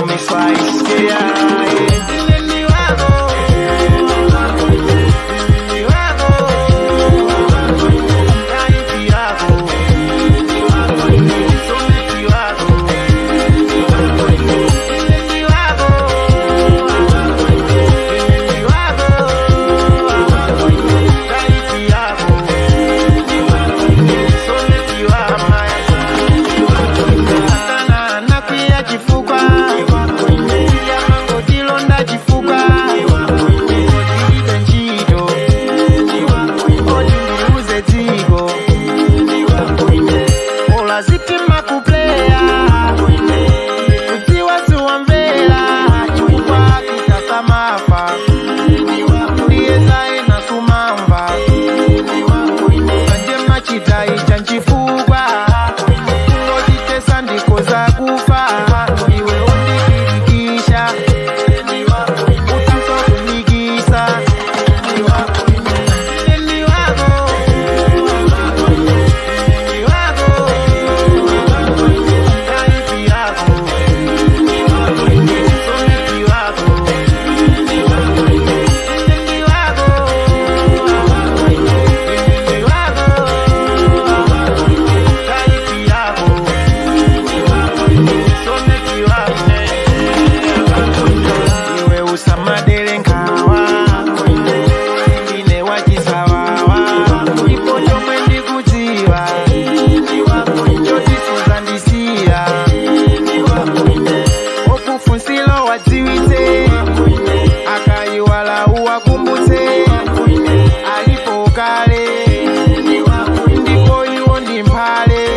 Come spice, yeah. Ine wako, ine wako, life yako, soulmate wako, ine wako, ine wako, life yako, soulmate wako. Satana anakwiya chifukwa yamangotilonda chifukwa otilibe ntchito oti ndiuze dziko ola zitima kupleya kudziwa siwamvera chifukwa kitasamafa ndiye zaena sumamva sanje machitayi cha nchifukwa kungotitesa ndiko zakufa iwe undipirikisha utaso kunikisa Ine wako, ine wako, life yako, soulmate wako, ine wako, ine wako, life yako, soulmate wako. Iwe usamadere nkhawa ine wachisawawa ndipo chomwe ndikudziwa choti suzandisiya okufunsilo wadziwitse akaiwala uwakumbutse alipo kale ndipo iwo ndi mphale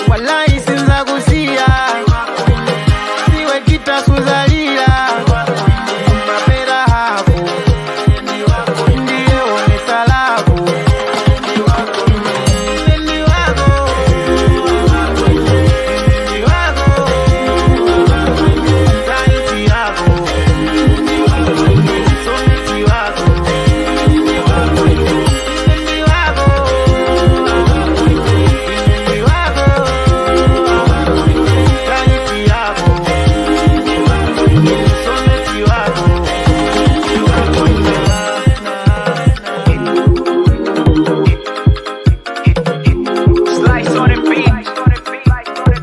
walayi sinzakusiya siwe kitasuzalira mapera hafu ndiye onesa love. Ine wako, ine wako, life yako, soulmate wako, ine wako, ine wako, life yako, soulmate wako. Slice on the beat.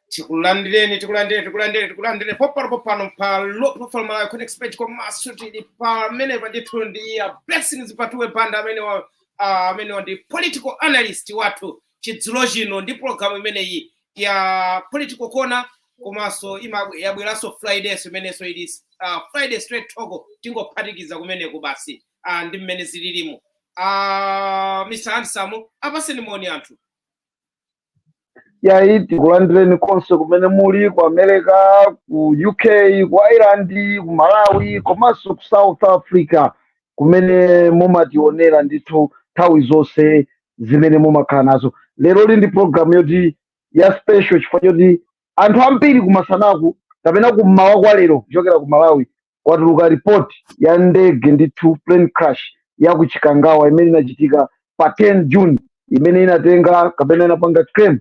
Tikulandireni, tikulandireni, tikulandireni, tikulandireni popano popano pa Low Profile Malawi Connect page, komanso tili pamenepa ndithu ndi ya Blessings Patuwe Banda amene wa amene ndi political analyst wathu chidzulo chino ndi program imeneyi ya Political Corner, komanso yabweranso Fridays imenenso ili Friday Straight Talk. Tingophatikiza kumeneko basi ndi mmene zililimu. Mr Handsome, apaseni moni anthu. Yayi, tikulandireni konse kumene muli, ku America, ku UK, ku Ireland, ku Malawi komanso ku South Africa, kumene mumationera ndithu nthawi zonse zimene mumakhala nazo. Lero li ndi program yoti ya special chifukwa choti anthu ambiri kumasanaku kapena kummawa kwa lero kuchokera ku Malawi kwatuluka report ya ndege ndithu, plane crash ya ku Chikangawa imene inachitika pa 10 June, imene inatenga kapena inapanga claim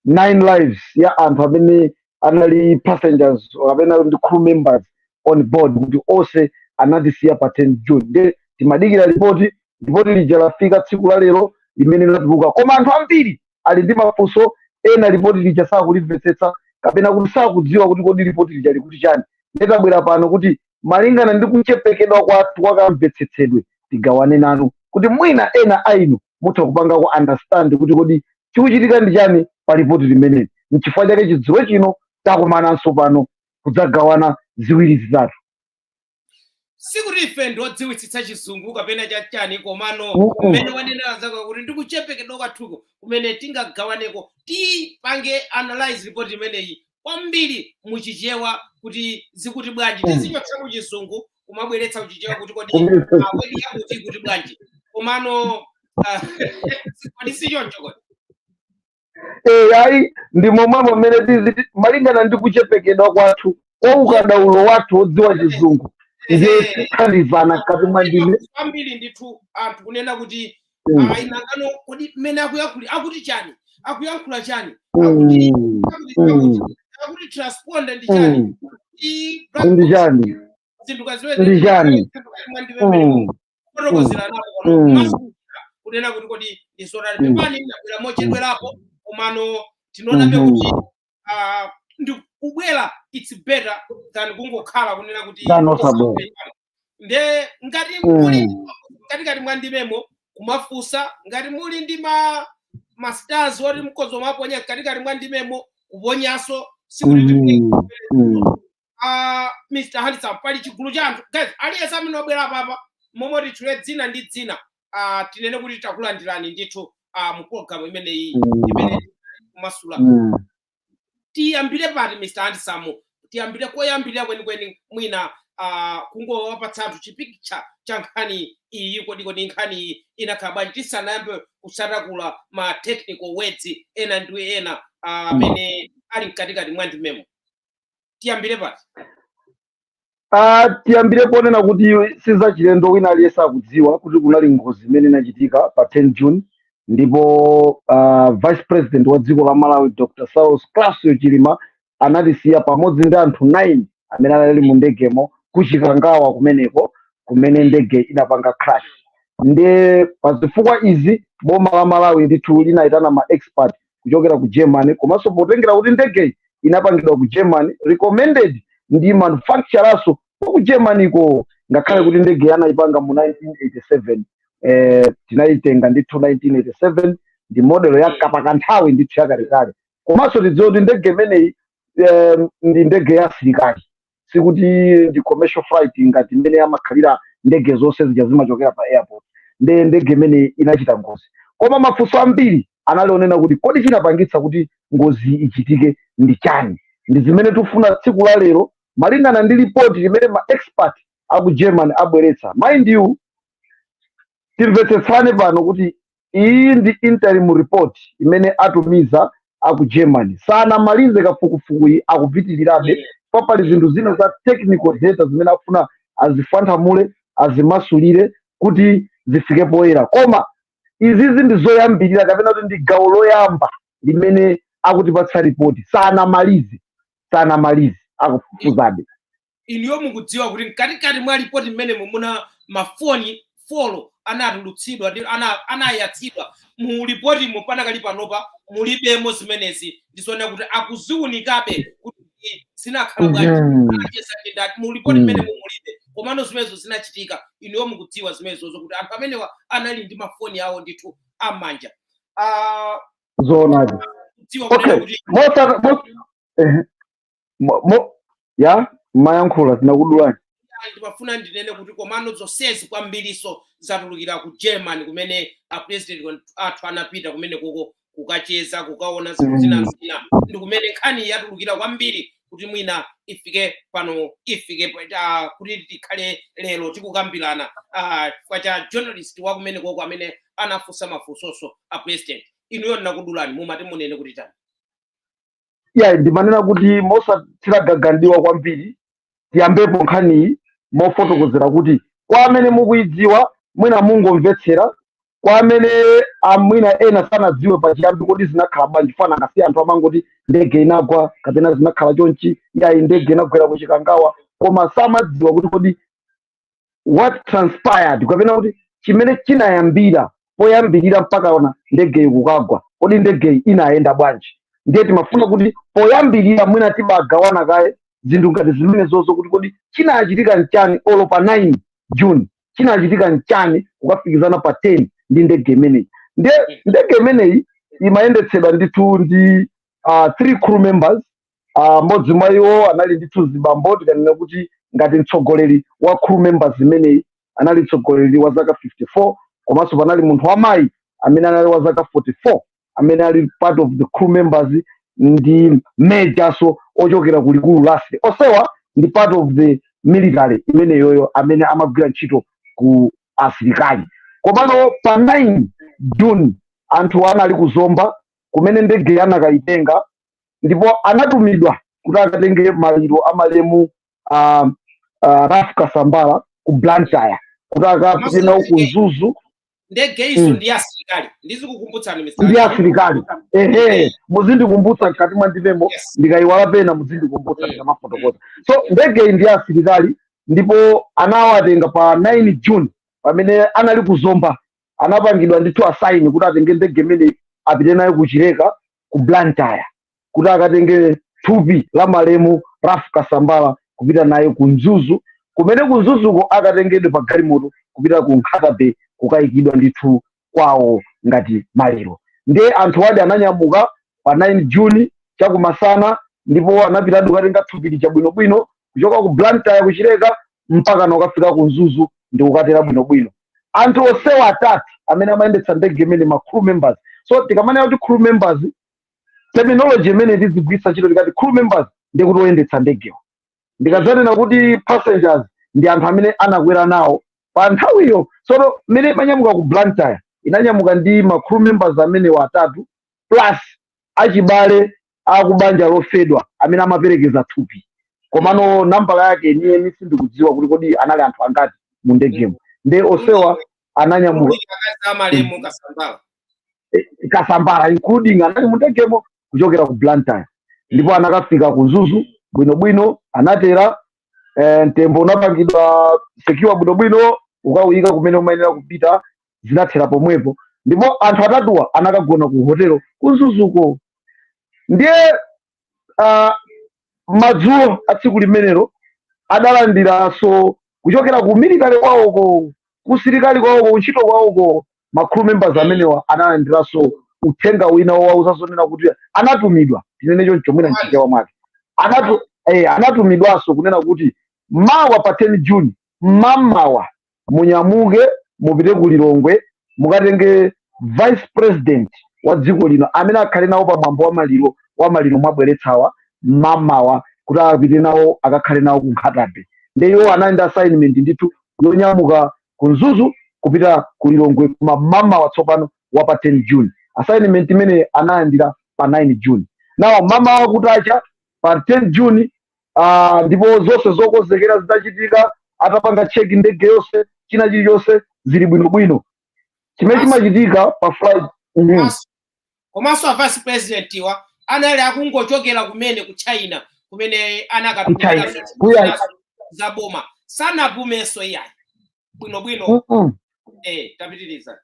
nine lives ya anthu amene anali passengers kapena ndi crew members on board, kuti onse anatisiya pa 10 June. Nde timadikira ripoti, ripoti lija lafika tsiku la lero limene linatuluka, koma anthu ambiri ali ndi mafunso ena, ripoti lija sakulimvetsetsa kapena kuti sakudziwa kuti kodi ripoti lija likuti chani. Nde tabwera pano kuti malingana ndi kuchepekedwa kwathu kwakamvetsetsedwe tigawane nanu kuti mwina ena ainu mutha kupangako understand kuti kodi chikuchitika ndi chani pa ripoti limeneli. Nchifukwa chake chidzulo chino takumananso pano kudzagawana ziwiri zitatu. Sikuti ife ndodziwitsitsa Chizungu kapena chachani, komano mmene wanenera zako kuti ndikuchepekedwa kwathuko kumene tingagawaneko, tipange analyze report imeneyi kwambiri muchichewa kuti zikuti bwanji. Tizichotsa kuchizungu kumabweretsa kuchichewa kuti kodi kodi yakuti kuti bwanji. Komano kodi si choncho kodi? Eh, ayi, ndi momwemo mmene tiziti malingana ndi kuchepekedwa kwathu. Kwa ukadaulo wathu wodziwa Chizungu, ndiye tithandizana mkati mwa ndime. Kwambiri ndithu, anthu kunena kuti ayi, nangano kodi mmene akuyankhula akuti chani, akuyankhula chani, akuti akuti akuti transponder ndi chani, i black Ndi box chani? Zinthu kazimene Ndi chani? Kufotokozera napo pano kumasulira kunena kuti kodi ndi zotani. Pepani, ndabwera mochedwerapo, komano tinonabe kuti ndi kubwera, it's better than kungokhala kunena kuti Than osabwera. Nde ngati muli katikati mwa ndimemo kumafunsa, ngati muli ndi ma stars oti mkozo maponya katikati mwa ndimemo kuponyaso, sikuti Mr Handsome, pali chigulu cha anthu, guys, aliyense amene wabwera papa, momwe titchule dzina ndi dzina, tinene kuti takulandirani ndithu mu program imeneyi imene kumasula. Tiyambire pati, Mr Handsome? Tiyambire koyambirira kwenikweni, mwina kungowapatsa anthu chipicture cha nkhani iyi. Kodi nkhani iyi inakhala bwanji, tisanayambe kusatakula ma technical words ena ndi ena amene ali mkatikati mwa ndimemo? Tiyambire pati? Tiyambire ponena kuti sizachilendo, wina aliyense akudziwa kuti kunali ngozi imene inachitika pa 10 June, ndipo vice president wa dziko la Malawi, Dr Saulos Klaus Chilima, anatisiya pamodzi ndi anthu 9 amene anali mu ndegemo kuchikangawa kumeneko, kumene ndege inapanga crash. Ndiye pazifukwa izi, boma la Malawi ndithu linayitana ma expert kuchokera ku Germany, komanso potengera kuti ndegeyi inapangidwa ku Germany, recommended ndi manufacturerso ku Germany ko, ngakhale kuti ndege anayipanga mu 1987, tinayitenga ndithu 1987, ndi model ya kapakanthawi ndithu yakalekale. Komanso tidziwe kuti ndege imeneyi ndi ndege ya asilikali, sikuti ndi commercial flight ngati imene amakhalira ndege zonse zija zimachokera pa airport. Nde ndege imeneyi inachita ngozi, koma mafunso ambiri anali onena kuti kodi chinapangitsa kuti ngozi ichitike ndi chani? Ndi zimene tikufuna tsiku la lero, malingana ndi ripoti limene ma expert aku Germany abweretsa. Mind you, timvetsetsane pano kuti iyi ndi interim report imene atumiza aku Germany. Sanamalize kafukufukuyi, akupitirirabe. Pali zinthu zina za technical data zimene akufuna azifanthamule, azimasulire kuti zifike poyera, koma izizi ndi zoyambirira, kapena kuti ndi gawo loyamba limene akutipatsa ripoti. Sanamalize, sanamalize, akufufuzabe. Iniyo mukudziwa kuti mkatikati mwa ripoti mmene muna mafoni 4 anatulutsidwa ndi anayatsidwa mu ripotimo, panakali panopa mulibemo zimenezi. Ndizoona kuti akuziwunikabe kuti zinakhala bwanji, anacheza ndi ndani. Mu ripoti mmene mumulibe, komano zimenezo zinachitika. Iniyo mukudziwa zimenezozo kuti anthu amenewa anali ndi mafoni awo ndithu amanja. Zoonadi. Kudziwa kunena kuti Mosa mo, eh, mo, mo, ya mayankhula, tinakudulani. Ndimafuna ndinene kuti komano zonsezi kwambiriso zatulukira ku Germany, kumene a president athu anapita kumene koko kukacheza, kukaona zinthu zina zina, ndi kumene nkhani yatulukira kwambiri kuti mwina ifike pano, ifike kuti tikhale lero tikukambirana, chifukwa cha journalist wa kumene koko amene anafunsa mafunsoso a president. Inuyo ndinakudulani, mumati munene kuti chani? Ya, ndimanena kuti mosathira gagandiwa kwambiri, tiyambepo nkhaniyi mofotokozera kuti kwa amene mukuyidziwa, mwina mungomvetsera, kwa amene amwina ena sanadziwe pachiyambi kodi zinakhala bwanji, fana akasiya anthu amangoti ndege inagwa kapena zinakhala chonchi, yayi, ndege inagwera kuchikangawa, koma samadziwa kuti kodi what transpired, kapena kuti chimene chinayambira poyambirira mpaka ona ndegeyi kukagwa, kodi ndegeyi inayenda bwanji? Ndiye timafuna kuti poyambirira mwina tibagawana kaye zinthu ngati zimene zozo, kuti kodi chinachitika nchani olo pa 9 June, chinachitika nchani kukafikizana pa 10 ndi ndege imeneyi? Ndiye ndege imeneyi imayendetsedwa ndithu ndi three crew members. Mmodzi mwa iwo anali ndithu zibambo, tikanena kuti ngati mtsogoleri wa crew members imeneyi, anali mtsogoleri wa zaka 54, komanso panali munthu wamayi amene anali wa zaka 44 amene ali part of the crew members, ndi majorso ochokera ku likulu la asilikali. Onsewa ndi part of the military imeneyoyo, amene amagwira ntchito ku asilikali. Komano pa 9 June anthu anali kuzomba kumene ndege anakayitenga, ndipo anatumidwa. Kuti akatenge maliro amalemu Ralph Kasambara ku Blantyre, kuti akapite nawo ku Mzuzu. Ndege iso ndi asilikali, ndizikukumbutsani, Mr. Ndi asilikali, ehe, muzindikumbutsa mkati mwa ndimemo. Ndikayiwala pena muzindikumbutsa ndikamafotokoza. So ndege iyi ndi asilikali, ndipo anawatenga pa 9 June pamene anali kuzomba. Anapangidwa ndithu assign kuti atenge ndege imene, apite nayo kuchileka ku Blantyre, kuti akatenge thupi la malemu Ralph Kasambara kupita nayo ku Mzuzu, kumene ku Mzuzuko akatengedwe pa galimoto kupita ku Nkhata Bay kukayikidwa ndithu kwawo ngati maliro. Ndiye anthu adi ananyamuka pa 9 June chakumasana, ndipo anapitadi kukatenga thupi lija bwinobwino kuchoka ku Blantyre kuchileka mpaka nakafika ku Mzuzu ndi kukatera bwinobwino. Anthu onsewa atatu amene amayendetsa ndege imene, ma crew members. So tikamanena kuti crew members, terminology imene tizigwiritsa ntchito, tikati crew members ndi kuti oyendetsa ndegewo. Ndikadzanena kuti passengers, ndi anthu amene anakwera nawo pa nthawiyo. Tsono mmene imanyamuka ku Blantyre, inanyamuka ndi ma crew members amenewo atatu plus achibale akubanja lofedwa amene amaperekeza thupi. Komano nambala yake yeniyeni sindikudziwa kuti kodi anali anthu angati mu ndegemo. Nde onsewa ananyamuka. Akazi amalemu Kasambala. Kasambara including, anali mu ndegemo kuchokera ku Blantyre, ndipo anakafika ku Mzuzu bwinobwino, anatera, mtembo unapangidwa secure bwinobwino, ukawuyika kumene umayenera kupita, zinathera pomwepo. Ndipo anthu atatuwa anakagona ku hotelo ku Mzuzuko. Ndiye madzulo a tsiku limenelo adalandiranso kuchokera ku military kwawoko, kusilikali kwawoko, kuntchito kwawoko, ma crew members amenewa analandiranso uthenga wina wowauza zonena kuti anatumidwa, tinene choncho mwina mchichewa mwake, anatumidwanso kunena kuti mawa pa 10 June mmamawa munyamuke mupite ku Lilongwe, mukatenge vice president wa dziko lino amene akhale nawo pamwambo wa maliro mwabweretsawa mmamawa, kuti apite nawo, akakhale nawo ku Nkhata Bay. Ndiye iwo anali ndi assignment ndithu yonyamuka ku Mzuzu kupita ku Lilongwe koma mmamawa tsopano wa pa 10 June. Assignment imene analandira pa 9 June. Nawo mamawa kutacha pa 10 June, ndipo zonse zokonzekera zitachitika, atapanga check ndege yonse, china chilichonse zili bwinobwino, chimene chimachitika pa flight. Komanso a vice president wa anali akungochokera kumene ku China kumene Ku China. anakatumikiranso za boma, sanapumenso iyayi bwinobwino. Tapitiriza.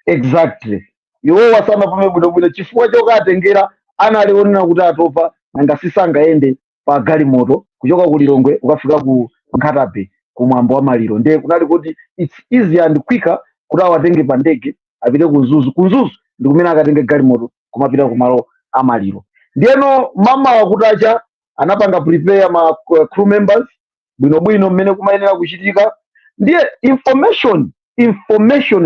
Exactly, iwowa sanapume bwinobwino chifukwa chokatengera anali onena kuti atopa, nanga sisangayende pa galimoto kuchoka ku Lilongwe kukafika ku Nkhata Bay kumwambo wa maliro. Ndiye kunali kuti it's easier and quicker kuti awatenge pa ndege apite ku Mzuzu. Ku Mzuzu ndi kumene akatenge galimoto kumapita kumalo amaliro. Ndiyeno mamawa kutacha anapanga prepare ma crew members bwinobwino mmene kumayenera kuchitika. Ndiye information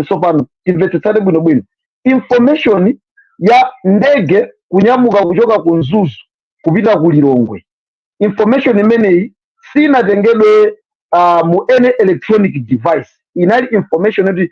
tsopano timvetsetsane bwinobwino, information ya ndege kunyamuka kuchoka ku Mzuzu kupita ku Lilongwe, information imeneyi sinatengedwe mu any electronic device. Inali information yoti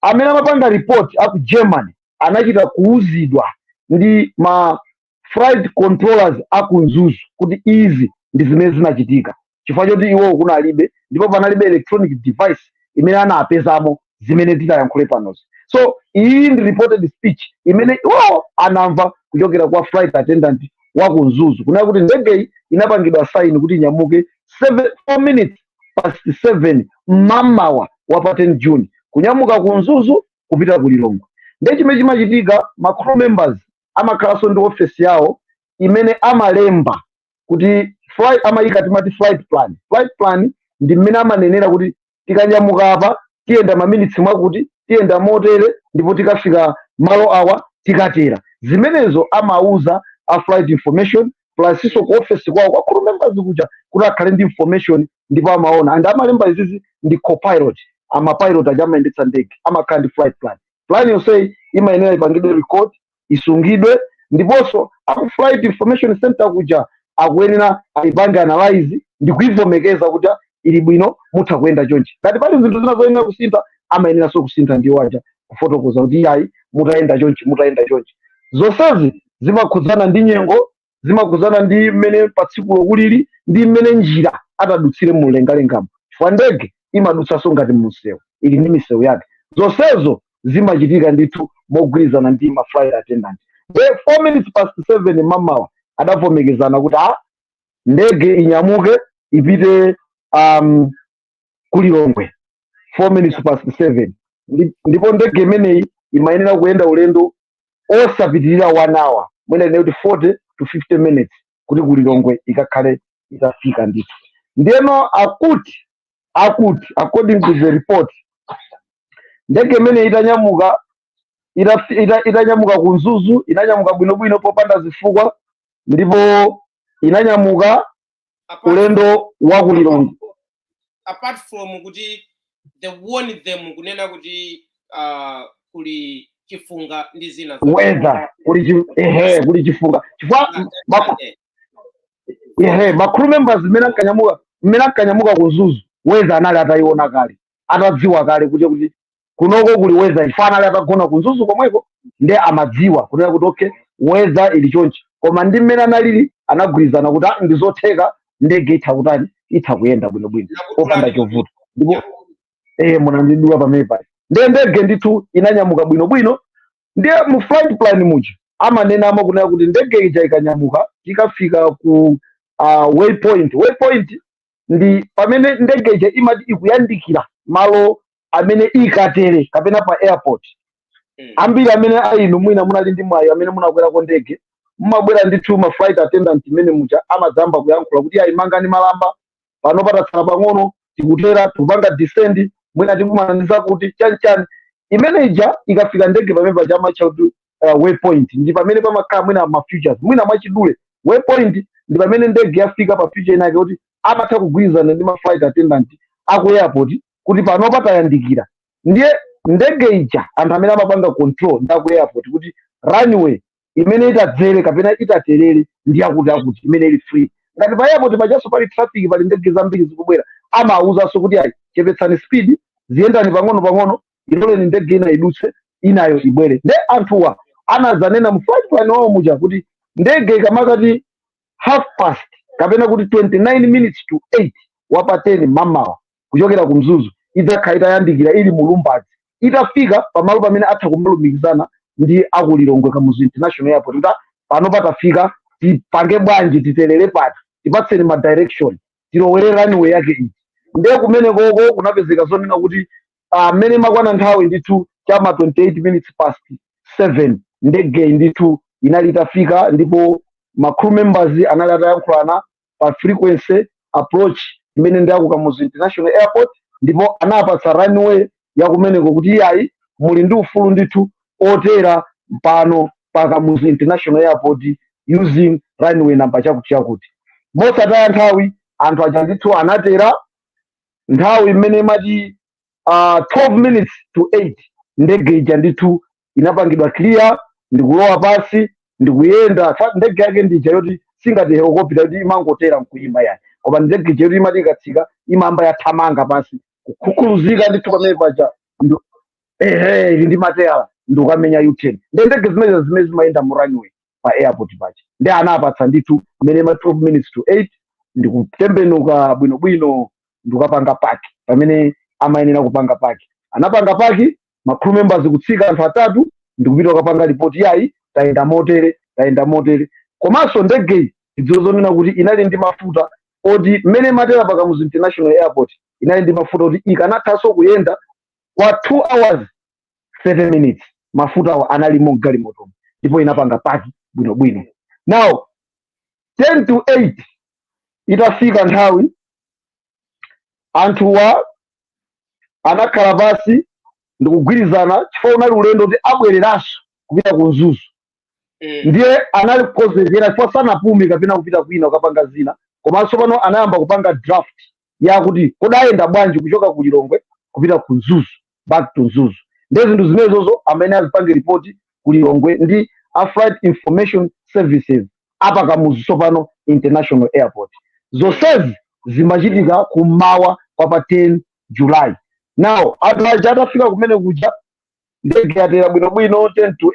amene amapanga report aku Germany anachita kuuzidwa ndi ma flight controllers aku Mzuzu kuti izi ndi zimene zinachitika, chifukwa choti iwowo kunalibe, ndipo panalibe electronic device imene anapezamo zimene titayankhule panozi. So iyi ndi reported speech imene iwowo anamva kuchokera kwa flight attendant wa ku Mzuzu, kunena kuti ndegeyi inapangidwa assign kuti inyamuke 7, 4 minutes past 7 mmamawa wa pa 10 June kunyamuka ku Mzuzu kupita ku Lilongwe. Ndiye chimene chimachitika, ma crew members amakhalanso ndi ofesi yawo imene amalemba kuti flight, amayika timati flight plan. Flight plan ndi mmene amanenera kuti tikanyamuka apa tiyenda maminitsi mwakuti, tiyenda motere, ndipo tikafika malo awa tikatera. Zimenezo amauza a flight information plus iso ku office kwawo kwa crew members kuja kuti akhale ndi information. Ndipo amaona and amalemba izizi ndi copilot, amapilot aja amayendetsa ndege amakhala ndi flight plan. Plan yonseyi imayenera ipangidwe record, isungidwe, ndiponso aku flight information center kuja akuyenera ayipange analyze ndi kuivomekeza kuti ili bwino, mutha kuyenda chonchi. Ngati pali zinthu zina zoyenera kusintha, amayeneranso kusintha ndiwo aja kufotokoza kuti iyayi, mutayenda chonchi, mutayenda chonchi. Zonsezi zimakhudzana ndi nyengo, zimakhudzana ndi Zimakhudzana ndi mmene pa tsikulo kulili ndi mmene njira atadutsire mumlengalengamo, chifukwa ndege imadutsanso ngati mumsewu, ili ndi misewu yake. Zonsezo zimachitika ndithu mogwirizana ndi ma flight attendant. The 4 minutes past 7 mamawa adavomekezana kuti a ndege inyamuke ipite kuLilongwe 4 minutes past 7. Ndipo ndege imeneyi imayenera kuyenda ulendo osapitirira 1 hour, mwina ine kuti 40 to 50 minutes, kuti kuLilongwe ikakhale itafika ndithu. Ndiyeno akuti according to the report, ndege imene itanyamuka, itanyamuka ku Mzuzu, inanyamuka bwinobwino popanda zifukwa, ndipo inanyamuka ulendo wa kuLilongwe. Apart from kuti they warned them kunena kuti kuli chifunga ndi zina. Weather, ehe, kuli chifunga, chifukwa ehe, ma crew members mmene ankanyamuka ku Mzuzu, weather anali atayiona kale, atadziwa kale kuti kunoko kuli weather, chifukwa anali atagona ku Mzuzu komweko, nde amadziwa kunena kuti okay, weather ili chonchi. Koma ndi mmene analili, anagwirizana kuti ah, ndizotheka, ndege itha kutani, itha kuyenda bwinobwino popanda chovuta. Ndipo munandidula pamene pali. Ndiye ndege ndithu inanyamuka bwinobwino. Ndiye mu flight plan muja amanenamo kunena kuti ndege ija ikanyamuka, ikafika ku waypoint. Waypoint ndi pamene ndege ija imati ikuyandikira malo amene ikatere kapena pa airport. Ambiri amene ainu mwina munali ndi mwayi amene munakwerako ndege, mumabwera ndithu ma flight attendant imene muja amadzamba kuyankhula kuti ayi, mangani malamba, pano patatsala pang'ono tikutera, tikupanga descend, mwina tikumana ndi zakuti chanichani. Imene ija ikafika ndege pamene paja amatcha kuti waypoint. Ndi pamene pamakhala mwina ma features. Mwina mwachidule, waypoint ndi pamene ndege yafika pa feature inake kuti amatha kugwirizana ndi ma flight attendant aku airport kuti pano patayandikira. Ndiye ndege ija, anthu amene amapanga control ndi aku airport kuti runway imene itadzere kapena itaterere ndi akuti akuti imene ili free. Ngati pa airport pajanso pali traffic, pali ndege zambiri zikubwera, amawuzanso kuti ayi, chepetsani speed, ziyendani pang'ono pang'ono, iloleni ndege ina idutse, inayo ibwere. Nde anthuwa anazanena mu flight plan wawo muja kuti ndege ikamakati half past, kapena kuti 29 minutes to 8, wapa 10 mamawa, kuchokera ku Mzuzu, idzakhala itayandikira, ili mu Lumbadzi, itafika pamalo pamene atha kumalumikizana ndi akuLilongwe Kamuzu International Airport kuti pano patafika, tipange bwanji, titerere pati, tipatseni ma direction, tilowere runway yake iyi. Ndiye kumene koko kunapezeka zonena kuti amene makwana nthawi ndithu chama 28 minutes past 7, ndege ndithu inali itafika, ndipo ma crew members anali atayankhulana pa frequency approach imene ndi aku Kamuzu International Airport, ndipo anapatsa runway yakumeneko kuti iyayi, muli ndi ufulu ndithu otera pano pa Kamuzu International Airport using runway number chakuti chakuti. Mosataya nthawi, anthu aja ndithu anatera. Nthawi imene imati 12 minutes to 8, ndege ija ndithu inapangidwa clear ndikulowa pasi ndikuyenda. Ndege yake ndija yoti singati helicopter yoti imangotera nkuyima yani, koma ndege ija yoti imati ikatsika imamba yathamanga pasi kukhukhuluzika ndithu pamene paja ehe, ili ndi mateyala ndikukamenya U-turn. Ndi ndege zimene zimene zimayenda mu runway pa airport paja. Ndi anapatsa ndithu mmene ma 12 minutes to 8, ndikutembenuka bwinobwino ndikukapanga park pamene amayenera kupanga park. Anapanga park, ma crew members kutsika anthu atatu ndikupita kukapanga ripoti, yayi, tayenda motere, tayenda motere. Komanso ndegeyi idziwo zonena kuti inali ndi mafuta oti mmene matera pa Kamuzu International Airport, inali ndi mafuta oti ikanathanso kuyenda kwa 2 hours 30 minutes. Mafuta awo analimo mgalimotomo, ndipo inapanga park bwinobwino. Now 10 to 8 itafika nthawi, anthuwa anakhala pasi ndikugwirizana, chifukwa unali ulendo kuti abwereranso kupita ku Mzuzu. Ndiye anali kukonzekera, chifukwa sanapume kapena kupita kwina kukapanga zina, komanso pano anayamba kupanga draft yakuti kudayenda bwanji kuchoka ku Lilongwe kupita ku Mzuzu, back to Mzuzu. Ndiye zinthu zimenezozo amene azipange ripoti ku Lilongwe ndi a Flight Information Services apa Kamuzu tsopano International Airport. Zonsezi zimachitika kummawa kwa pa 10 July. Now anthu aja atafika kumene kuja, ndege yatera bwinobwino 10 to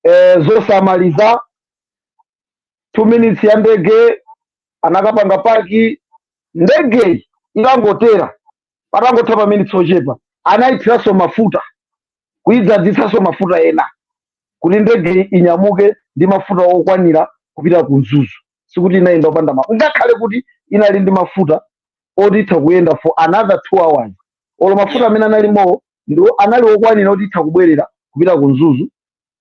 8, zosamaliza. 2 minutes ya ndege anakapanga park. Ndege ikangotera, patangotha pa minutes ochepa, anayithiranso mafuta, kuyidzadzitsanso mafuta ena kuti ndege inyamuke ndi mafuta okwanira kupita ku Mzuzu. Sikuti inayenda opanda mafuta, ngakhale kuti inali ndi mafuta oti itha kuyenda for another 2 hours. Olo mafuta amene analimowo ndiwo anali okwanira kuti itha kubwerera kupita ku Mzuzu,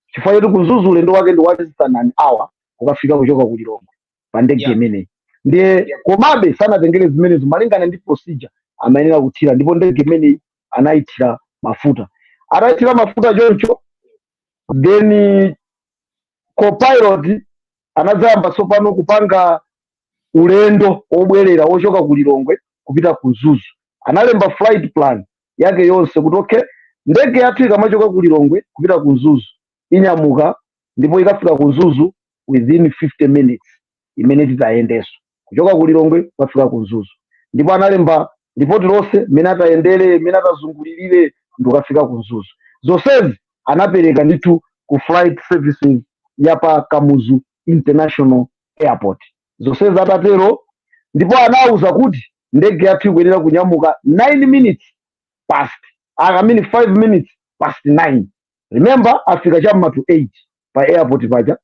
chifukwa choti ku Mzuzu ulendo wake ndi less than an hour kukafika kuchoka ku Lilongwe pa ndege imeneyi. Ndiye komabe sanatengere zimenezo, malingana ndi procedure amayenera kuthira, ndipo ndege imeneyi anayithira mafuta. Atayithira mafuta choncho, then copilot anadzayamba tsopano kupanga ulendo wobwerera wochoka ku Lilongwe kupita ku Mzuzu. Analemba flight plan yake yonse kuti, okay, ndege yathu ikamachoka ku Lilongwe kupita ku Mzuzu inyamuka ndipo ikafika ku Mzuzu within 50 minutes imene titayendeso kuchoka ku Lilongwe kukafika ku Mzuzu. Ndipo analemba ripoti lonse mmene atayendere, mmene atazungulirire ndikukafika ku Mzuzu. Zonsezi anapereka ndithu ku flight services ya pa Kamuzu International Airport. Zonsezi atatero, ndipo anawuza kuti ndege yathu ikuyenera kunyamuka 9 minutes past, I mean 5 minutes past 9. Remember, afika chamma to 8 pa airport paja,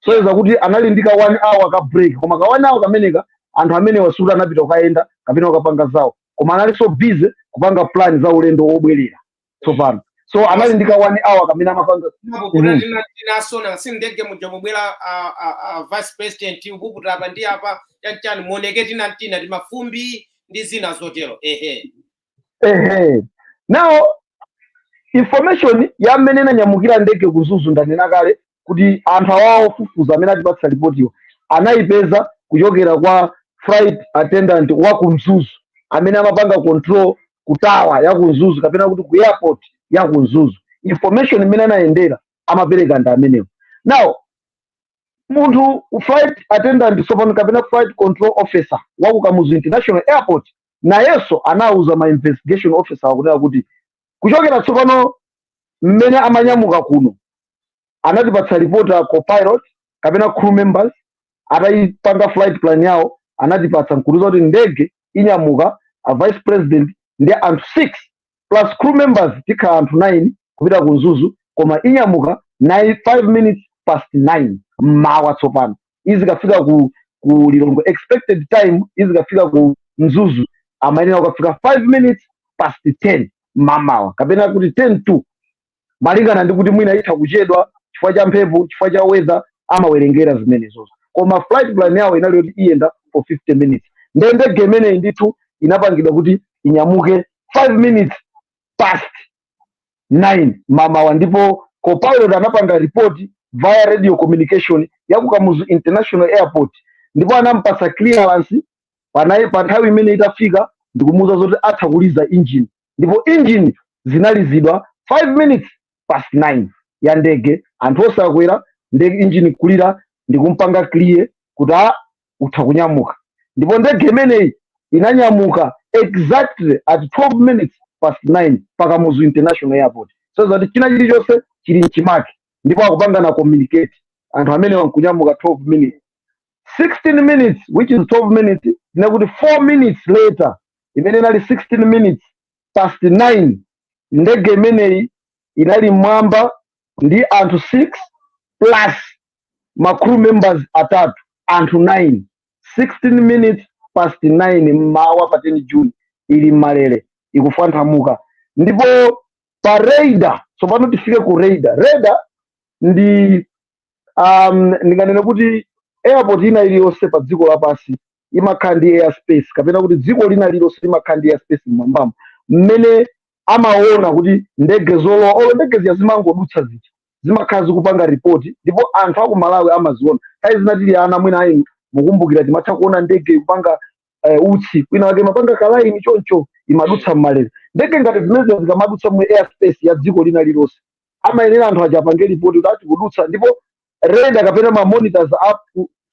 so iza kuti anali ndi ka 1 hour ka break. Koma ka 1 hour kameneka, anthu amene wasuta anapita kukayenda kapena kukapanga zawo, koma analinso busy kupanga plan za ulendo wobwerera tsopano. So anali ndi ka 1 hour kamene amapanga. Kuti tinasona si ndege muja mubwera a vice president upuputa apa ndi apa, chanchani, muoneke tina timafumbi ndi zina zotero, ehe. Ehe. Now, information ya mmene inanyamukira ndege ku Mzuzu, ndanena kale kuti anthu awawo ofufuza amene atipatsa ripotiyo anayipeza kuchokera kwa flight attendant wa ku Mzuzu amene amapanga control ku tower ya ku Mzuzu kapena kuti ku airport ya ku Mzuzu. Information imene anayendera amapereka ndi amenewo. Now, munthu flight attendant tsopano kapena flight control officer wa ku Kamuzu International Airport nayenso anawuza ma investigation officer akunena kuti kuchokera tsopano mmene amanyamuka kuno, anatipatsa report a copilot kapena crew members atayipanga flight plan yawo, anatipatsa nkuluza kuti ndege inyamuka, a vice president ndi anthu 6 plus crew members, tikhala anthu 9 kupita ku Mzuzu, koma inyamuka 9, 5 minutes past 9 mmawa. Tsopano izikafika ku Lilongwe, expected time izikafika ku Mzuzu amayenera kukafika 5 minutes past 10 mmamawa kapena kuti 10 to, malingana ndi kuti mwina itha kuchedwa chifukwa cha mphepo, chifukwa cha weather, amawerengera zimenezozo. Koma flight plan yawo inali yoti iyenda for 50 minutes. Ndiye ndege imeneyi ndithu inapangidwa kuti inyamuke 5 minutes past 9 mamawa, ndipo copilot anapanga report via radio communication ya ku Kamuzu International Airport, ndipo anampasa clearance pa nthawi imene itafika ndikumuwuza zoti atha kuliza engine, ndipo engine zinalizidwa 5 minutes past 9 ya ndege. Anthu osakwera ndege, engine kulira ndikumpanga clear kuti a utha kunyamuka, ndipo ndege imeneyi inanyamuka exactly at 12 minutes past 9 pa Kamuzu International Airport. So that china chilichonse chili mchimake ndipo akupanga na communicate anthu amene wankunyamuka 12 minutes, 16 minutes, which is 12 minutes, ndinakuti 4 minutes later, imene inali 16 minutes past 9, ndege imeneyi inali mmwamba ndi anthu 6 plus ma crew members atatu, anthu 9. 16 minutes past 9 mmawa pa 10 June ili mmalere ikufanthamuka. Ndipo pa radar, tsopano tifike ku radar. Radar ndi ndinganene kuti airport ina iliyonse pa dziko lapansi imakhala ndi airspace, kapena kuti dziko lina lililonse limakhala ndi airspace mmwambamo mmene amaona kuti ndege zolowa olo ndege ziya zimangodutsa zija zimakhala zikupanga ripoti, ndipo anthu aku Malawi amaziona. Nthawi zina tili ana, mwina ayi mukumbukira, timatha kuona ndege ikupanga utsi kwina wake, imapanga ka line choncho, imadutsa mmalere. Ndege ngati zimenezi zikamadutsa mu airspace ya dziko lina lililonse, amayenera anthu aja apange ripoti kuti ati kudutsa, ndipo radar kapena ma monitors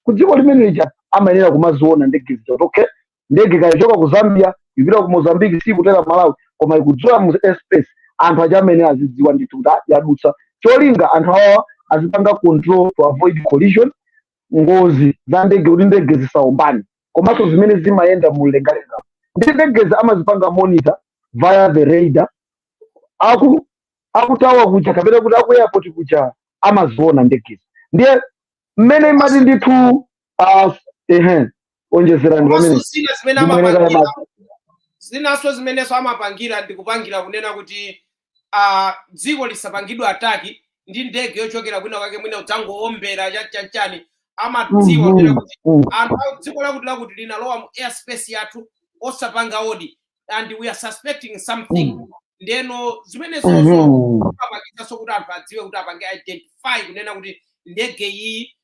ku dziko limene lija amayenera kumaziona ndege zija kuti, okay, ndege kayichoka ku Zambia ipita ku Mozambique, sikutera Malawi, koma ikudzula mu airspace. Anthu aja amene azidziwa ndithu kuti yadutsa, cholinga anthu awawa azipanga control to avoid collision. ngozi za ndege, kuti ndege zisaombane, komanso zimene zimayenda mumlengalenga. Ndi ndegezi amazipanga monitor via the radar aku tower kuja kapena kuti aku airport kuja, amaziona ndegezi. Ndiye mmene imati ndithu, ehe, onjezerani Komanso pamene. zina zimene Ndimwereka. amapangira, Yamazi. zinanso zimenenso amapangira ndikupangira kunena kuti dziko lisapangidwe attack ndi ndege yochokera kwina kwake, mwina udzangoombera chanchani. Amadziwa kunena kuti anthu a dziko lakuti lakuti linalowa mu airspace yathu osapanga odi and we are suspecting something. Ndeno zimenezozo apangisanso kuti anthu adziwe, kuti apange identify kunena kuti ndege iyi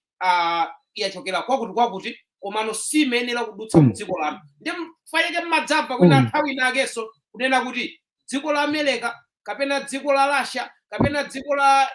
yachokera kwakuti kwakuti, komano simayenera kudutsa mdziko lanu. Ndi fayeke mmadzamva kwina nthawi inakenso kunena kuti dziko la America kapena dziko la Russia kapena dziko la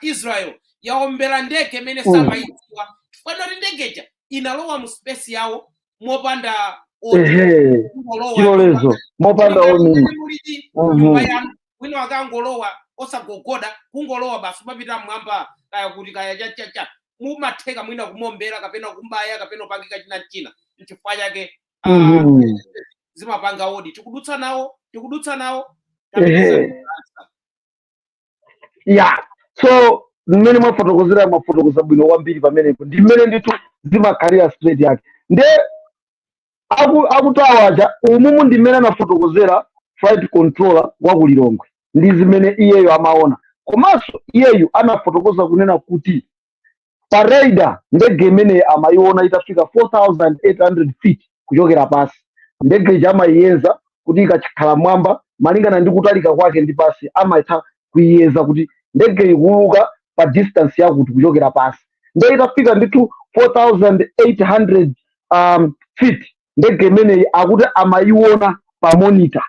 Israel yaombera ndege imene samayidziwa, chifukwa kuti ndegeja inalowa mu space yawo mopanda odi. Kungolowa. Chilolezo, mopanda warning. Mulidi nyumba yanu, wina akangolowa osagogoda, kungolowa basi, umapita mmwamba kaya kuti kaya chachacha, mumatheka mwina kumombera kapena kumbaya kapena upangika china china. Nchifukwa chake zimapanga odi, tikudutsa nawo, tikudutsa nawo. Ya, so mmene mwafotokozera, mwafotokoza bwino kwambiri pamenepo. Ndi mmene ndithu zimakhalira straight yake. Nde aku tower aja, umumu ndi mmene anafotokozera flight controller wa ku Lilongwe, ndi zimene iyeyo amaona. Komanso iyeyo anafotokoza kunena kuti pa radar ndege imeneyi amayiona itafika 4800 feet kuchokera pasi. Ndege ija amayiyeza kuti ikakhala mwamba, malingana ndi kutalika kwake ndi pasi, amatha kuiyeza kuti ndege ikuuluka pa distance yakuti kuchokera pasi. Nde itafika ndithu 4800 feet, ndege imeneyi akuti amayiona pa monitor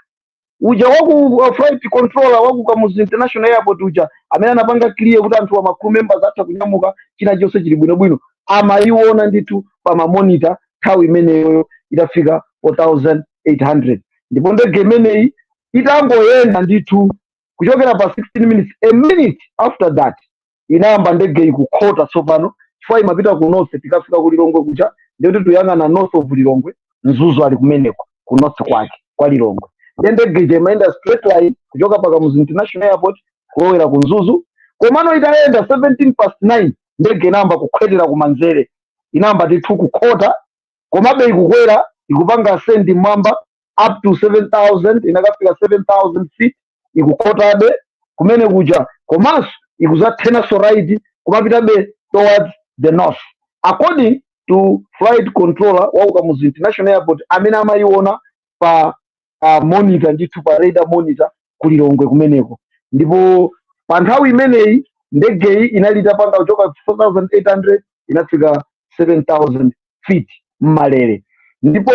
uja waku flight controller waku Kamuzu International Airport uja, amene anapanga clear kuti anthu ama crew members atha kunyamuka, china chonse chili bwinobwino. Amayiona ndithu pa ma monitor nthawi imeneyoyo itafika 4800. Ndipo ndege imeneyi itangoyenda ndithu kuchokera pa 16 minutes, a minute after that inayamba ndege ikukhota tsopano, chifukwa imapita ku north. Tikafika ku Lilongwe kuja, ndikuti tuyang'ana north of Lilongwe, Mzuzu ali kumeneko ku north kwake kwa Lilongwe. Ndiye ndege ija imayenda straight line kuchoka pa Kamuzu International Airport kulowera ku Mzuzu. Komano itayenda 17 past 9, ndege inayamba kukhwetera kumanzere, inayamba ndithu kukhota, komabe ikukwera, ikupanga ascend mwamba up to 7000. Inakafika 7000 feet, ikukhotabe kumene kuja, komanso ikuzaturnaso right kumapitabe towards the north, according to flight controller wa Kamuzu International Airport amene amayiona pa monitor ndithu, pa radar monitor ku Lilongwe kumeneko. Ndipo pa nthawi imeneyi ndegeyi inali itapanga kuchoka 4800 inafika 7000 feet mmalere. Ndipo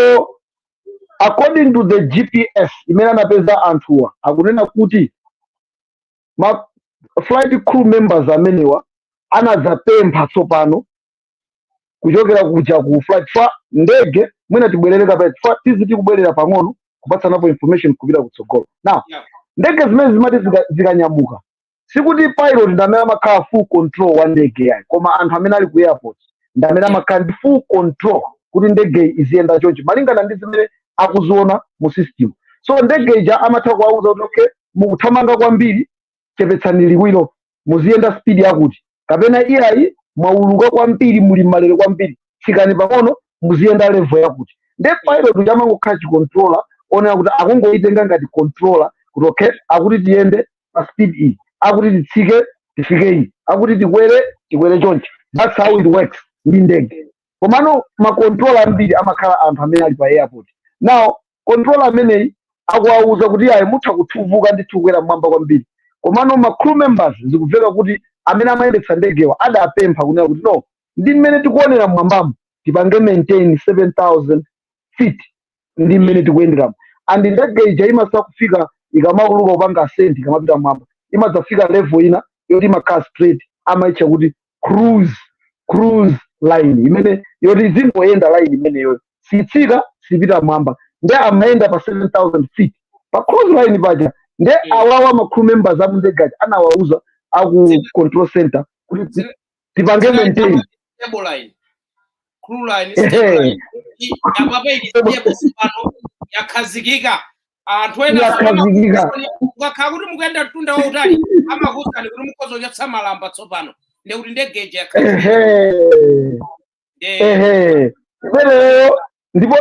according to the GPS imene anapeza anthuwa, akunena kuti ma flight crew members amenewa anadzapempha tsopano kuchokera kuja ku flight fa ndege. Mwina tibwerere kapena fa tizi tikubwerera pang'ono kupatsanapo information kupita kutsogolo now. Ndege zimene zimati zikanyamuka, sikuti pilot ndi amene amakhala full control wa ndege yayi, koma anthu amene ali ku airport ndi amene amakhala ndi full control kuti ndege iziyenda chonchi malingana ndi zimene akuziona mu system. So ndege ija amatha kuwauza kuti, "Okay, mukuthamanga kwambiri, chepetsani liwiro, muziyenda speed yakuti," kapena, "Iyayi, mwauluka kwambiri, muli mmalere kwambiri, tsikani pang'ono, muziyenda level yakuti." Nde pilot uja amangokhala chi controller onena kuti akungoyitenga ngati controller kuti, okay, akuti tiyende pa speed iyi, akuti titsike tifike iyi, akuti tikwere tikwere chonchi. That's how it works ndi ndege. Komano ma controller ambiri amakhala anthu amene ali pa airport. Now controller ameneyi akuwauza kuti, "Ayi, mutha kuthuvuka ndithu, kukwera mmwamba kwambiri." Komano ma crew members, zikumveka kuti amene amayendetsa ndegewa adapempha kunena kuti, "No, ndi mmene tikuonera mmwambamo, tipange maintain 7000 feet ndi mmene tikuyenderamo." And ndege ija imasa kufika, ikamauluka kupanga ascent, ikamapita mmwamba, imadzafika level ina yoti imakhala straight, amaitcha kuti cruise line, imene yoti izingoyenda line imeneyo, sitsika, sipita mwamba. Nde amayenda pa 7000 feet pa cruise line paja. Nde awawa ma crew members amu ndege aja anawauza aku control center kuti tipange maintain. Stable line, cruise line, stable line. Apapa ili stable pano, yakhazikika. Anthu ena Yakhazikika. Ukakhala kuti mukuyenda mtunda wautali, amakuwuzani kuti mukhoza kuchotsa malamba tsopano, ndekuti ndegeja yakhazikika. Ehe, imeneyo. Ndipo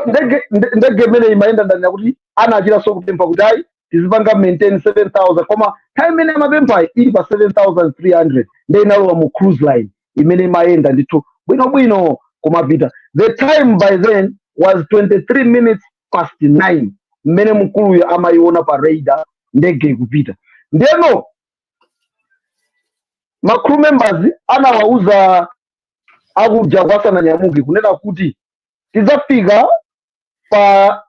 ndege imene imayenda, ndanena kuti anachitanso kupempha kuti ayi, tizipanga maintain 7000, koma nthawi imene amapemphayi ili pa 7300, nde inalowa mu cruise line imene imayenda ndithu bwinobwino kumapita. The time by then was 23 minutes past 9 mmene mkuluyo amayiona pa radar ndege ikupita. Ndeno ma crew members anawauza akuja kwasananyamuke kunena kuti tidzafika pa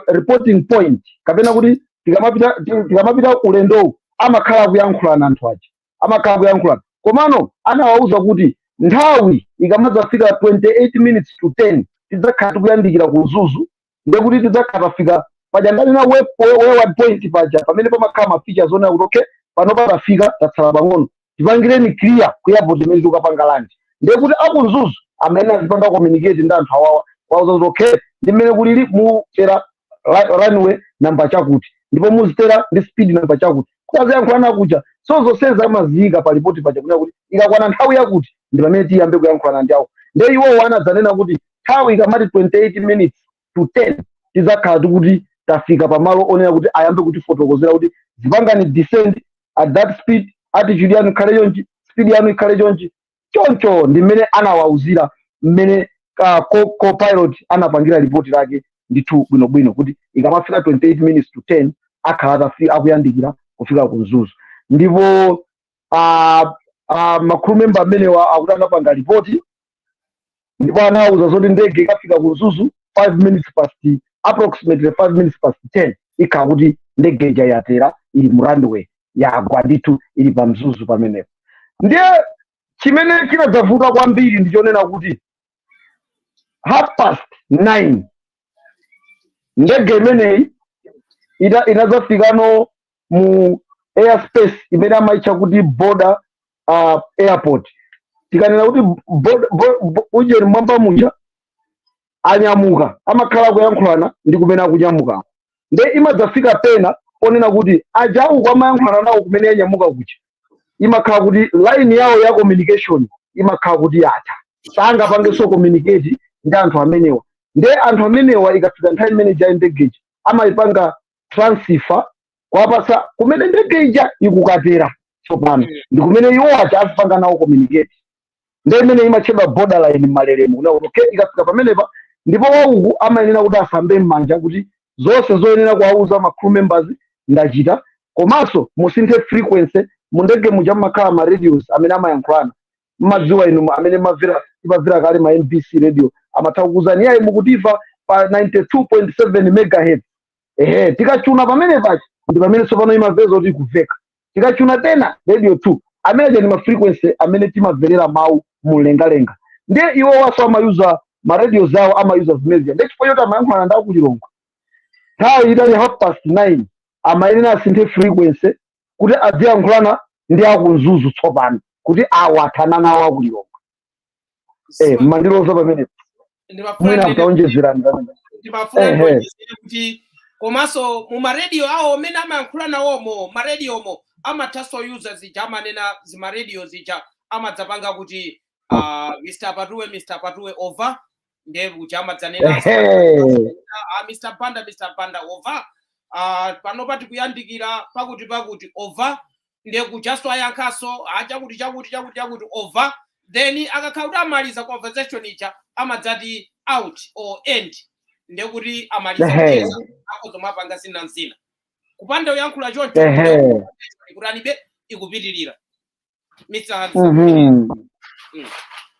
reporting point, kapena kuti tikamapita ulendowu, amakhala akuyankhulana, anthu aja amakhala akuyankhulana. Komano anawauza kuti nthawi ikamadzafika 28 minutes to 10 tidzakhala tikuyandikira ku Mzuzu, ndekuti tidzakhala tafika paja ndanena wayboard point paja pamene pamakhala ma features onena kuti okay, pano patafika, tatsala pang'ono, tipangireni clear ku airport imene tikukapanga land. Ndekuti aku Mzuzu amene azipanga communicate ndi anthu awawa, kwauza kuti okay, ndi mmene kulili, mutera runway namba chakuti ndipo muzitera ndi speed namba chakuti, kuti aziyankhulana kuja. So zonsezi amaziyika pa ripoti paja kunena kuti ikakwana nthawi yakuti ndi pamene tiyambe kuyankhulana ndi awo. Nde iwowo anadzanena kuti nthawi ikamati 28 minutes to 10 tizakhala tikuti tafika pamalo onena kuti ayambe kutifotokozera kuti zipangani descend at that speed, attitude yanu ikhale chonchi, speed yanu ikhale chonchi choncho. Ndi mmene anawauzira, mmene co-pilot anapangira ripoti lake ndithu bwinobwino kuti ikamafika 28 minutes to 10 akhala akuyandikira kufika ku Mzuzu. Ndipo ma crew member amenewa akuti anapanga ripoti ndipo anawuza zoti ndege ikafika ku Mzuzu 5 minutes past, approximately 5 minutes past 10, ikhala kuti ndege ija yatera, ili mu runway, yagwa ndithu, ili pa Mzuzu pamenepo. Ndiye chimene chinadzavuta kwambiri ndichonena kuti half past 9 ndege imeneyi inadzafikano mu airspace imene amayitcha kuti border airport. Tikanena kuti border, ujeni mwamba muja anyamuka, amakhala akuyankhulana ndi kumene akunyamukako. Nde imadzafika pena ponena kuti aja uku amayankhulana nawo kumene yanyamuka kuja, imakhala kuti line yawo ya communication imakhala kuti yatha, sangapangenso communicate ndi anthu amenewa. Nde anthu amenewa ikafika nthawi imene ija ndegeji amayipanga transfer kuwapasa kumene ndege ija ikukatera tsopano, ndi kumene iwo aja azipanga nawo communicate. Nde imene imatchedwa borderline mmalelemo, kuna kuti okay, ikafika pamenepa ndipo wauku amayenera kuti asambe m'manja kuti zonse zoyenera kuwauza ma crew members ndachita, komanso musinthe frequency. Mu ndege muja mmakhala ma radios amene amayankhulana. Mmadziwa inu amene mavera, timamvera kale ma MBC radio, amatha kukuuzani, yayi, mukutimva pa 92.7 megahertz. Ehe, tikachuna pamene pachi ndi pamene tsopano imamveza kuti ikuveka. Tikachuna tena radio 2, amene aja ndi ma frequency amene timamverera mawu mumlengalenga. Ndiye iwo waso amayuza ma radio zawo, amayuza zimenezi. Ndiye chifukwa choti amayankhulana ndi akulilongwe, nthawi itali half past 9 amayenera asinthe frequency kuti aziyankhulana ndi akumzuzu tsopano, kuti awa athana nawo akulilongwe. Mmandiloza pamenepo. Ndimafuna Mwina mtaonjezerani pamene. Ndimafuna ndionjezere kuti komanso mu marediyo awo amene amayankhula nawomo, marediyomo amathanso yuza zija amanena zimarediyo zija, amadzapanga kuti Mr Patuwe, Mr Patuwe, over. Ndiye kuja amadzanena Mr Banda, Mr Banda, over, pano pati kuyandikira pakuti pakuti, over. Ndiye kujaso ayankhaso chakuti chakuti chakuti chakuti, over. Then akakhala kuti amaliza conversation ija amadzati out or end, ndiye kuti amaliza kucheza, akhoza mapanga zina nzina kupanda uyankhula choncho kuti anibe ikupitirira. Mr Hans.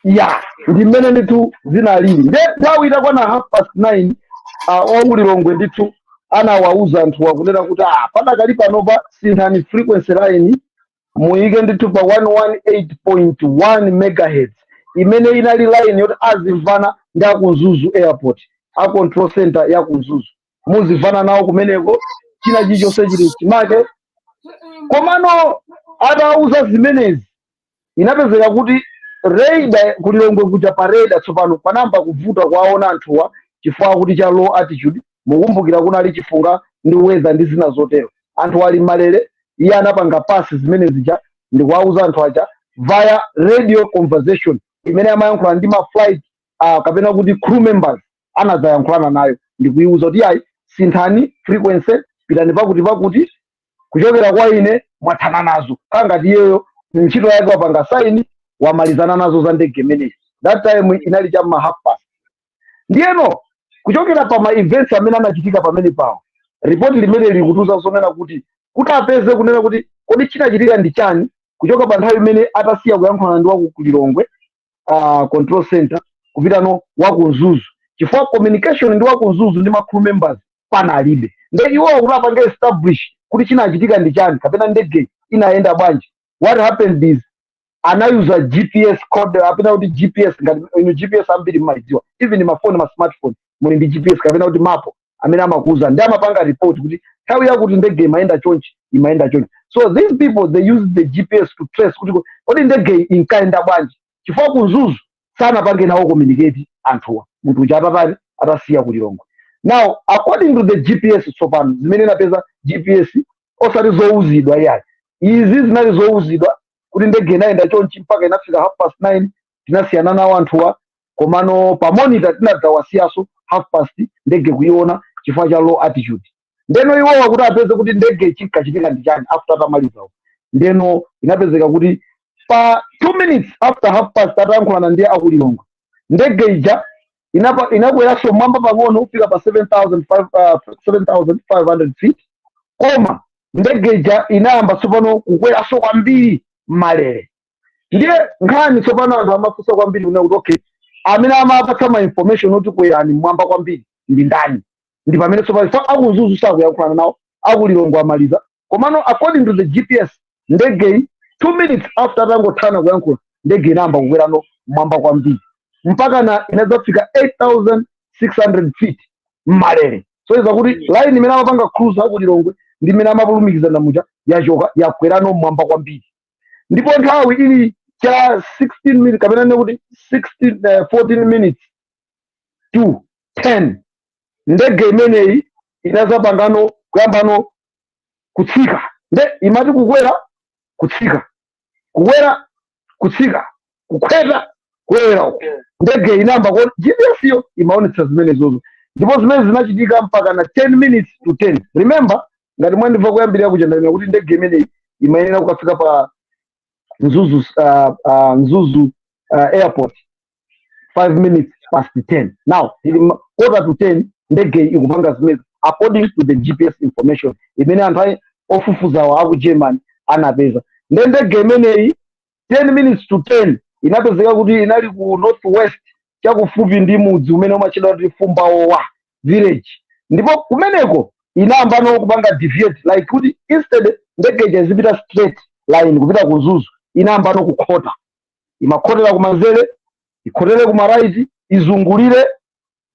Ya, ndi mmene ndithu zinalili. Nde nthawi itakwana half past nine, wakulilongwe ndithu anawauza anthuwa kunena kuti padakali panopa sinthani frequency line, muyike ndithu pa 118.1 megahertz, imene inali line yoti azimvana ndi akumzuzu airport, a control center ya kumzuzu, muzimvana nawo kumeneko, china chilichonse chili chimake. Komano atauza zimenezi inapezeka kuti Radar kuLilongwe kuja, pa radar tsopano panamba kuvuta kwaona anthuwa chifukwa kuti cha low altitude. Mukumbukira kunali chifunga ndi weather ndi zina zotero. Anthu ali malere, iye anapanga pasi zimene zija ndikuwauza anthu aja via radio conversation imene amayankhula ndi ma flight kapena kuti crew members. Anadzayankhulana nayo ndikuiuza kuti, "Ayi, sinthani frequency, pitani pakuti pakuti, kuchokera kwa ine mwathana nazo." Kangati iyeyo ntchito yake wapanga sign, wamalizana nazo za ndege imeneyi. That time inali chamma half past. Ndiyeno kuchokera pa ma events amene anachitika pamene pawo, ripoti limene likutuza zonena kuti apeze kunena kuti kodi chinachitika ndi chani kuchoka pa nthawi imene atasiya kuyankhulana ndi waku Lilongwe control center kupitano waku Mzuzu, chifukwa communication ndi waku Mzuzu ndi ma crew members panalibe. Nde iwowo kuti apange establish kuti chinachitika ndi chani kapena ndege inayenda bwanji, what happened is anayuza GPS code, apena kuti GPS. Ngati inu GPS ambiri mmayidziwa, even mafoni, ma smartphone muli ndi GPS kapena kuti map amene amakuuza ndi amapanga report kuti nthawi yakuti ndege imayenda chonchi, imayenda chonchi. So these people, they use the GPS to trace kuti kodi ndege inkayenda bwanji, chifukwa ku Mzuzu sanapange nawo communicate anthuwa munthu uja atatani, atasiya kuLilongwe. Now, according to the GPS tsopano zimene inapeza GPS, osati zouzidwa iyayi, izi zinali zouzidwa kuti ndege inayenda chonchi mpaka inafika 9:30, tinasiyana nawo anthuwa, komano pa monitor tinadzawasiyaso half past, ndege kuiona chifukwa cha low altitude. Ndeno iwowa kuti apeze kuti ndege chinkachitika ndi chani after atamalizawo, ndeno inapezeka kuti pa 2 minutes after half past, atayankhulana ndi akuLilongwe, ndege ija inakweranso mwamba pang'ono kufika pa 7500 feet. Koma ndege ija inayamba tsopano kukweranso kwambiri malere. Ndiye nkhani tsopano anthu amafunsa kwambiri kuna kuti, okay, amene amapatsa ma information oti kwerani mwamba kwambiri ndi ndani? Ndi pamene tsopano so akuMzuzu sakuyankhulana nawo, akuLilongwe amaliza. Komano according to the GPS, ndegeyi 2 minutes after atangothana kuyankhula, ndege inayamba kukwerano mwamba kwambiri mpaka na inadzafika 8600 feet mmalere. So iza kuti line imene amapanga cruise akuLilongwe ndi imene amapulumikizana muja yachoka, yakwerano mwamba kwambiri. Ndipo nthawi ili cha 16 minutes, kapena ne kuti 16, 14 minutes to 10, ndege imeneyi inazapangano kuyambano kutsika. Nde imati kukwera, kutsika, kukwera, kutsika, kukwera, kukwera uko. Ndege inamba ko GPS yo imaonetsa zimenezozo, ndipo zimene zinachitika mpaka na 10 minutes to 10. Remember, ngati mwandimva kuyambirira kuchandamira kuti ndege imeneyi imayenera kukafika pa Mzuzu, Mzuzu airport 5 minutes past 10. Now ili quarter to 10, ndege ikupanga zimene according to the GPS information imene anthu ofufuzawo aku Germany anapeza. Nde ndege imeneyi 10 minutes to 10 inapezeka kuti inali ku northwest chakufupi ndi mudzi umene umatchedwa kuti Fumbaowa village. Ndipo kumeneko inayamba no kupanga deviate, like kuti instead ndege ija izipita straight line kupita ku Mzuzu, inayamba no kukhota, imakhotera kumanzere, ikhotere kuma right, izungulire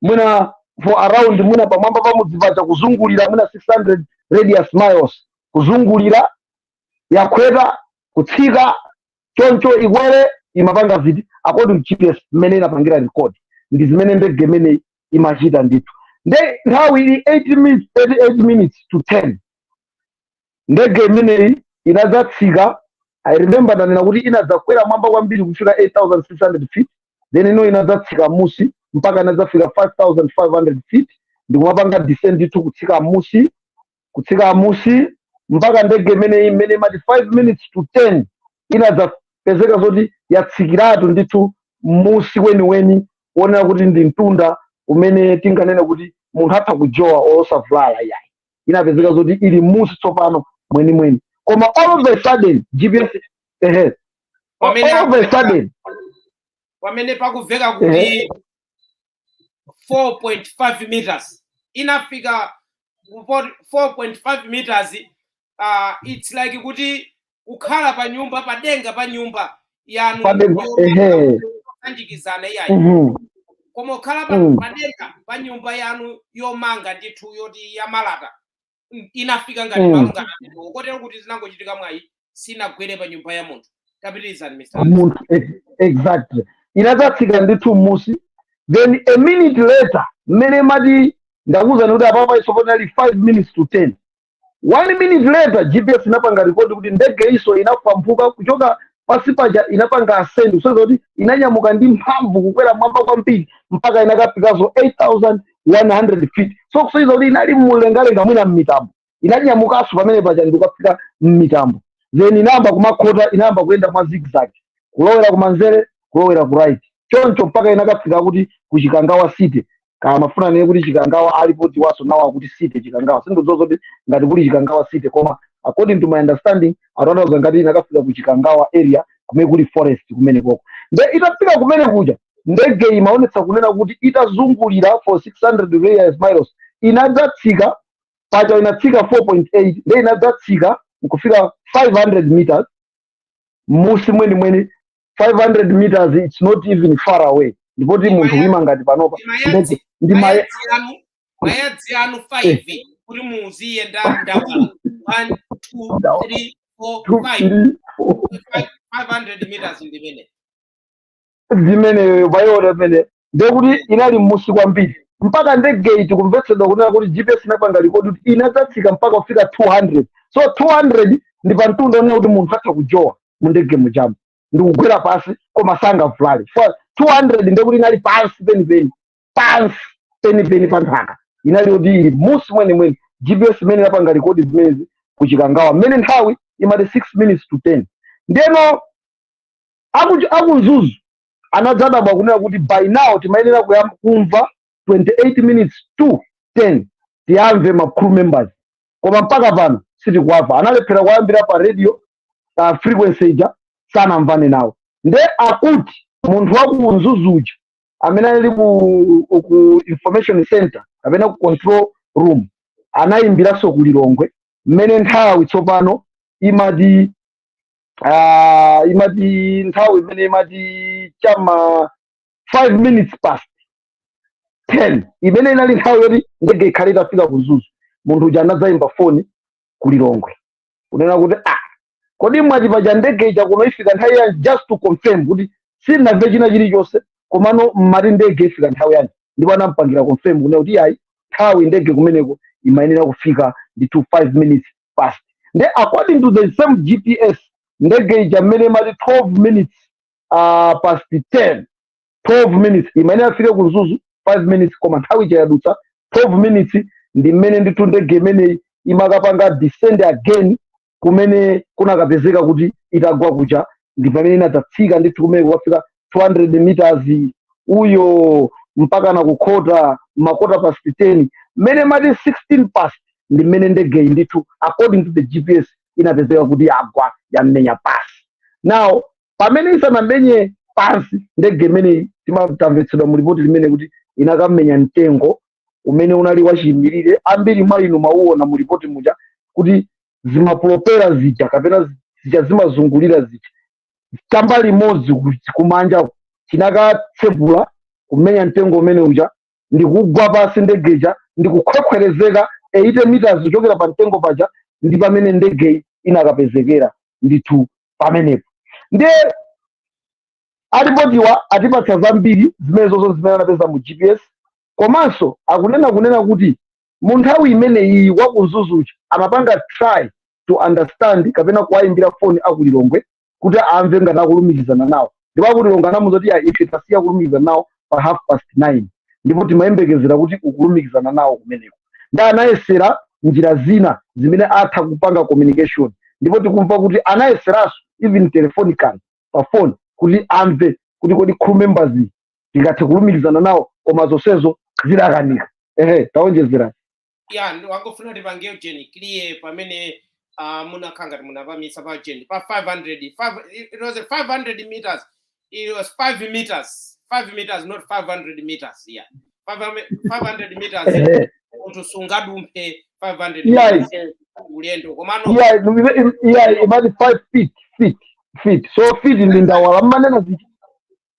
mwina for around mwina pamwamba pa mudzi paja, kuzungulira mwina 600 radius miles, kuzungulira, yakhweta, kutsika choncho, ikwere. Imapanga ziti according to GPS mmene inapangira record, ndi zimene ndege imeneyi imachita ndithu. Nde nthawi ili 8 minutes, 38 minutes to 10, ndege imeneyi inadzatsika. I remember ndanena kuti inadzakwera mwamba kwambiri kufika 8600 feet, then ino inadzatsika musi mpaka inadzafika 5500 feet, ndikumapanga descend ndithu, kutsika musi, kutsika musi, mpaka ndege imeneyi imene imati 5 minutes to 10 inadzapezeka zoti yatsikiratu ndithu musi weniweni, kuonera kuti ndi mtunda umene tinganene kuti munthu atha kujowa osavulala yayi. Inapezeka zoti ili musi tsopano mwenimweni. Koma all of a sudden GPS, ehe, Pamene all of a sudden pamene pakuveka kuti 4.5 meters, inafika ku 4.5 meters, it's like kuti kukhala pa nyumba, padenga pa nyumba yanu Padenga, ehe. Sanjikizana iyayi, koma kukhala pa padenga pa nyumba yanu yomanga ndithu yoti yamalata, inafika ngati malo ngati amenewo, kotero kuti zinangochitika mwayi sinagwere pa nyumba ya munthu. Tapitirizani, Mr. Munthu, Exactly, inadzatsika ndithu m'musi. Then a minute later, mmene mati ndakuwuzani kuti apapa isoponali 5 minutes to 10, one minute later GPS inapanga record kuti ndege iso inapampuka kuchoka pasi paja, inapanga ascend, kusonyeza kuti inanyamuka ndi mphamvu kukwera mwamba kwambiri mpaka inakafikaso 8100 feet. So kusonyeza kuti inali mumlengalenga, mwina mmitambo. Inanyamukanso pamene paja ndikukafika mmitambo, then inayamba kumakhota, inayamba kuyenda mwa zigzag, kulowera kumanzere, kulowera ku right, choncho mpaka inakafika kuti ku Chikangawa city. Kama nene kuti Chikangawa alipo tiwaso nawo akuti city Chikangawa, sindizozo kuti ngati kuli Chikangawa city, koma according to my understanding atanthauza ngati inakafika ku Chikangawa area kumene kuli forest kumene koko. Nde itafika kumene kuja, ndege imaonetsa kunena kuti itazungulira for 600 radius miles, inadzatsika paja, inatsika 4.8, nde inadzatsika nkufika 500 meters musi mwenimweni. 500 meters, it's not even far away. Ndipoti munthu kuyima ngati panopa, ndege ndi Mayadzi anu 5 kuti muziyenda ndawala 1, 2, 3, 4, 2, 5. 3, 4. 500 meters ndimene. Zimeneyo payiona pamene ndekuti inali m'musi kwambiri, mpaka ndege iti kumvetsedwa kunena kuti GPS inapanga record kuti inadzatsika mpaka kufika 200. So 200 ndi pamtunda onena kuti munthu atha kujowa mu ndege mujamu ndikugwera pasi koma sangavulale. 200 ndekuti inali pansi penipeni, pansi penipeni pa nthaka, inali kuti ili musi mwenimweni. GPS imene inapanga record zimenezi kuChikangawa mmene nthawi imati 6 minutes to 10. Ndeno akuMzuzu anadzadabwa kunena kuti by now timayenera kumva 28 minutes to 10, tiyamve ma crew members, koma mpaka pano sitikuwamva. Analephera kuyambira pa radio frequency ija, sanamvane nawo. Nde akuti munthu wa ku Mzuzuja amene ali ku information center kapena ku control room anayimbiranso ku Lilongwe mmene nthawi tsopano imati imati nthawi imene imati chama 5 minutes past 10, imene inali nthawi yoti ndege ikhale itafika ku Mzuzu. Munthu uja anadzayimba foni ku Lilongwe kunena kuti, "Ah, kodi mwati paja ndege ija kuno ifika nthawi yanji?" Just to confirm kuti sinamve china chilichonse, komano mmati ndege ifika nthawi yanji? Ndipo anampangira confirm kunena kuti yayi, nthawi ndege kumeneko imayenera kufika ndi to 5 minutes past. Nde according to the same GPS, ndege ija mmene imati 12 minutes past 10, 12 minutes imayenera afike ku Mzuzu, 5 minutes, koma nthawi ija yadutsa 12 minutes ndi mmene ndithu ndege imeneyi imakapanga descend again kumene kunakapezeka kuti itagwa kuja, ndi pamene inadzatsika ndithu kumene kukafika 200 meters uyo mpaka na kukhota ma quarter past 10. Mmene mati 16 past ndi mmene ndegeyi ndithu according to the GPS inapezeka kuti yagwa, yamenya pasi. Now pamene isanamenye pansi ndege imeneyi, timatamvetsedwa mu ripoti limene kuti inakamenya mtengo umene unali wachiyimirire. Ambiri mwa inu mauona mu ripoti muja kuti zimapropellers zija kapena zija zimazungulira zija, chambali imodzi kumanja chinakatsepula kumenya mtengo umene uja ndikugwa pasi ndegeja, ndikukhwekhwerezeka 80 meters kuchokera pa mtengo paja, ndi pamene ndegeyi inakapezekera ndithu pamenepo. Ndiye alipotiwa atipatsa zambiri zimene zozo zimene anapeza mu GPS, komanso akunena kunena kuti mu nthawi imeneyi wakuMzuzuja amapanga try to understand kapena kuwayimbira foni akuLilongwe kuti amve ngati akulumikizana nawo. Ndipo akuLilongwe anamuza kuti, "Ya, ife tasiya kulumikizana nawo pa half past 9, ndipo timayembekezera kuti ukulumikizana nawo kumeneko." Ndi anayesera njira zina zimene atha kupanga communication, ndipo tikumva kuti anayeseranso even telephonically pa phone kuti amve kuti kodi crew members tingathe kulumikizana nawo, koma zonsezo zidakanika. Ehe, taonjezerani. Ya, wangofuna tipange ujeni clear pamene munakhala ngati munapamisa pa ujeni pa 500 it was a 500 meters, it was 5 meters, 5 meters, not 500 meters. Yeah, 500, 500 meters. Munthu sungadumphe 500 meters ulendo, komano Yeah, imati 5 feet, feet, feet. So feet ndi ndawala mmanena zichi.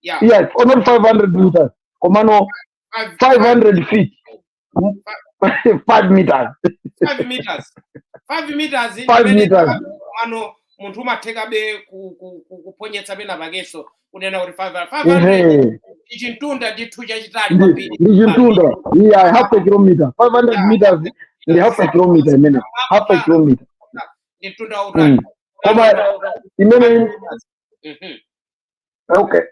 Yeah, oh, not 500 meters, komano 500 feet, 5 meters. 5 meters, 5 meters. 5 meters. Komano Munthu umathekabe kuponyetsa pena pakenso kunena kuti 500 ichi mtunda ndithu chachitali kwambiri. Ndi chimtunda, iya, half a kilometer. 500 meters ndi half a kilometer imene, half a kilometer. Ndi mtunda wautali. Koma imene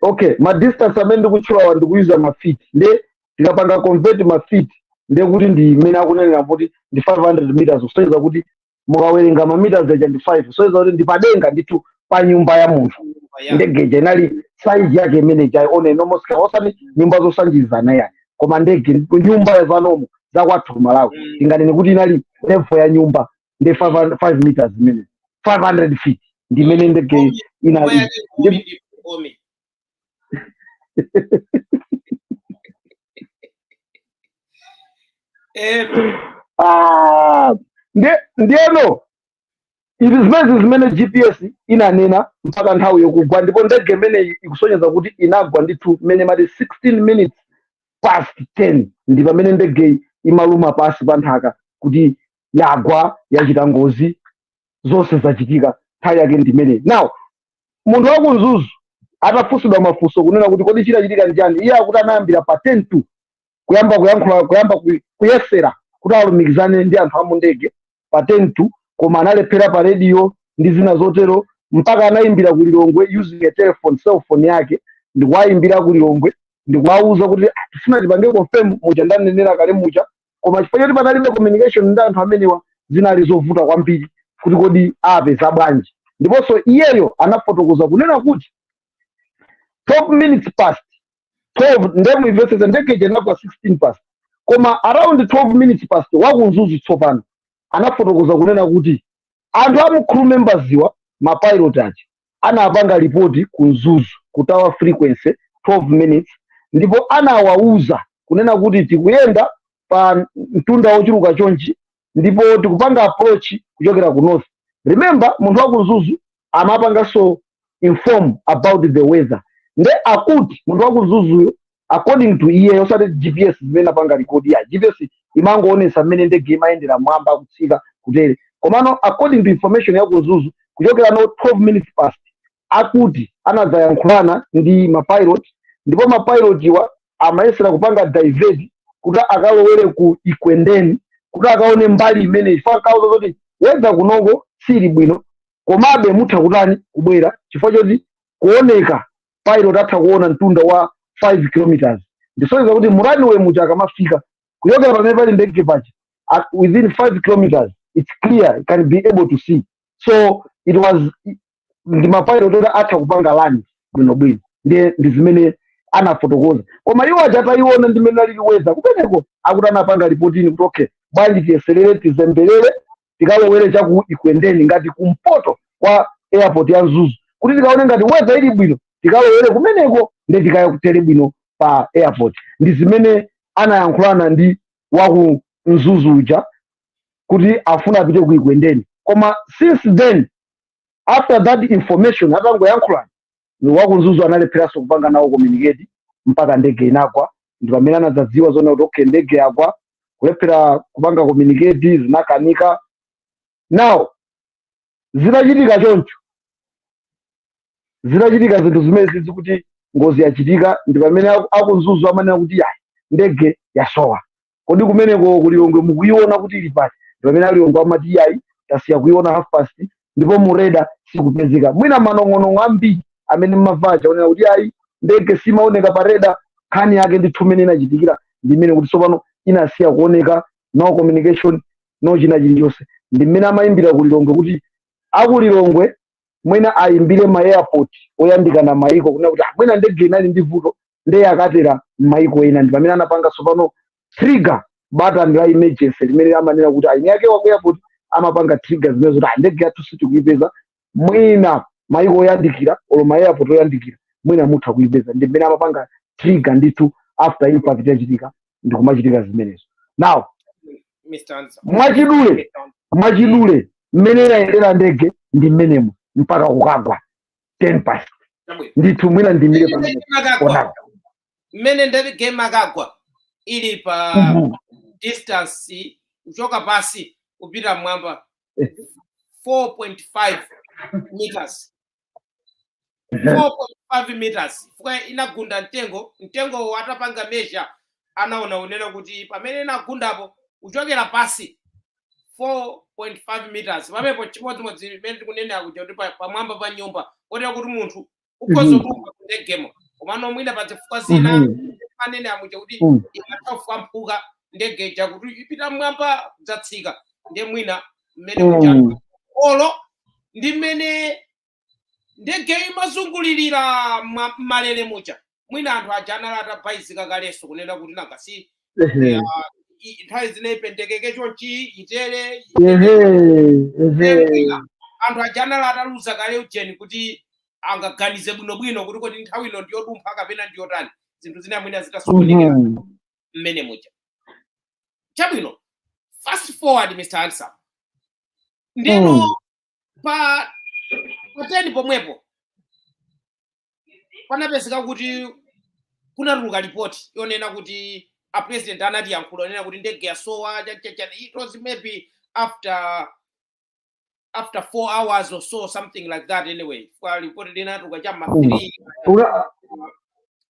Okay, ma distance amene ndikutchulawa ndikuyuza ma feet, nde tikapanga convert ma feet, nde kuti ndi imene akunenera kuti ndi 500 meters, kusonyeza kuti mukawerenga ma meters aja ndi 5, kusonyeza kuti ndi padenga ndithu pa nyumba ya munthu. Ndege ija inali size yake imene ija on a normal scale, osati nyumba zosanjizana yani, koma ndege nyumba zanomo zakwathu ku Malawi, tinganene kuti inali level ya nyumba, ndi 5 meters imene, 500 feet ndi imene ndege Nyumba inali. yake ngumi ndi ngumi. Ah, ndiyeno izi zimene zimene GPS inanena mpaka nthawi yokugwa, ndipo ndege imeneyi ikusonyeza kuti inagwa ndithu mmene mati 16 minutes past 10, ndi pamene ndegeyi imaluma pasi pa nthaka kuti yagwa, yachita ngozi, zonse zachitika nthawi yake ndi imeneyi. Now munthu waku Mzuzu atafunsidwa mafunso kunena kuti kodi chinachitika ndi chani, iye akuti anayambira pa 10 to kuyamba kuyankhula, kuyamba kuyesera kuti alumikizane ndi anthu amu ndege pa 10 to, koma analephera pa radio ndi zina zotero, mpaka anayimbira ku Lilongwe using a telephone, cell phone yake, ndikuwayimbira ku Lilongwe ndikuwawuza kuti, "Ah, tifuna tipange confirm muja ndanenera kale muja." Koma chifukwa choti panalibe communication ndi anthu amenewa, zinali zovuta kwambiri kuti kodi apeza bwanji. Ndiponso iyeyo anafotokoza kunena kuti 12 minutes past 12, ndemuyimvetsetse, ndege ija inagwa 16 past, koma around 12 minutes past waku Mzuzu tsopano anafotokoza kunena kuti anthu amu crew members iwa, mapilot aja, anapanga ripoti ku Mzuzu ku tower frequency 12 minutes, ndipo anawauza kunena kuti tikuyenda pa mtunda wochuluka chonchi ndipo tikupanga approach kuchokera ku north. Remember, munthu wa ku Mzuzu amapanganso inform about the weather. Nde akuti munthu wa ku Mzuzuyo, according to iye, osati GPS zimene apanga record ya GPS, imangoonesa mmene ndege imayendera mwamba, kutsika, kutere, komano according to information ya ku Mzuzu kuchokera no 12 minutes past, akuti anadzayankhulana ndi mapilot, ndipo mapilot iwa amayesera kupanga divert kuti akalowere ku Ikwendeni kuti akaone mbali imene chifukwa akauza kuti weather kunoko sili bwino, komabe mutha kutani, kubwera, chifukwa choti kuoneka pilot atha kuona mtunda wa 5 kilometers, ndisonyeza kuti mu runway muja akamafika kuchokera pamene pali ndege paja, within 5 kilometers it's clear, you can be able to see. So it was ndi mapilot oti atha kupanga land bwinobwino. Ndiye ndi zimene anafotokoza. Koma iwo aja atayiona ndi mmene alili weather kumeneko, akuti anapanga ripotini kuti okay, bwanji tiyeserere, tizembelere, tikalowere chaku Ikwendeni ngati kumpoto kwa airport ya Mzuzu, kuti tikaone ngati weather ili bwino, tikalowere kumeneko ndi tikatere bwino pa airport. Ndi zimene anayankhulana ndi waku Mzuzu uja kuti afuna apite ku Ikwendeni. Koma since then, after that information, atangoyankhulana, waku Mzuzu analepheranso kupanga nawo communicate mpaka ndege inagwa. Ndi pamene anadzadziwa zona kuti okay, ndege yagwa, kulephera kupanga communicate, zinakanika. Now zitachitika choncho, zitachitika zinthu zimene zizi kuti ngozi yachitika, ndi pamene aku Mzuzu amanena kuti yayi, ndege yasowa, kodi kumeneko kuLilongwe mukuiona kuti ili pati? Ndi pamene aLilongwe amati yayi, tasiya kuiona half past, ndipo mu radar sikupezeka. Mwina manong'onong'o ambiri amene mmavacha onena kuti ayi, ndege simaoneka pa radar, nkhani yake ndithu mmene inachitikira ndi imene kuti tsopano inasiya kuoneka, no communication, no china chilichonse. Ndi mmene amayimbira kuLilongwe kuti akuLilongwe mwina ayimbire ma airport oyandikana maiko kunena kuti, ah, mwina ndege inali ndi vuto, ndiye akatera m'maiko ena. Ndi pamene anapanga tsopano trigger button la emergency limene amanena kuti aini ake wa ku airport amapanga trigger zimene zoti, ah, ndege yathu sitikuipeza, mwina maiko oyandikira olo ma airport oyandikira mwina mutha kuipeza. Ndi mmene amapanga trigger ndithu after impact yachitika, ndikumachitika zimenezo. Now Mr. Ansa. Mwachidule mmene inayendera ndege ndi mmenemo mpaka kukagwa 10 past. Chabwino. Ndithu mwina ndimire Mmene pamene ndege imakagwa, onaka. Mmene ndege imakagwa ili pa distance kuchoka pasi kupita mmwamba 4.5 meters, 4.5 meters, chifukwa inagunda mtengo. Mtengo atapanga measure, anaona unena kuti pamene inagundapo kuchokera pasi 4.5 meters, pamenepo chimodzimodzi imene tikunenera kuja kuti pamwamba pa nyumba, kotero kuti munthu ukhoza kulumpha ndegemo. Komano mwina pa zifukwa zina manene amuja kuti imatha kufamphuka ndege ija kuti ipita mmwamba kudzatsika, ndiye mwina mmene kuja olo ndi mmene ndege imazungulirira mmalere muja, mwina anthu aja anali atabhaizika kalenso kunena kuti nanga si nthawi zina ipendekeke chonchi, itere. Ehe ehe Mwina anthu aja anali ataluza kale ujeni kuti angaganize bwinobwino kuti kodi nthawi ino ndiyodumpha kapena ndiyotani, zinthu zina mwina zitasokonekera mmene muja. Chabwino, fast forward, Mr Handsome, ndeno pa 10 pomwepo panapezeka kuti kunatuluka ripoti yonena kuti a president anati yankhula onena kuti ndege yasowa chachachana. It was maybe after 4 hours or so, something like that. Anyway, kwa ripoti linatuluka chamma 3.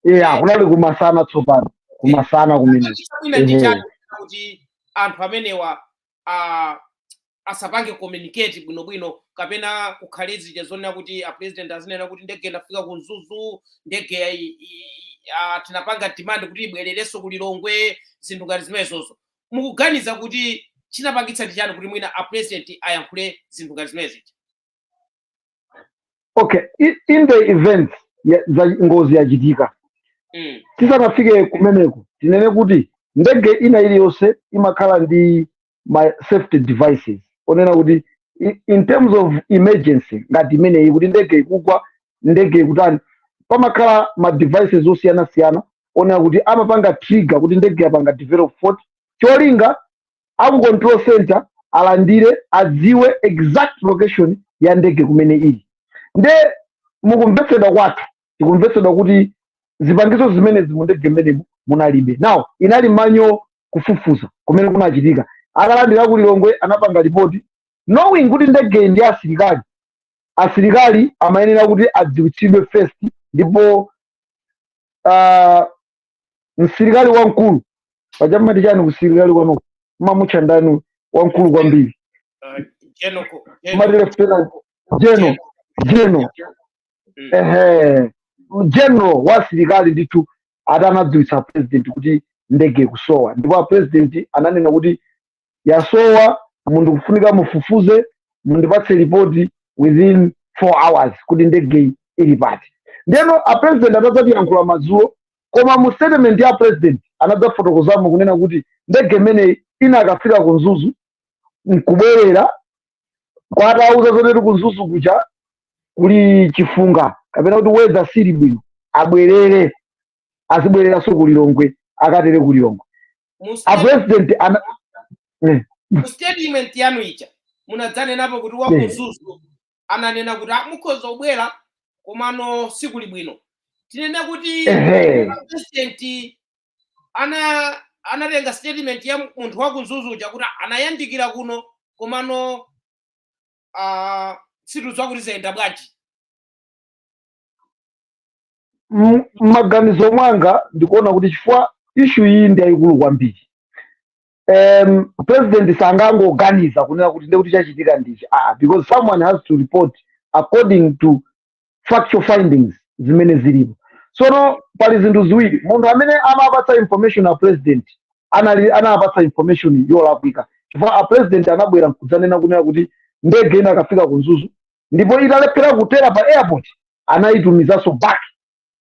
Yeah, kunali kumasana tsopano, kumasana kumene. Mwina ndi chani kuti anthu amenewa asapange communicate bwinobwino, kapena kukhale zija zonena kuti a president azinena kuti ndege inafika ku Mzuzu, ndege tinapanga demand kuti ibwererenso ku Lilongwe, zinthu ngati zimenezozo? Mukuganiza kuti chinapangitsa ndi chani kuti mwina a president ayankhule zinthu ngati zimenezi? Okay, in the event za ngozi yachitika, tisanafike kumeneko, tinene kuti ndege ina iliyonse imakhala ndi ma safety devices onena kuti in terms of emergency ngati imeneyi, kuti ndege ikugwa, ndege ikutani, pamakhala ma devices osiyanasiyana onena kuti amapanga trigger kuti ndege yapanga develop fault, cholinga aku control center alandire, adziwe exact location ya ndege kumene ili. Nde mukumvetsedwa kwathu, tikumvetsedwa kuti zipangizo zimenezi mu ndege mmenemu munalibe. Now inali manual kufufuza kumene kunachitika. Akalandira ku Lilongwe, anapanga ripoti knowing kuti ndege ndi asilikali. Asilikali amayenera kuti adziwitsidwe first, ndipo msilikali wamkulu pachamati chani kusilikali kwanu, mamutcha ndani wamkulu kwambiri? General. Mati lieutenant general, general. Ehe, general wa asilikali ndithu atanadziwitsa president kuti ndege ikusowa, ndipo a president ananena kuti yasowa, munthu kufunika mufufuze, mundipatse ripoti within 4 hours kuti ndege ili pati. Ndeno a president atadzatiyankhula madzulo, koma mu statement ya president anadzafotokozamo kunena kuti ndege imeneyi inakafika ku Mzuzu nkubwerera, kwatauza zoteti ku Mzuzu kuja kuli chifunga kapena kuti weather sili bwino, abwerere, azibwereranso ku Lilongwe, akatere ku Lilongwe. Mu A president ana mu statement yanu ija munadzanenapo kuti wa ku Mzuzu ananena kuti, "Ah, mukhoza kubwera komano sikuli bwino." Tinene kuti president anatenga statement ya munthu wa ku Mzuzu uja kuti anayandikira kuno, komano situdziwa kuti zayenda bwanji? M'maganizo mwanga ndikuona kuti chifukwa issue iyi ndi yayikulu kwambiri, president sangangoganiza kunena kuti ndekuti chachitika ndichi, ah, because someone has to report according to factual findings zimene zilipo. Tsono pali zinthu ziwiri: munthu amene amapatsa information a president anali anapatsa information yolakwika, chifukwa a president anabwera nkudzanena kunena kuti ndege ina akafika ku Mzuzu, ndipo italephera kutera pa airport anayitumizanso back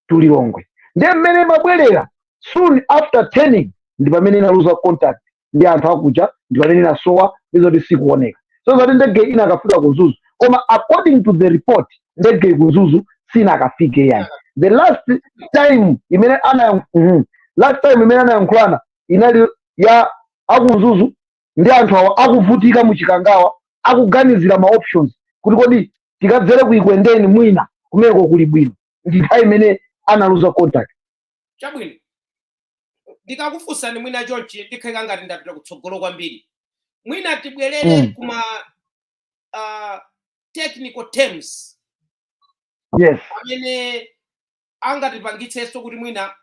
to Lilongwe. Ndiye mmene imabwerera, soon after turning, ndi pamene inaluza contact ndi anthu akuja, ndi pamene inasowa, ndizoti sikuoneka. So zati ndege ina akafika ku Mzuzu, koma according to the report ndege ku Mzuzu sinakafike yani. The last time imene ana last time imene anayankhulana inali ya aku Mzuzu ndi anthu awa akuvutika muchikangawa, akuganizira ma options kuti kodi tikadzere kuikwendeni, mwina kumeneko kuli bwino, ndi nthawi imene analuza contact. Chabwino, ndikakufunsani mwina chonchi, ndikhala ngati ndapita kutsogolo kwambiri. Mwina tibwerere kuma technical terms amene angatipangitsenso kuti mwina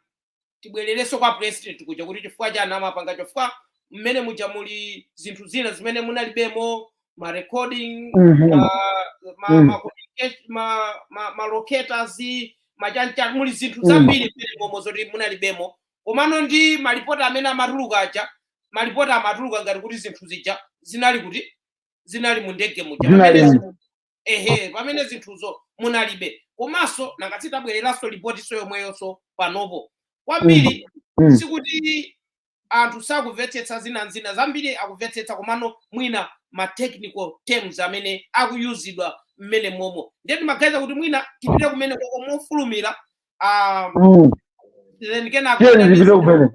tibwererenso kwa president kuja kuti chifukwa chani amapanga, chifukwa mmene muja muli zinthu zina zimene munalibemo, ma recording, ma, ma, ma locators, machancha, muli zinthu zambiri mmene momwe zoti munalibemo. Komano ndi malipoti amene amatuluka aja, malipoti amatuluka ngati kuti zinthu zija zinali kuti zinali mu ndege muja, Zinali ehe, pamene zinthuzo munalibe. Komanso nanga sitabwereranso ripotiso yomweyonso panopo kwambiri, sikuti anthu sakumvetsetsa zina zina zambiri, akumvetsetsa, komano mwina ma technical terms amene akuyuzidwa mmene momo. Ndiye timaganiza kuti mwina tipite kumene koko mofulumira, then kenako Tiyeni tipite kumene.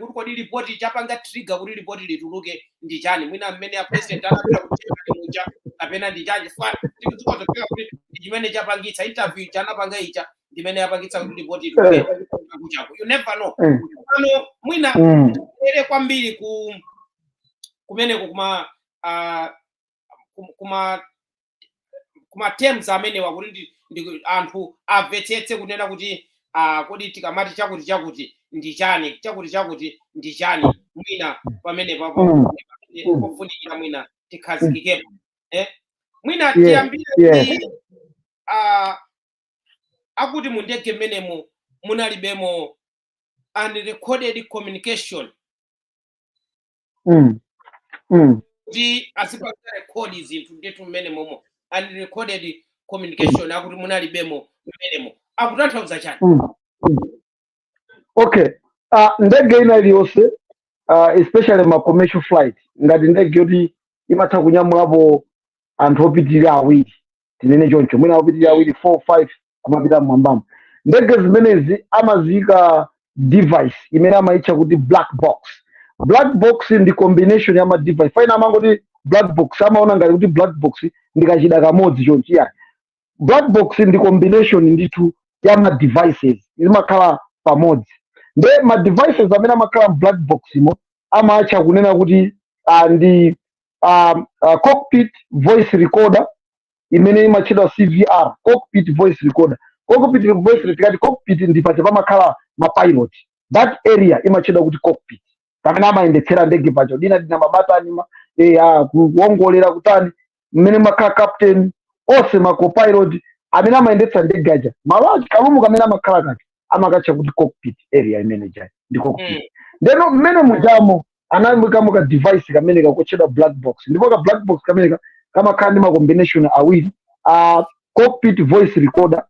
Kuti kodi ripoti chapanga trigger kuti ripoti lituluke ndi chani? Mwina mmene a president anapita ku Germany muja, kapena ndi chani? Chifukwa tikuzikazofika kuti ndi chimene chapangitsa interview chanapanga icha, ndimene yapangitsa kuti ripoti ituluke kuchako. You never know. Pano mwina ere kwambiri ku kumeneko kuma kuma terms amenewa, kuti ndi anthu amvetsetse kunena kuti kodi tikamati chakuti chakuti ndi chani, chakuti chakuti ndi chani? Mwina pamene papo pofunikira mwina tikhazikikepo, eh? Mwina tiyambire ndi akuti mu ndege mmenemo munalibemo unrecorded communication, kuti azipanga record zinthu ndithu mmene momo. Unrecorded communication akuti munalibemo mmenemo, akutanthauza chani? Okay, ndege ina iliyonse, especially ma commercial flight, ngati ndege yoti imatha kunyamulapo anthu opitirira awiri, tinene choncho, mwina opitirira awiri, 4, 5 kumapita mmwambamo, ndege zimenezi amaziyika device imene amayitcha kuti black box. Black box ndi combination ya ma device. Faina amangoti black box, amaona ngati kuti black box ndi kachida kamodzi chonchi. Yani black box ndi combination ndithu ya ma devices, zimakhala pamodzi. Nde ma devices amene amakhala mu black box imo amatcha kunena kuti ndi cockpit voice recorder, imene imatchedwa CVR, cockpit voice recorder. Cockpit voice, tikati cockpit ndi paja pamakhala ma pilot. That area imatchedwa kuti cockpit, pamene amayendetsera ndege paja, dina dina mabatani ma, kuwongolera, kutani, mmene makhala captain, onse ma copilot amene amayendetsa ndege aja, malo achi ka room kamene amakhala kacho amakatcha kuti cockpit area. Imene jayi ndi cockpit. Ndeno mmene mujamo anayikamo ka device kamene kakutchedwa black box, ndipo ka black box kameneka kamakhala ndi ma combination awiri a cockpit voice recorder.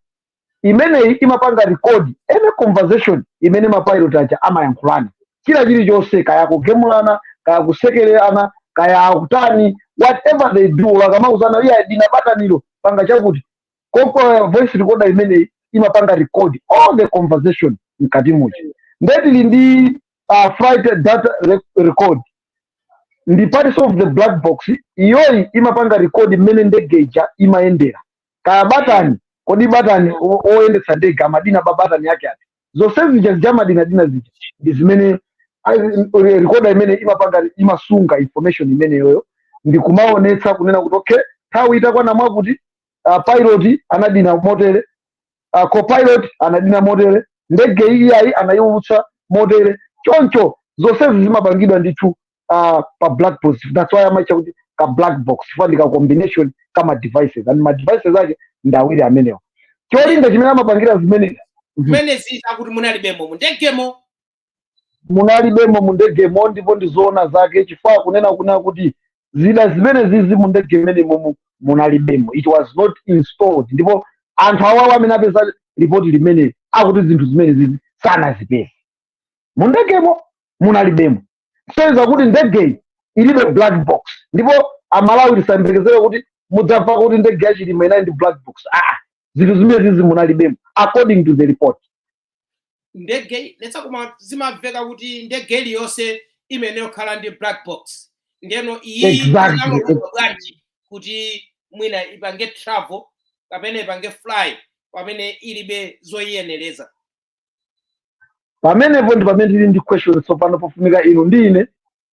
Imeneyi imapanga record any conversation imene mapilot aja amayankhulana, china chilichonse, kaya kugemulana, kaya kusekererana, kaya kutani, whatever they do, akamauzana, "Iya, dina batanilo, panga chakuti." Koko voice recorder imeneyi imapanga record all the conversation mkati muja. Ndetili ndi flight data record, ndi part of the black box. Iyoyi imapanga record mmene ndege ija imayendera, kaya batani, kodi batani oyendetsa ndege amadina ba batani yake ati, zonse zija zijamadinadina zija ndi zimene recorder imene imapanga, imasunga information imeneyoyo ndi kumaonetsa kunena kuti, okay, nthawi itakwana mwakuti, pilot anadina motere, copilot anadina motere, ndege iyayi anayiulutsa motere. Choncho zonsezi zimapangidwa ndithu pa black box. That's why amaitcha kuti ka black box, chifukwa ndi ka combination kama devices, and ma devices ake ndi awiri amenewa. Cholinga chimene amapangira zimene Zimene akuti munalibemo mu ndegemo. Munalibemo mu ndegemo, ndipo ndi zoona zake, chifukwa kunena kuti zida zimene zizi mu ndege imene momu munalibemo. It was not installed. Ndipo anthu awawo amene apeza ripoti limene akuti zinthu zimene zizi sanazipeze mu ndegemo, munalibemo, kusonyeza kuti ndegeyi ilibe black box. Ndipo Amalawi tisayembekezere kuti mudzamva kuti ndege yaChilima inali ndi black box. Ah, zinthu zimene zizi munalibemo according to the report. Ndege letsa, koma zimamveka kuti ndege iliyonse imene yokhala ndi black box. Ndeno iyi inaloledwa bwanji kuti mwina ipange travel kapena ipange fly pamene ilibe zoyiyenereza? Pamenepo ndi pamene tili ndi question tsopano, pofunika inu ndi ine,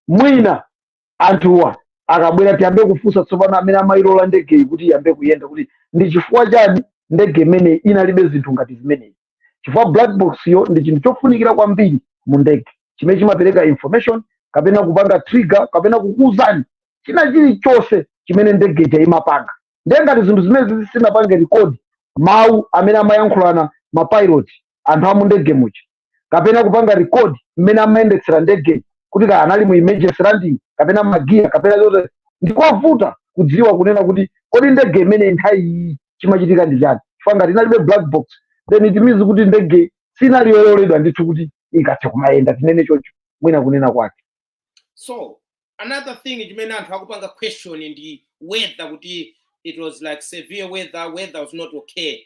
mwina anthuwa Akabwera, tiyambe kufunsa tsopano amene amayilola ndegeyi kuti iyambe kuyenda kuti ndi chifukwa chani ndege imeneyi inalibe zinthu ngati zimeneyi, chifukwa black box yo ndi chinthu chofunikira kwambiri mu ndege chimene chimapereka information kapena kupanga trigger kapena kukuuzani china chilichonse chimene ndege ija imapanga. Ndiye ngati zinthu zimene zisinapange record mawu amene amayankhulana mapilot, anthu amu ndege muja, kapena kupanga record mmene amayendetsera ndege kuti kaya anali mu emergency landing kapena magiya kapena zote, ndikovuta kudziwa kunena kuti kodi ndege imene nthawi iyi chimachitika ndi chani, chifukwa ngati inalibe black box, then it means kuti ndege sinali yololedwa ndithu kuti ikathe kumayenda, tinene choncho mwina kunena kwake. So another thing chimene anthu akupanga question ndi weather, kuti it was like severe weather, weather was not okay.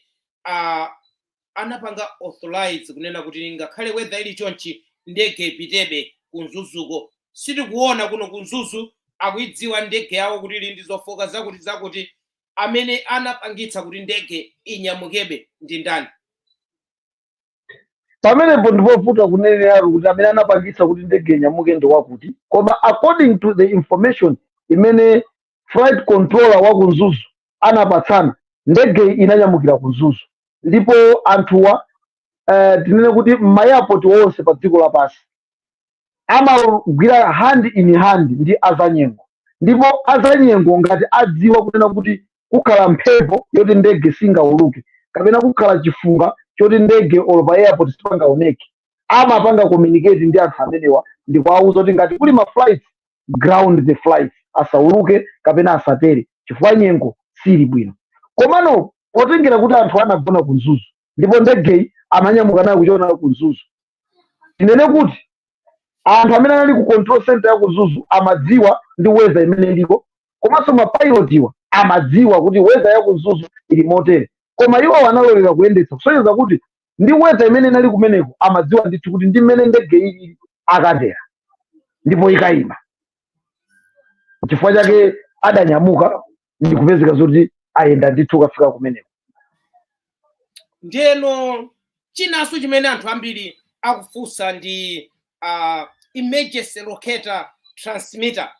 Anapanga authorize kunena kuti ngakhale weather ili chonchi, ndege ipitebe ku Mzuzuko. Sitikuona kuno ku Mzuzu akuidziwa ndege yawo kuti ili ndi zofoka zakuti zakuti. Amene anapangitsa kuti ndege inyamukebe ndi ndani? Pamenepo ndipovuta kuneneratu kuti amene anapangitsa kuti ndege inyamuke ndi wakuti, koma according to the information imene flight controller wa ku Mzuzu anapatsana, ndege inanyamukira ku Mzuzu. Ndipo anthuwa, tinene kuti m'ma-airport wonse pa dziko lapansi amagwira hand in hand ndi azanyengo, ndipo azanyengo ngati adziwa kunena kuti kukhala mphepo yoti ndege singauluke kapena kukhala chifunga choti ndege olo pa airport sipangaoneke, amapanga communicate ndi anthu amenewa ndikuwauza kuti ngati kuli ma flights, ground the flights, asauluke kapena asatere chifukwa nyengo sili bwino. Komano potengera kuti anthu anagona ku Mzuzu ndipo ndegeyi amanyamuka nayo kuchokera ku Mzuzu, tinene kuti anthu amene anali ku control center ya ku Mzuzu amadziwa ndi weather imene iliko, komanso mapilotiwa amadziwa kuti weather ya ku Mzuzu ili motere, koma iwo analolera kuyendetsa, kusonyeza kuti ndi weather imene inali kumeneko amadziwa ndithu kuti ndi mmene ndege ili akatera ndipo ikayima. Chifukwa chake adanyamuka ndi kupezeka zoti ayenda ndithu kafika kumeneko. Ndiyeno chinanso chimene anthu ambiri akufunsa ndi emergency locator transmitter,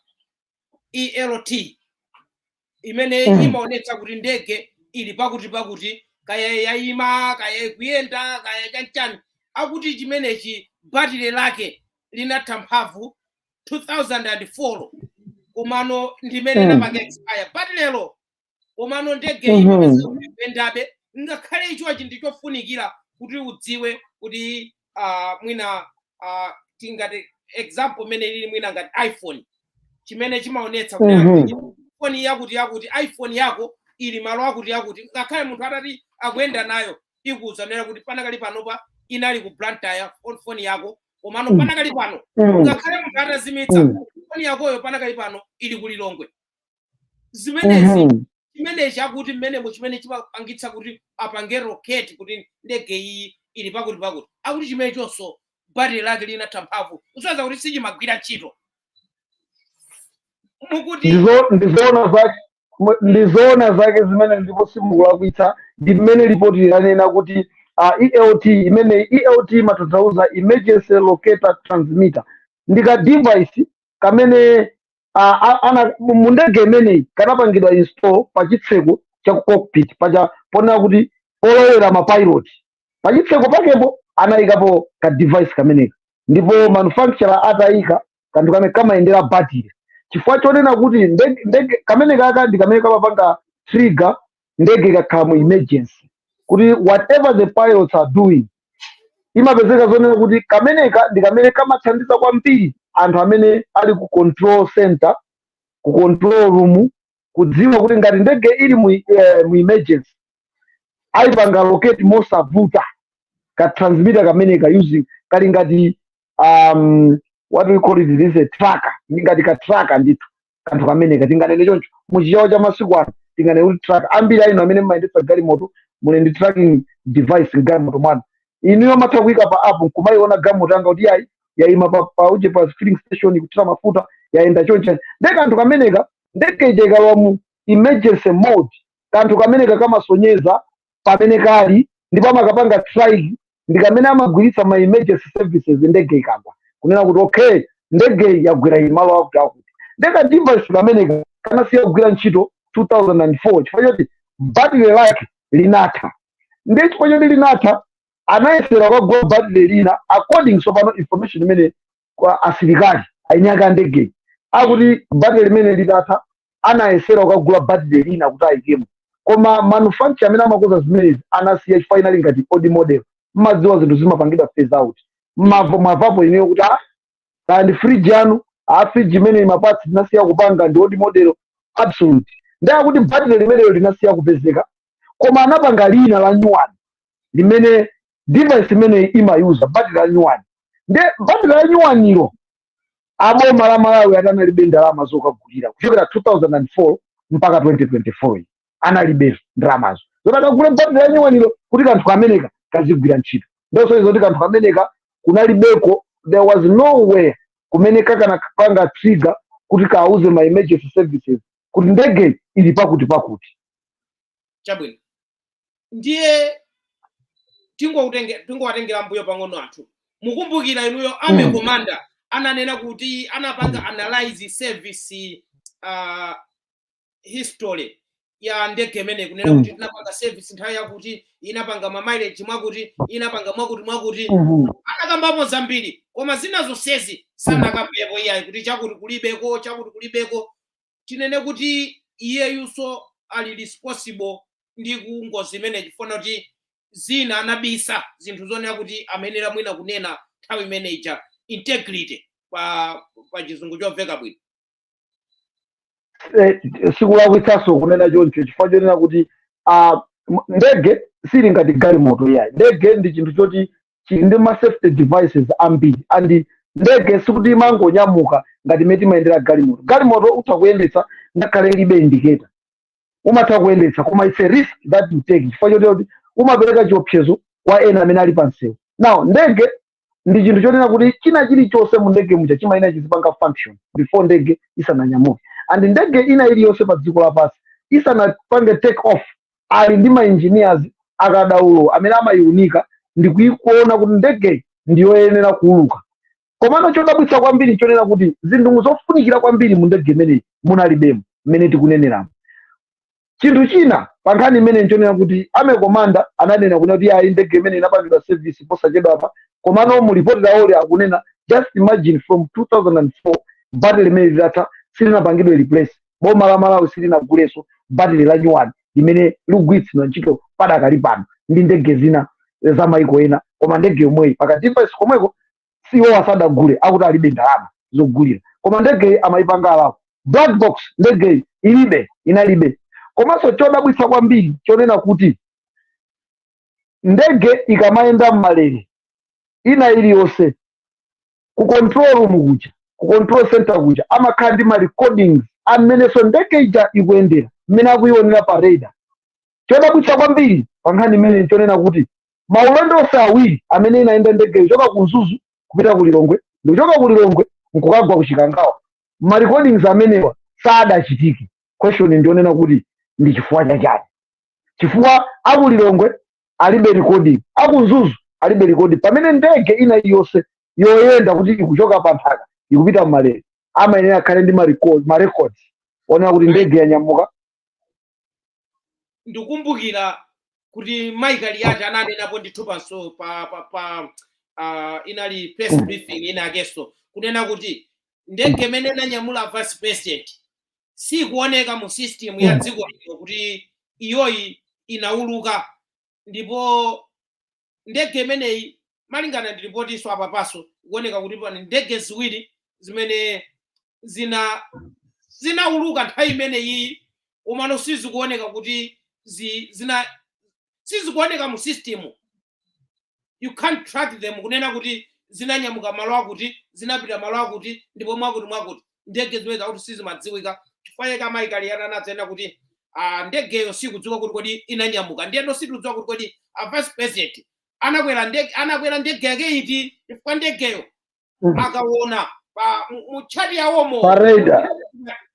ELT, imene imaonetsa kuti ndege ili pakuti pakuti, kaya yayima, kaya ikuyenda, kaya chanchani. Akuti chimenechi battery lake linatha mphamvu 2004, komano ndimene napanga expire batterylo, komano ndege imapeza kuti ikuyendabe. Ngakhale ichochi ndi chofunikira kuti udziwe kuti mwina tingati example imene ili mwina ngati iPhone, chimene chimaonetsa kuti phone yakuti yakuti, iPhone yako ili malo akuti akuti, ngakhale munthu atati akuyenda nayo, ikuwuza nena kuti panakali panopa inali ku Blantyre phone yako, komano panakali pano, ngakhale munthu atazimitsa, phone yakoyo panakali pano ili ku Lilongwe. Zimenezi, chimenechi akuti mmenemo chimene chimapangitsa kuti apange locate kuti ndege iyi ili pakuti pakuti, akuti chimene chonso battery lake linatha mphamvu, kusonyeza kuti sichimagwira ntchito. Mukuti Ndizoona zake, ndizoona zake zimene, ndipo simukulakwitsa. Ndi mmene ripoti linanena kuti ELT imene, ELT imatanthauza emergency locator transmitter, ndi ka device kamene ana mu ndege imeneyi kanapangidwa install pa chitseko cha ku cockpit pacha, ponena kuti polowera mapilot, pa chitseko pakepo anayikapo ka device kameneka. Ndipo manufacturer atayika kanthu kamene kamayendera battery, chifukwa chonena kuti ndege kamene kaka ndi kamene kamapanga trigger ndege ikakhala mu emergency, kuti whatever the pilots are doing, imapezeka zonena kuti kameneka ndi kamene kamathandiza kwambiri anthu amene ali ku control center, ku control room, kudziwa kuti ngati ndege ili mu emergency, ayipanga locate mosavuta ka transmitter kameneka using kali ngati what we call it, this a tracker, ndi ngati ka tracker ndithu kanthu kameneka, tinganene choncho muchichawo cha masiku ano, tinganene kuti tracker. Ambiri ainu amene mmayendetsa galimoto muli ndi tracking device mgalimoto mwanu. Inuyo matha kuyika pa app nkumayiona galimoto yanga kuti yayi, yayima pa uje, pa filling station kuthira mafuta, yayenda choncho. Nde kanthu kameneka, ndege ija ikalowa mu emergency mode, kanthu kameneka kamasonyeza pamene kali ndipo amakapanga track. Ndi kamene amagwiritsa ma emergency services ndege ikagwa, kunena kuti okay, ndege yagwera ili malo akuti akuti. Nde ka device kameneka kanasiya kugwira ntchito 2004 chifukwa choti battery lake linatha. Ndi chifukwa choti linatha, anayesera kukagula battery lina, according tsopano information imene kwa asilikali ainyaka ndege akuti battery limene litatha, anayesera kukagula battery lina kuti ayikemo, koma manufacturer amene amakoza zimenezi anasiya chifukwa inali ngati old model. Mmadziwa zinthu zimapangidwa phase out. Mmavo mwavapo ineyo kuti ah, kaya ndi fridge yanu, a fridge imene ma parts tinasiya kupanga, ndi old model absolute. Ndiye kuti battery limeneyo linasiya kupezeka, koma anapanga lina la new one limene device imeneyi imayuza battery la new one. Nde battery la new one ilo, aboma la Malawi ati analibe ndalama zokagulira kuchokera 2004 mpaka 2024, analibe ndalamazo zoti akagule battery la new one ilo kuti kanthu kameneka kazigwira ntchito. Ndosonyeza kuti kanthu kameneka kunalibeko, there was nowhere kumene kakanapanga trigger kuti kauze ma emergency services kuti ndege ili pakuti pakuti. Chabwino, ndiye tingowatengera mbuyo pang'ono anthu. Mukumbukira inuyo army commander ananena kuti anapanga analyze service history ya ndege imene, kunena kuti tinapanga service nthawi yakuti, inapanga ma mileage mwakuti, inapanga mwakuti mwakuti. Anakambapo zambiri, koma zina zonsezi sanakambepo iyayi, kuti chakuti kulibeko, chakuti kulibeko. Tinene kuti iyeyunso ali responsible ndi kungozi imene, chifuna kuti zina anabisa, zinthu zonena kuti amenera mwina kunena nthawi imene ija, integrity pa Chizungu chomveka bwino? Sikulakwitsanso kunena choncho, chifukwa chonena kuti ndege sili ngati galimoto yayi. Ndege ndi chinthu choti chili ndi ma safety devices ambiri, and ndege sikuti imangonyamuka ngati imene timayendera galimoto. Galimoto utha kuyendetsa ngakhale ilibe indicator, umatha kuyendetsa, koma it's a risk that you take, chifukwa choti kuti umapereka chiopsezo kwa ena amene ali pansewu. Now ndege ndi chinthu chonena kuti china chilichonse mu ndege muja chimayenera chizipanga function before ndege isananyamuke. And ndege ina iliyonse pa dziko lapansi isanapange take off, ali ndi ma engineers akadaulo amene amayiunika ndi kuikuona kuti ndege ndiyoyenera kuuluka. Komano chodabwitsa kwambiri chonena kuti zinthu zofunikira kwambiri mu ndege imeneyi munalibemo mmene tikuneneramo. Chinthu china pa nkhani imene nchonena kuti army commander ananena kuti ayi, ndege imene inapangidwa service posachedwa apa, komano mu ripoti lawoli akunena, just imagine, from 2004 battery limene litatha silinapangidwe replace, boma la Malawi silinagulenso battery la new one limene likugwiritsidwa ntchito padakali pano ndi ndege zina za maiko ena, koma ndege yomweyi pakati device komweko siwo asadagule, akuti alibe ndalama zogulira, koma ndegeyi amayipanga alapo. Black box ndegeyi ilibe, inalibe. Komanso chodabwitsa kwambiri chonena kuti ndege ikamayenda mmalere ina iliyonse, ku control room kuja, ku control center kuja, amakhala ndi ma recordings amenenso ndege ija ikuyendera, mmene akuionera pa radar. Chodabwitsa kwambiri pa nkhani imene chonena kuti maulendo onse awiri amene inayenda ndege, kuchoka ku Mzuzu kupita ku Lilongwe ndi kuchoka ku Lilongwe nkukagwa ku Chikangawa, ma recordings amenewa sadachitike. Question ndionena kuti ndi chifukwa chachani? Chifukwa aku Lilongwe alibe recording, aku Mzuzu alibe recording, pamene ndege ina iliyonse yoyenda kuti ikuchoka pa nthaka ikupita mmalere amayenera akhale ndi ma records onena kuti ndege yanyamuka. Ndikumbukira kuti Michael Yati ananenapo ndithu panso pa inali press briefing inakenso, kunena kuti ndege imene inanyamula vice president sikuoneka mu system ya dziko lino kuti iyoyi inauluka. Ndipo ndege imeneyi, malingana ndi ripotinso apapaso, ikuoneka kuti pane ndege ziwiri zimene zinauluka nthawi imeneyi, komano sizikuoneka kuti zina sizikuoneka mu system. You can't track them, kunena kuti zinanyamuka malo akuti, zinapita malo akuti, ndipo mwakuti mwakuti. Ndege zimene zakuti sizimadziwika. Chifukwa chake Michael Yati anadzanena kuti ndegeyo sikudziwa kuti kodi inanyamuka. Ndiyeno sitikudziwa kuti kodi a vice president anakwera ndege, anakwera ndege yake iti, chifukwa ndegeyo akaona pa mu chart yawomo, pa radar.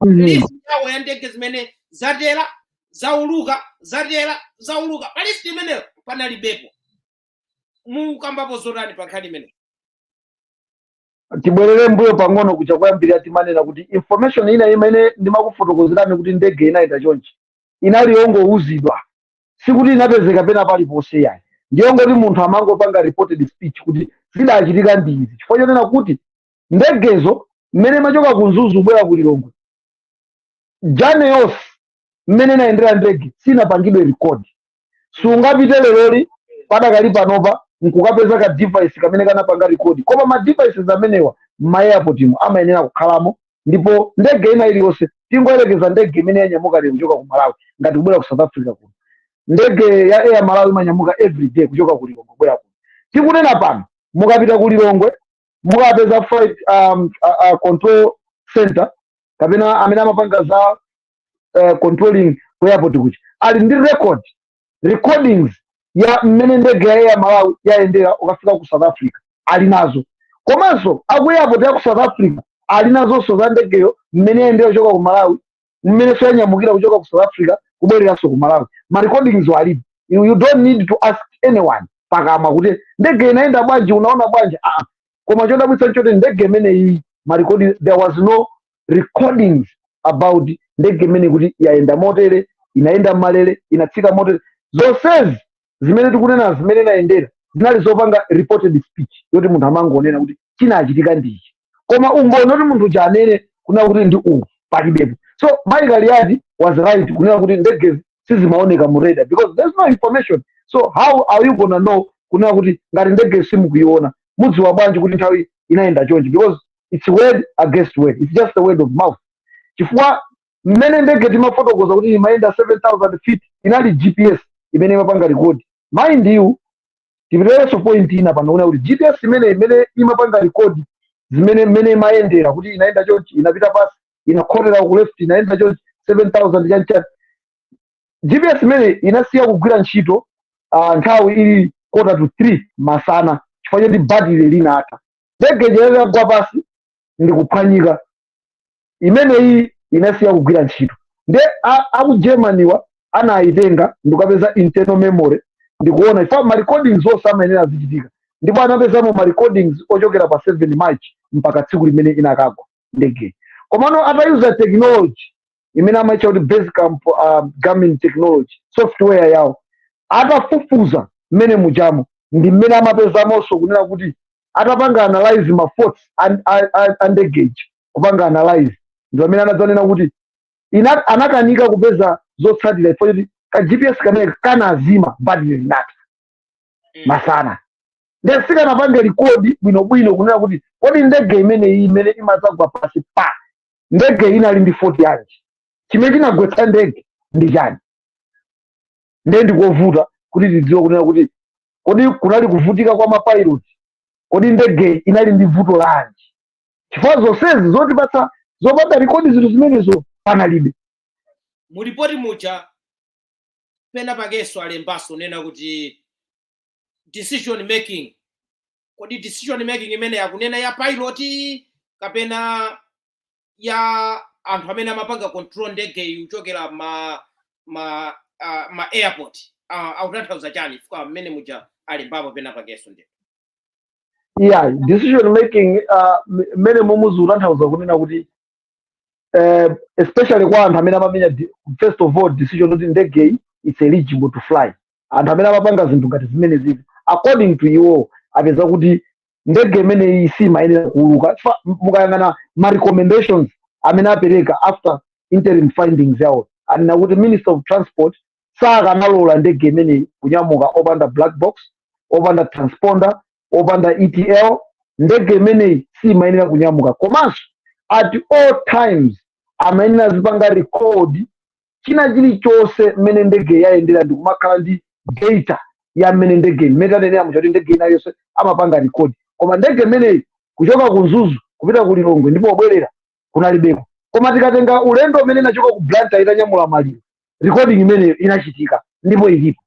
List yawo ya ndege zimene zatera, zauluka, zatera, zauluka, pa list imeneyo panalibepo. Mukambapo zotani pa nkhani imeneyo? Tibwerere mbuyo pang'ono kuja kuyambirira. Timanena kuti information ina imene ndimakufotokozerani kuti ndege inayenda chonchi inali yongouzidwa, sikuti inapezeka pena paliponse yayi. Ndiyongoti munthu amangopanga reported speech kuti zidachitika ndi izi, chifukwa chonena kuti ndegezo mmene imachoka ku Mzuzu kubwera ku Lilongwe, journey yonse mmene inayendera ndege sinapangidwe record. Sungapite leroli padakali panopa nkukapeza ka device kamene kanapanga record, koma ma devices amenewa m'ma airport imo amayenera kukhalamo. Ndipo ndege ina iliyonse, tingoyerekeza ndege imene yanyamuka lero kuchoka ku Malawi ngati kubwera ku South Africa kuno, ndege ya Air Malawi imanyamuka every day kuchoka ku Lilongwe kubwera kuno. Tikunena pano, mukapita ku Lilongwe mukapeza flight control center kapena amene amapanga za controlling ku airport kuja ali ndi recordings ya mmene ndege ya Air Malawi yayendera ukafika ku South Africa, ali nazo. Komanso aku airport ya ku South Africa ali nazonso za ndegeyo mmene yayendera kuchoka ku Malawi, mmenenso yanyamukira kuchoka ku South Africa kubwereranso ku Malawi. Ma recordings alipo. You don't need to ask anyone pakamwa kuti ndege inayenda bwanji, unaona bwanji. Ah, koma chodabwitsa nchoti ndege imeneyi ma recording, there was no recordings about ndege imene kuti yayenda motere, inayenda malere, inatsika motere. Zonsezi zimene tikunena zimene inayendera zinali zopanga reported speech yoti munthu amangonena kuti chinachitika ndichi, koma umboni oti munthu uja anene kunena kuti ndi uwu palibepo. So Michael Yadi was right kunena kuti ndege sizimaoneka mu radar because there's no information. So how are you gonna know kunena kuti ngati ndege simukuiona, mudziwa bwanji kuti nthawi inayenda chonchi? Because it's word against word, it's just a word of mouth, chifukwa mmene ndege timafotokoza kuti imayenda 7000 feet inali GPS imene imapanga record. Mind you, tipiterenso point ina pano kuna kuti GPS imene imapanga record zimene mmene imayendera kuti inayenda chonchi, inapita pasi, inakhotera ku left, inayenda chonchi 7000 chanchani, GPS imene inasiya kugwira ntchito nthawi ili 2:45 masana chifukwa choti battery linatha. Ndege itagwa pasi ndi kuphwanyika, imeneyi inasiya kugwira ntchito. Nde aku Germanywa anayitenga ndikukapeza internal memory ndikuona ifa ma recordings onse amayenera azichitika, ndipo anapezamo ma recordings ochokera pa 7 March mpaka tsiku limene inakagwa ndege. Komano atayuza technology imene amaitcha kuti Basecamp Garmin technology software yawo, atafufuza mmene mujamo ndi mmene amapezamonso kunena kuti atapanga analyze ma faults a ndegeji, kupanga analyze ndi pamene anadzanena kuti anakanika kupeza zotsatira ifo kuti ka GPS kamene kanazima, battery linatha masana, nde sikanapange record bwinobwino kunena kuti kodi ndege imeneyi imene imadzagwa pasi pa ndege inali ndi fault yanji, chimene chinagwetsa ndege ndi chani. Nde ndikovuta kuti tidziwe kunena kuti kodi kunali kuvutika kwa mapilot, kodi ndege inali ndi vuto lanji, chifukwa zonsezi zotipatsa zopanda record zinthu zimenezo panalibe. Mu ripoti muja pena pakenso alembaso nena kuti decision making. Kodi decision making imene yakunena ya pilot kapena ya anthu amene amapanga control ndege kuchokera ma airport, akutanthauza chani? Chifukwa mmene muja alembapo pena pakenso ndi Yeah, decision making mmene mumuzi utanthauza kunena kuti especially kwa anthu amene amamenya first of all decision kuti ndegeyi it's eligible to fly, anthu amene amapanga zinthu ngati zimene zizi, according to iwo apeza kuti ndege imeneyi simayenera kuuluka. Chifukwa mukayang'ana ma recommendations amene apereka after interim findings yawo, anena kuti Minister of Transport sakanalola ndege imeneyi kunyamuka opanda black box, opanda transponder, opanda ETL. Ndege imeneyi simayenera kunyamuka. Komanso at all times amayenera zipanga record china chilichonse mmene ndege yayendera ndi kumakhala ndi data ya mmene ndege imene tanenera muja kuti ndege ina yonse amapanga record, koma ndege imeneyi kuchoka ku Mzuzu kupita ku Lilongwe ndipo pobwerera kunalibeko. Koma tikatenga ulendo umene inachoka ku Blantyre itanyamula maliro, recording imeneyo inachitika ndipo ilipo.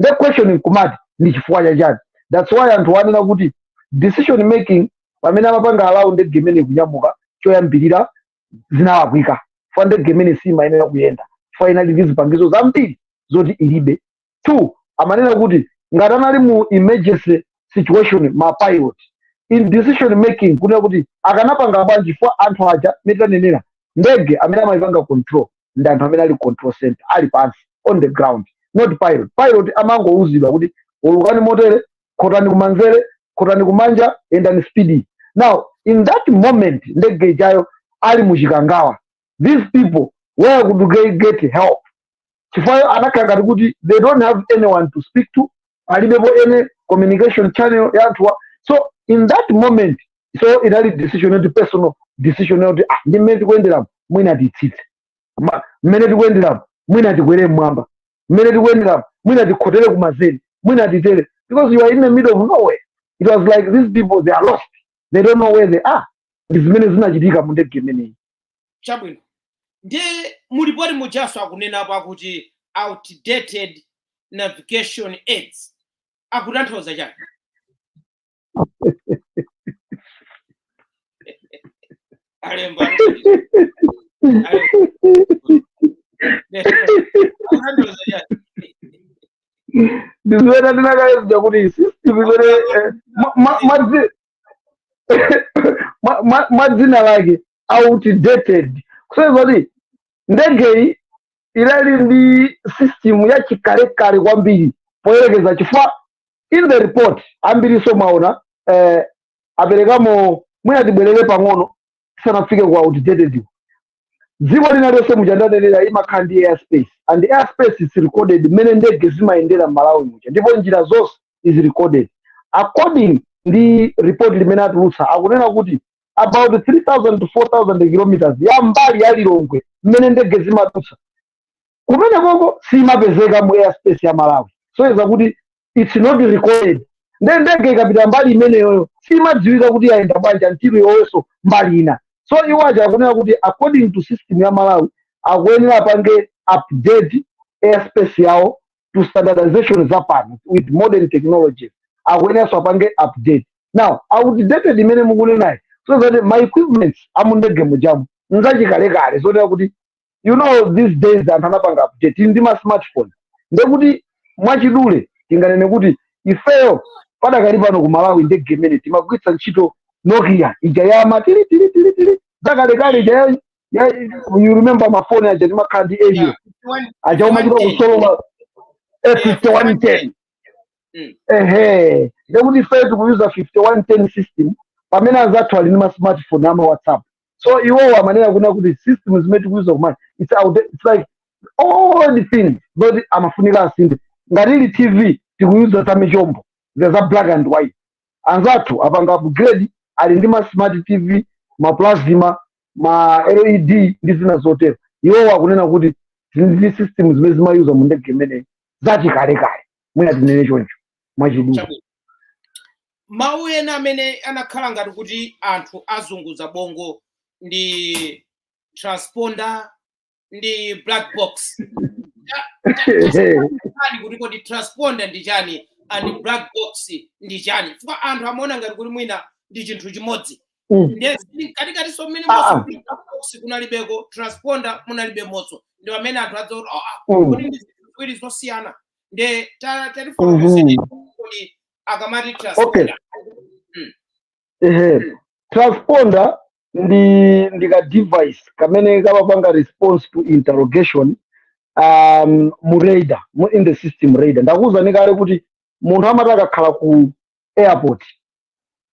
The question nkumati ndi chifukwa chachani? That's why anthu anena kuti decision making pamene amapanga allow ndege imene kunyamuka choyambirira zinalakwika, chifukwa ndege imene simayenera kuyenda chifukwa inali ndi zipangizo zambiri zoti ilibe. Two, amanena kuti ngati anali mu emergency situation ma pilot, In decision making, kunena kuti akanapanga bwanji for anthu aja mitanenera ndege, amene amayipanga control ndi anthu amene ali control center, ali pansi on the ground, not pilot. Pilot amangouzidwa kuti ulukani motere, khotani kumanzere, khotani kumanja, endani speed. Now in that moment ndege ijayo ali muchikangawa, these people, where could they get help? Chifukwa anakhala ngati kuti they don't have anyone to speak to, alibepo any communication channel ya anthuwa. So in that moment, so inali decision yoti, personal decision yoti, ah, ndi mmene tikuyenderamo, mwina titsitse, mmene tikuyenderamo, mwina tikwere mmwamba, mmene tikuyenderamo, mwina tikhotere kumanzere, mwina titere, because you are in the middle of nowhere. It was like these people, they are lost, they don't know where they are. Ndi zimene zinachitika mu ndege imeneyi. Chabwino. Ndi mulipoti mujaso akunenapo akuti outdated navigation aids, akutanthauza chani? Alemba akutanthauza chani? Ndizimene ndinakayezja kuti system imene mwa dzina lake outdated, kusonyeza kuti ndegeyi inali ndi system yachikalekale kwambiri poyerekeza, chifukwa in the report ambiriso mwaona aperekamo. Mwina tibwerere pang'ono tisanafike ku outdated. Dziko lina lonse muchandanenera imakhala ndi airspace, and airspace is recorded mmene ndege zimayendera m'Malawi muja, ndipo njira zonse is recorded. According ndi report limene atulutsa, akunena kuti about 3000 to 4000 kilometers ya mbali ya Lilongwe mmene ndege zimadutsa kumene koko simapezeka mu airspace ya Malawi. So kuti it's not recorded. Nde ndege ikapita mbali imeneyoyo simadziwika kuti yayenda bwanji until iwonso mbali ina. So iwo aja akunena kuti according to system ya Malawi, akuyenera apange update airspace yawo to standardization zapano with modern technologies. Akuyeneranso apange update. Now outdated imene mukunenayi, so that ma equipments amundege mujamu nzachikalekale, zotera kuti these days anthu anapanga update ndi ma smartphone. Ndekuti mwachidule tinganene kuti ifeyo padakali pano ku Malawi ndege imene timagwiritsa ntchito Nokia ija yama tili tili tili tili zakalekale ija ya, you remember mafoni aja timakhala ndi aerial aja umachita kusolola 5110. Ehe, ndekuti ifeyo tikuyuza 5110 system pamene anzathu ali ndi ma smartphone ama WhatsApp. So iwowo amanena kuna kuti system zimene tikuyuza kumene it's out, it's like all the things zoti amafunika asinthe. Ngati ili TV, tikuyuza za michombo za black and white. Anzathu apanga upgrade, ali ndi ma smart TV, ma plasma, ma LED ndi zina zotero. Iwowo akunena kuti ndi system zimene zimayuza mu ndege imeneyi zachikalekale, mwina tinene choncho mwachidule. Chabwino. Mawu ena amene anakhala ngati kuti anthu azunguza bongo ndi transponder ndi black box. Chani kuti kodi transponder ndi chani and black box ndi chani? Chifukwa anthu amaona ngati kuti mwina ndi chinthu chimodzi. Ndiye katikatiso mmene monso black box kunalibeko, transponder munalibe monso, ndi pamene anthu adza kuti, oh, ah, kodi ndi zinthu ziwiri zosiyana? Ndiye tatifotokozeni kodi akamati transponder. Ehe, transponder ndi ka device kamene kamapanga response to interrogation mu radar, in the system radar. Ndakuwuzani kale kuti munthu amati akakhala ku airport,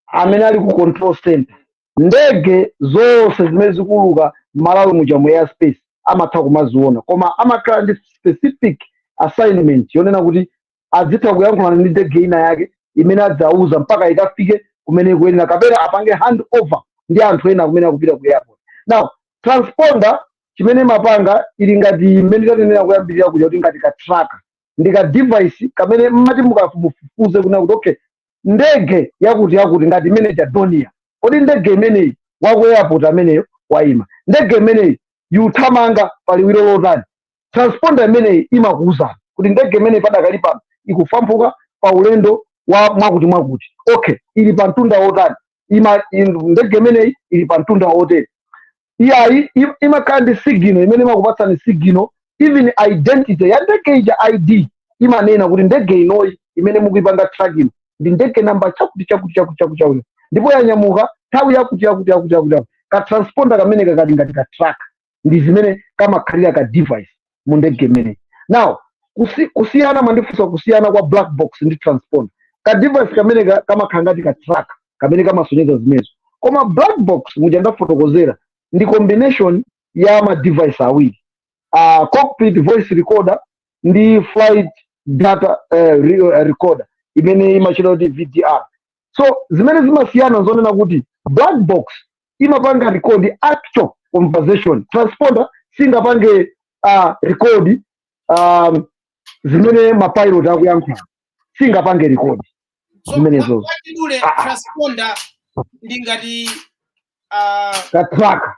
amene ali ku control center, ndege zonse zimene zikuluka Malawi muja mu airspace amatha kumaziona, koma amakhala ndi specific assignment yonena kuti azitha kuyankhulana ndi ndege ina yake imene adzauza mpaka ikafike kumene ikuyenera, kapena apange hand over ndi anthu ena kumene akupita ku airport. Now transponder chimene mapanga ili ngati mmene tanenera kuyambirira kuja kuti ngati ka tracker, ndi ka device kamene mmati mukamufufuze kuna kuti, okay, ndege yakuti yakuti, ngati imene cha Dornier, kodi ndege imeneyi waku airport ameneyo wayima, ndege imeneyi yuthamanga paliwiro lotani? Transponder imeneyi imakuwuzani kuti ndege imeneyi padakali pano ikufampuka pa ulendo wa mwakuti mwakuti, okay, ili pa mtunda wotani, ndege imeneyi ili pa mtunda wotere. Iyayi, imakhala ndi signal imene imakupatsani signal, even identity ya ndege ija, ID, imanena kuti ndege inoyi imene mukuipanga tracking ndi ndege namba chakuti chakuti chakuti chakuti chakuti. Ndipo yanyamuka nthawi yakuti yakuti yakuti yakuti yakuti. Ka transponder kamene kakali ngati ka tracker, ndi zimene kamakhalira ka device mu ndege imene. Now kusiyana, mandifunsa kusiyana kwa black box ndi transponder. Ka device kamene kamakhala ngati ka tracker kamene kamasonyeza zimenezo, koma black box muja ndafotokozera ndi combination ya ma device awiri, cockpit voice recorder ndi flight data recorder imene imachita kuti VDR. So zimene zimasiyana zonena kuti black box imapanga record actual conversation, transponder singapange record zimene mapilot akuyankhula, singapange record So zimenezozo. Mwachidule, Ah, ah. transponder ndi ngati ka tracker.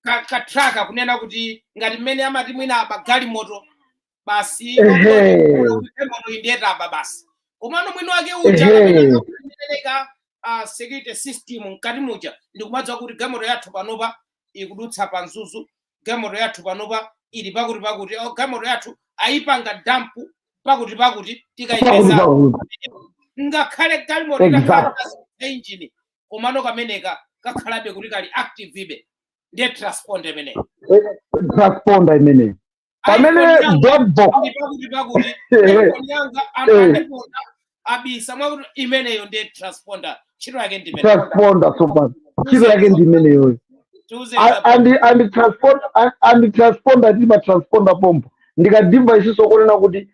Ka tracker, kunena kuti ngati mmene amati mwina apa galimoto basi, galimoto indiyetaba basi, komano mwini wake uja amene akupereka security system mkati muja ndikumadziwa kuti galimoto yathu panopa ikudutsa pa Mzuzu, galimoto yathu panopa ili pakuti pakuti, oh, galimoto yathu ayipanga dump pakuti pakuti, pakuti tikayipeza pakuti. Ngakhale galimoto engine, komano kameneka kakhalabe kuti kali active ibe, ndiye transponder imeneyo. Transponder imeneyo, pamene iPhone yanga black box ndi pakuti pakuti, iPhone yanga anthu andiponda abisa mwakuti, imeneyo ndiye transponder, ntchito yake ndi imeneyo. Transponder tsopano ntchito yake ndi imeneyoyo. Tiuze. And transponder, tili pa transponder pompo ndika device sokonena kuti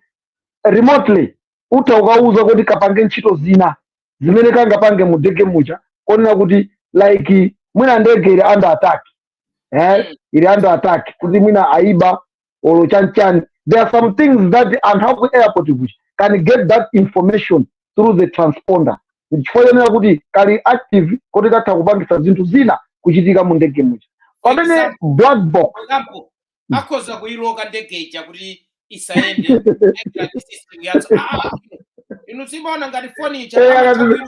remotely utha ukauza kuti kapange ntchito zina zimene kangapange mu ndege muja, konena kuti like mwina ndege ili under attack, ili under attack, kuti mwina aiba olo chanchani, there are some things that anthu aku airport kuja can get that information through the transponder, chifukwa chonena kuti kali active, kuti katha kupangisa zinthu zina kuchitika mu ndege muja, pamene Example. black box Example, akhoza kuyiloka ndege ija kuti isayende system yatso. Ah, ah, inu simaona ngati foni ija amatha kuyiloka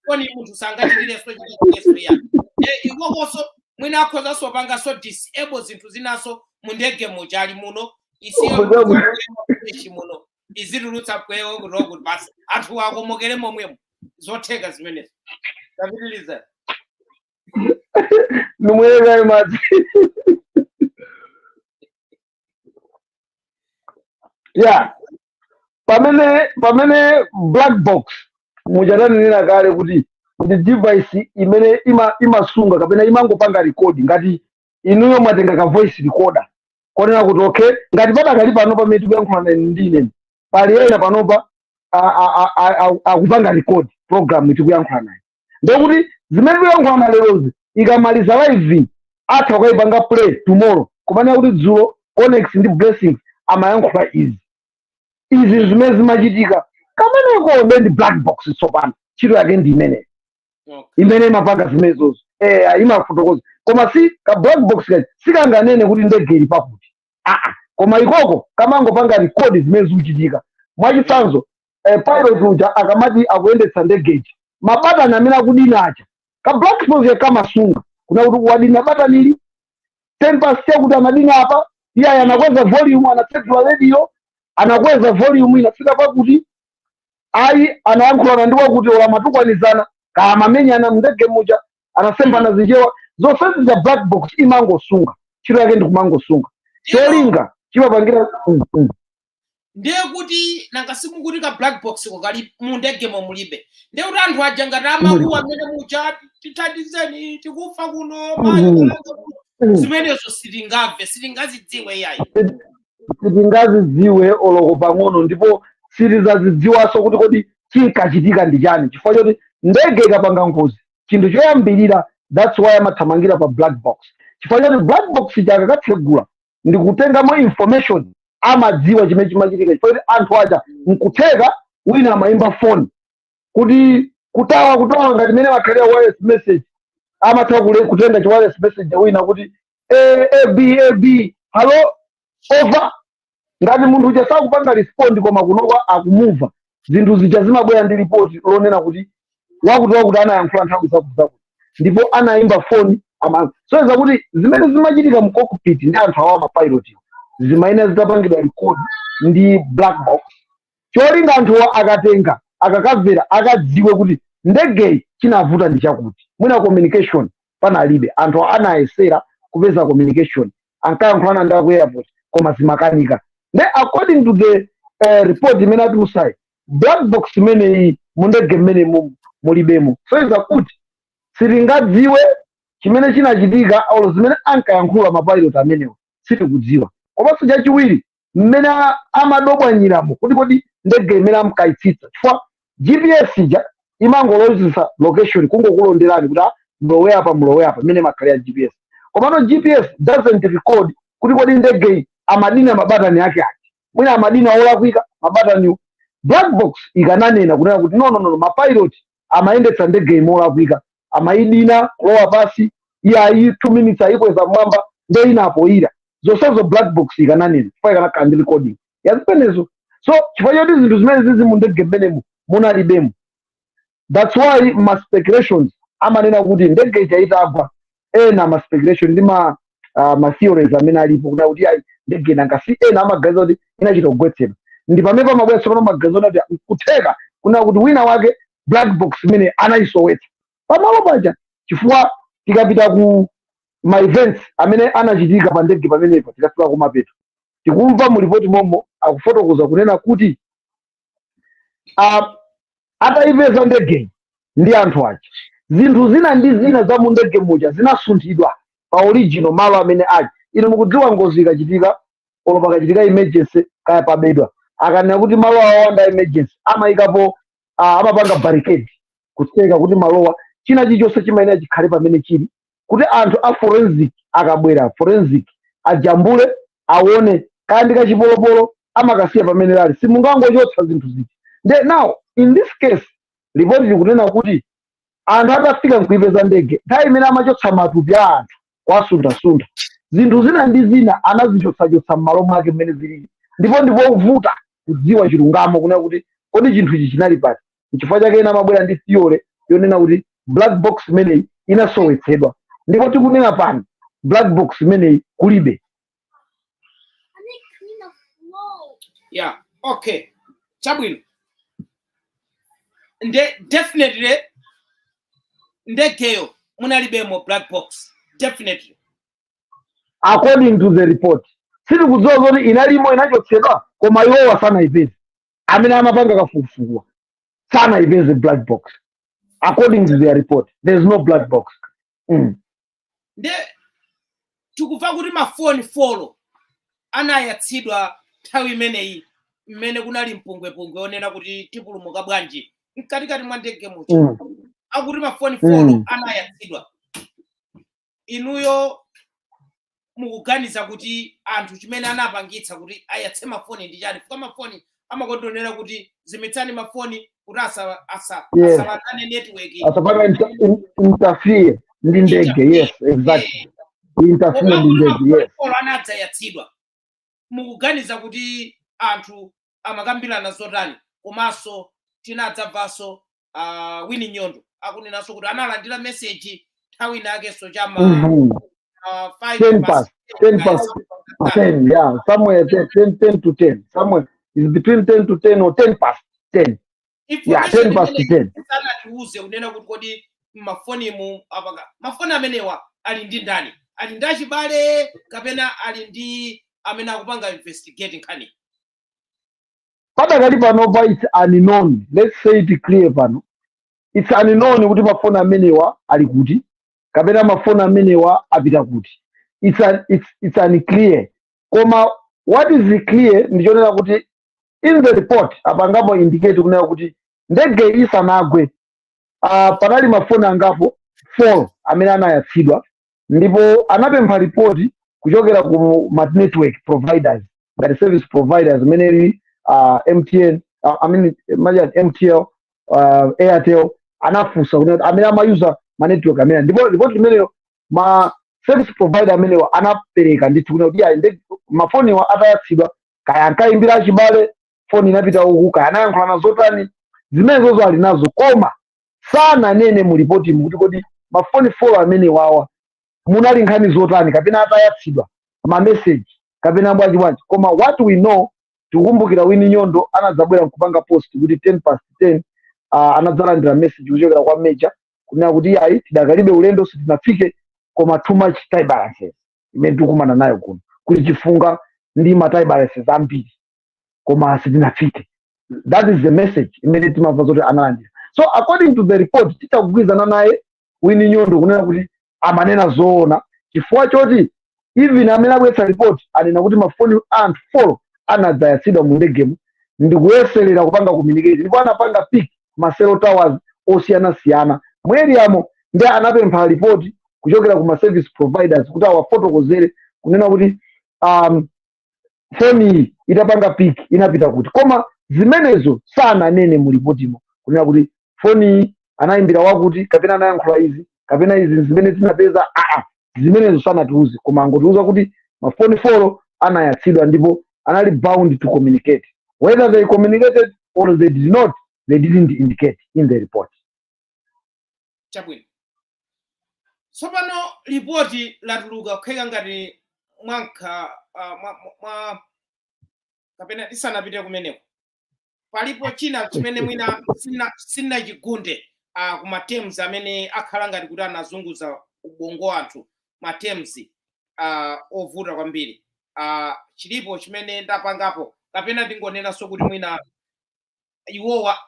foni, munthu sangachitireso chitireso ya ikokonso mwina akhozanso pangaso disable zinthu zinaso mu ndege muja ali muno, isiye muno izitulutsa pwewo kuti kuti basi anthu akomokere momwemo. Zotheka zimenezo. Tapitiliza. Nimweka madzi. Yeah, pamene black box muchatanenera kale kuti ndi device imene imasunga kapena imangopanga record, ngati inuyo mwatenga ka voice recorder, konena kuti okay, ngati padakali pano pamene tikuyankhulana ndine, pali ena panopa akupanga record program tikuyankhula naye, ndekuti zimene tikuyankhulana lerozi ikamaliza live atha kukayipanga play tomorrow, kumanena kuti dzulo Connex ndi Blessings amayankhula izi, izi zimene zimachitika kameneko. Nde ndi black box tsopano ntchito yake ndi imeneyo imene imapanga zimenezozo, imafotokoza, koma si ka black box kachi sikanganene kuti ndege ili pakuti, aa, koma ikoko kamangopanga record zimene zikuchitika. Mwachitsanzo, pilot uja akamati akuyendetsa ndegeji, mabatani amene akudina aja, ka black box kamasunga kuna kuti wadina batani ili 10 past chakuti, anadina apa, iye anakweza volume, anatsegula radio, anakweza volume inafika pakuti, ayi, anayankhulana ndi wakuti, ola matukwanizana kamamenyana mndege muja, anasembana zinjewa, zonsezi za black box imangosunga. Ntchito yake ndi kumangosunga, cholinga chimapangira Ndiye kuti nanga simukuti ka black box ko kali mu ndegemo mulibe, ndiye kuti anthu aja ngati amakuwa amene muja, "Tithandizeni, tikufa kuno, mayi, zimenezo sitingamve, sitingazidziwe iyayi. Sitingazidziwe oloko pang'ono, ndipo sitizazidziwanso kuti kodi chinkachitika ndi chani, chifukwa choti ndege ikapanga ngozi, chinthu choyambirira, that's why amathamangira pa black box, chifukwa choti black box chakakatsegula ndi kutengamo information, amadziwa chimene chimachitika, chifukwa choti anthu aja nkutheka wina amayimba phone kuti kutawa kutawa, ngati mene makhalira wireless message, amatha kutenga chi wireless message wina kuti A, A, B, A, B, hello, over. Ngati munthu uja sakupanga respond koma kunokwa akumumva, zinthu zija zimabwera ndi ripoti lonena kuti wakuti wakuti anayankhula nthawi zakuti zakuti ndipo anayimba foni ama soeza kuti zimene zimachitika mu cockpit ndi anthu awa mapilot zimayenera zitapangidwa record ndi black box, cholinga anthuwa akatenga akakamvera akadziwe kuti Ndegeyi chinavuta ndi chakuti mwina communication panalibe. Anthu anayesera kupeza communication, ankayankhulana ndi aku airport, koma zimakanika. Nde according to the report imene atulusayi, black box imeneyi mu ndege mmene mulibemo. So kuti sitingadziwe chimene chinachitika olo zimene ankayankhula mapilot amenewa, sitikudziwa. Komanso chachiwiri, mmene amadobwanyiramo kuti kodi ndege imene amkayitsitsa, chifukwa GPS ija imangolozesa location, kungokulonderani kuti, ah, mulowe apa, mulowe apa, imene makhalira GPS. Komano GPS doesn't record kuti kodi ndege amadina mabatani ake ake, mwina amadina olakwika mabataniwo. Black box ikananena kunena kuti, no, no, no, mapilot amayendetsa ndege molakwika, amayidina kulowa pasi, iye ayi 2 minutes ayikweza mmwamba, nde inapoyira zonsezo. Black box ikananena chifukwa ikanakhala ndi recording ya zimenezo. So chifukwa choti zinthu zimene zizi mu ndege mmenemu munalibemo, that's why ma speculations amanena kuti ndege ija itagwa, ena ma speculation ndi ma theories amene alipo kuna kuti ayi, ndege nanga si ena amaganiza kuti inachita kugwetsedwa. Ndi pamene pamabwera tsopano maganizo kuti kutheka kuna kuti wina wake black box imene anayisowetsa pamalo paja, chifukwa tikapita ku ma events amene anachitika pa ndege pamenepo, tikafika kumapeto, tikumva mu ripoti momo akufotokoza kunena kuti atayipeza ndegeyi ndi anthu aja, zinthu zina ndi zina za mu ndege muja zinasunthidwa pa original malo amene ali. Inu mukudziwa, ngozi ikachitika olo pakachitika emergency, kaya pabedwa, akanena kuti malo awo anda emergency, amayikapo amapanga barricade kutseka kuti malowa china chilichonse chimayenera chikhale pamene chili, kuti anthu a forensic akabwera, forensic ajambule, aone. Kaya ndi kachipolopolo, amakasiya pamene lali, simungangochotsa zinthu ziti. Nde now in this case ripoti likunena kuti anthu atafika nkuipeza ndege, nthawi imene amachotsa matupi a anthu kwasunthasuntha, zinthu zina ndi zina anazichotsachotsa m'malo mwake mmene zilili, ndipo ndipovuta kudziwa chilungamo kunena kuti kodi chinthu ichi chinali pati. Nchifukwa chake ena amabwera ndi theory yonena kuti black box imeneyi inasowetsedwa, ndipo tikunena pano black box imeneyi kulibe. I need clean the floor. Yeah, okay, chabwino. Nde definitely ndegeyo munalibemo black box, definitely. According to the report, sitikudziwa zoti inalimo, inachotsedwa, koma iwowa sanayipeze. Amene amapanga kafukufukuwa sanayipeze black box. According to their report, there is no black box. Nde tikumva kuti mafoni 4 anayatsidwa nthawi imeneyi mmene kunali mpungwepungwe onena kuti tipulumuka bwanji mkatikati mwa ndege muja. Akuti mafoni 4 anayatsidwa. Inuyo mukuganiza kuti anthu chimene anapangitsa kuti ayatse mafoni ndi chani? Fuka mafoni amakondonera kuti zimitsani mafoni kuti asa asalandane network. Asapanga interfere ndi ndege, yes, exactly, interfere ndi ndege, yes. Olo anadzayatsidwa, mukuganiza kuti anthu amakambirana zotani? Komanso tinadzamvanso Winnie Nyondo akunenanso kuti analandira message nthawi inakenso chama 5 10 past 10 past 10, yeah, somewhere 10, 10, 10 to 10, somewhere is between 10 to 10 or 10 past 10, yeah, 10 past 10. Sanatiuze kunena kuti kodi mafonimu apaka mafoni amenewa ali ndi ndani, ali ndi achibale kapena ali ndi amene akupanga investigate nkhani? Padakali panopa it's unknown. Let's say it clear pano, it's unknown kuti mafoni amenewa ali kuti kapena mafoni amenewa apita kuti. It's unclear. Koma what is clear ndichonena kuti in the report apangapo indicate kunena kuti ndege isanagwe, panali mafoni angapo 4 amene anayatsidwa, ndipo anapempha ripoti kuchokera ku ma network providers ngati service providers amene ili MTN, I mean, majani MTL, Airtel. Anafunsa kuti amene amayuza ma network amene, ndipo ripoti limeneyo ma service provider amenewa anapereka ndithu kuti ayi, mafoniwa atayatsidwa, kaya ankayimbira achibale, foni inapita uku, kaya anayankhulana zotani, zimenezozo ali nazo. Koma sananene mu ripoti kuti kodi mafoni 4 amene wawa munali nkhani zotani kapena atayatsidwa ma message kapena bwanji bwanji. Koma what we know, tikukumbukira Winnie Nyondo anadzabwera nkupanga post kuti 10 past 10. Anadzalandira message kuchokera kwa major kunena kuti ayi, tidakalibe ulendo, sitinafike, koma too much turbulences imene tikukumana nayo kuno, kuti chifunga ndi ma turbulences ambiri, koma sitinafike. That is the message imene timamva zoti analandira. So according to the report, titakugwirizana naye Winnie Nyondo kunena kuti amanena zoona, chifukwa choti even amene abweretsa report anena kuti mafoni anthu 4 anadzayatsidwa mu ndegemo ndikuyeserera kupanga communicate, ndipo anapanga pick ma cell towers osiyanasiyana mu areamo. Ndi anapempha report kuchokera ku ma service providers kuti awafotokozere kunena kuti foni iyi itapanga pick inapita kuti, koma zimenezo sananene mu ripotimo kunena kuti foni iyi anayimbira wakuti kapena anayankhula izi kapena izi zimene zinapeza. Aa, zimenezo sanatiuze, koma angotiuza kuti mafoni 4 anayatsidwa ndipo anali bound to communicate. Whether they communicated or they did not, they didn't indicate in the report. Chabwino, tsopano ripoti latuluka kukheka ngati mwankha mwa kapena tisanapite kumeneko, palipo china chimene mwina sinachigunde kuma terms amene akhala ngati kuti anazunguza ubongo anthu, ma terms ovuta kwambiri? Chilipo chimene ndapangapo, kapena ndingonenanso kuti mwina iwowa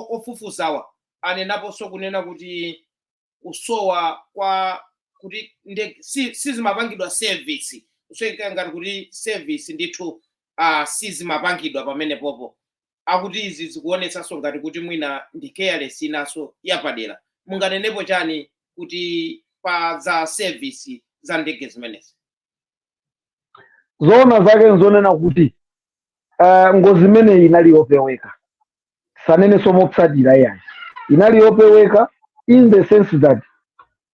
ofufuzawa anenaponso kunena kuti kusowa kwa kuti sizimapangidwa service, kusweka ngati kuti service ndithu sizimapangidwa pamenepopo. Akuti izi zikuonetsanso ngati kuti mwina ndi careless inanso yapadera. Munganenepo chani kuti pa za service za ndege zimenezi? Zoona zake nzonena kuti ngozi imeneyi inali yopeweka. Sanenenso motsatira, iyayi, inali yopeweka in the sense that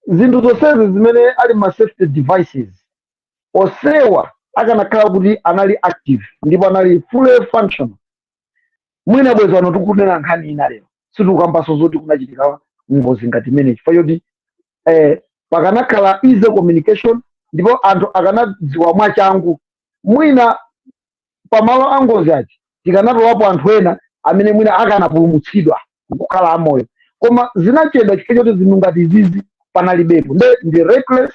zinthu zonsezi zimene ali ma safety devices osewa akanakhala kuti anali active ndipo anali fully functional, mwina bwezi ano tikunena nkhani ina lero, sitikukambanso zoti kunachitika ngozi ngati imeneyi, chifukwa choti pakanakhala easy communication ndipo anthu akanadziwa mwachangu. Mwina pamalo a ngozi aja tikanatolapo anthu ena amene mwina akanapulumutsidwa nkukhala amoyo, koma zinachedwa chifukwa choti zinthu ngati izizi panalibepo. Nde ndi reckless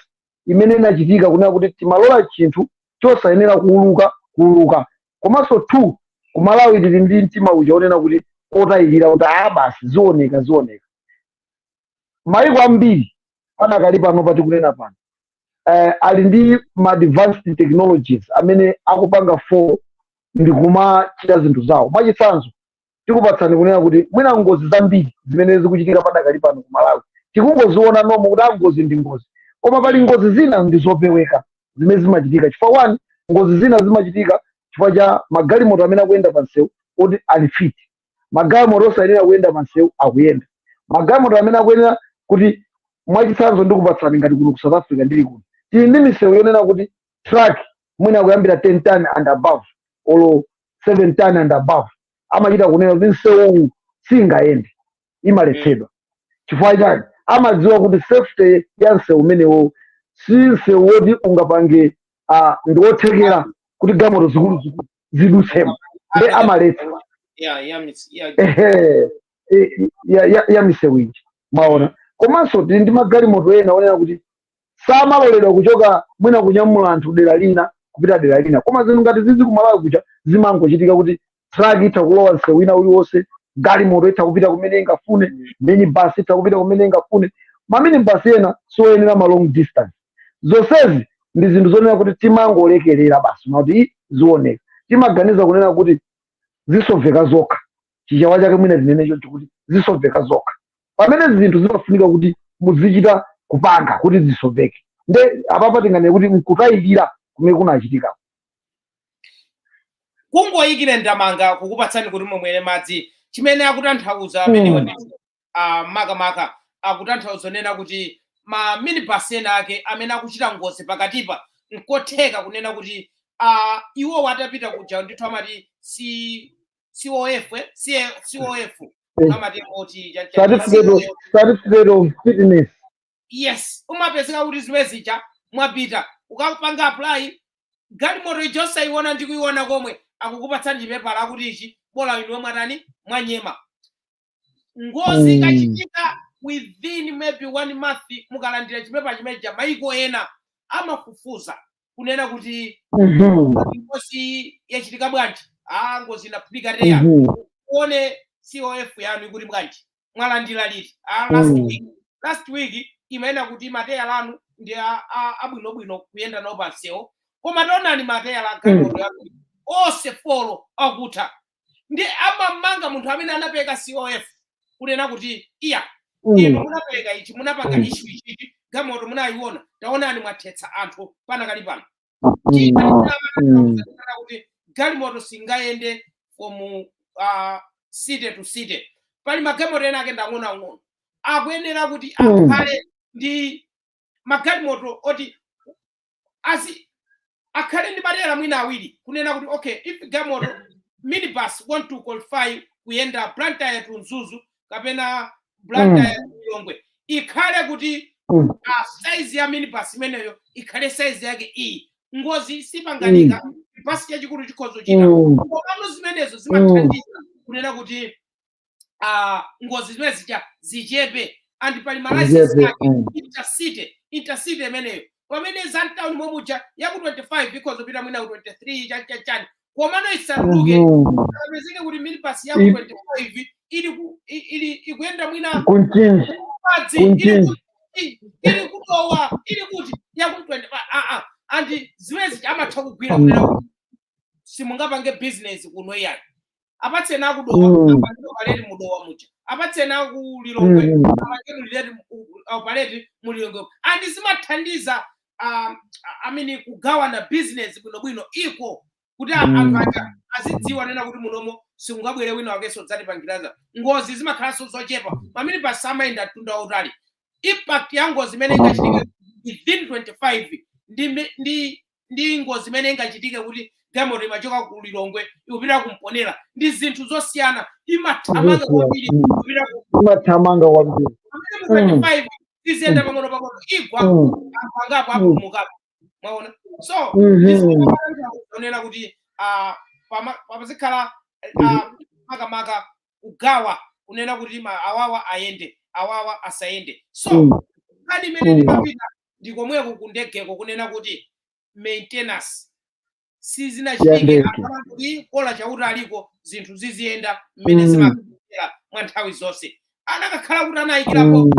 imene inachitika, kunena kuti timalola chinthu chosayenera kuuluka kuuluka. Komanso two, kumalawi tili ndi mtima uja onena kuti otayikira, kuti a basi, zioneka zioneka. Maiko ambiri panakali pano patikunena pano ali ndi ma advanced technologies amene akupanga for ndi kumachita zinthu zawo. Mwachitsanzo, tikupatsani kunena kuti mwina ngozi zambiri zimene zikuchitika padakali pano ku Malawi tikungoziona nomo kuti angozi ndi ngozi, koma pali ngozi zina ndi zopeweka zimene zimachitika chifukwa, one, ngozi zina zimachitika chifukwa cha magalimoto amene akuyenda pa msewu oti ali fit. Magalimoto osayenera kuyenda pa msewu akuyenda, magalimoto amene akuyenera kuti, mwachitsanzo ndikupatsani ngati kuno ku South Africa ndili kuno, tili ndi misewu yonena kuti truck mwina kuyambira 10 ton and above olo 7 ton and above, amachita kunena kuti msewu singayende, imaletsedwa. Chifukwa chani? Amadziwa kuti safety ya msewu umenewo si msewu woti ungapange ndi wothekera kuti galimoto zikuluzikulu zidutsemo, nde amaletsa. Ehe, ya misewu iji mwaona. Komanso tili ndi magalimoto ena onena kuti samaloledwa kuchoka mwina kunyamula anthu dera lina kupita dera lina, koma zinthu ngati zizi kumalawi kucha zimangochitika kuti truck itha kulowa msewu wina uliwonse, galimoto itha kupita kumene ingafune, minibus itha kupita kumene ingafune, maminibus ena sioyenera ma long distance. Zonsezi ndi zinthu zonena kuti timangolekerera basi kuti "Ii, zioneka." Timaganiza kunena kuti zisoveka zokha. Chichewa chake mwina tinene choncho kuti zisoveka zokha, pamene zinthu zimafunika kuti muzichita kupanga kuti zisoveke. Nde apapa tinganene kuti nkutayikira kumene kunachitika. Kungoyikire ndamanga kukupatsani kuti mumwere madzi, chimene akutanthauza amenewa ndi makamaka akutanthauza nena kuti ma minibus ena ake amene akuchita ngozi pakatipa, nkotheka kunena kuti iwowo atapita kuja ndithu amati C COF, COF amati oti Certificate of fitness. Yes, umapezeka kuti zimene zija mwapita ukapanga apply galimoto ija osayiona ndi kuiona komwe, akukupatsani chipepala akuti ichi bola inuwe mwatani, mwanyema. Ngozi ikachitika, within maybe one month mukalandira chipepa chimeja, maiko ena amafufuza kunena kuti ngozi yachitika bwanji? Ah, ngozi inaphulika teya. Kuone COF yanu ikuti bwanji? Mwalandira liti? Ah, last week. Last week imaena kuti mateya lanu ndi abwinobwino kuyenda nawo pansewo, koma taonani mateya la galimoto yanu onse four akutha. Ndi amamanga munthu amene anapereka COF, kunena kuti iya, inu munapereka ichi, munapanga issue ichichi, galimoto munayiona, taonani mwathetsa anthu panakali pano. China kuti galimoto singayende from city to city. Pali magalimoto ena ake ndang'onoang'ono, akuyenera kuti akhale ndi magalimoto oti azi akhale ndi matera mwina awiri, kunena kuti okay, if galimoto minibus want to qualify kuyenda Blantyre to Mzuzu kapena Blantyre to Lilongwe, ikhale kuti size ya minibus imeneyo ikhale size yake iyi. Ngozi sipanganika, basi chachikulu chikhoza kuchita. Komano zimenezo zimathandiza kunena kuti ngozi zimene zija zichepe. And pali ma license Zichepe, ake intercity imeneyo, pamene za mtown momuja yaku 25 ikhoza kupita mwina ku 23 chani chani, komano isaluke. Apezeke kuti minibus yaku 25 ili ili ikuyenda mwina Kunchinji. madzi ili Kunchinji. kuti ili kutowa ili kuti yaku 25, and zimene zija amatha kugwira kunena kuti simungapange business kuno iyayi. Apatseni akudowa apange operate mudowa muja, apatseni aku Lilongwe apange mulileti operate mulilongwe. And zimathandiza I mean, kugawana business bwinobwino iko kuti anthu aja azidziwa nena kuti munomo simungabwere wina wakenso dzatipangiraza. Ngozi zimakhalanso zochepa pamene pasamayenda mtunda wautali. Impact ya ngozi imene ingachitike within 25 ndi ngozi imene ingachitike kuti galimoto imachoka ku Lilongwe ikupita kumponera ndi zinthu zosiyana, imathamanga Zosiyana, kwambiri kupita ku Imathamanga kwambiri. pamene mu 25 iziyenda pang'ono pang'ono, igwa anthu angapo apulumukapo, mwaona? So onena kuti pamazikhala makamaka kugawa, kunena kuti awawa ayende, awawa asayende. So nkhani imene ndimapita ndikomweko kundegeko, kunena kuti maintenance sizinachitike. Ndege. Kuti kola chauta aliko, zinthu ziziyenda mmene zimakhalira mwa nthawi zonse. Anakakhala kuti anayikirapo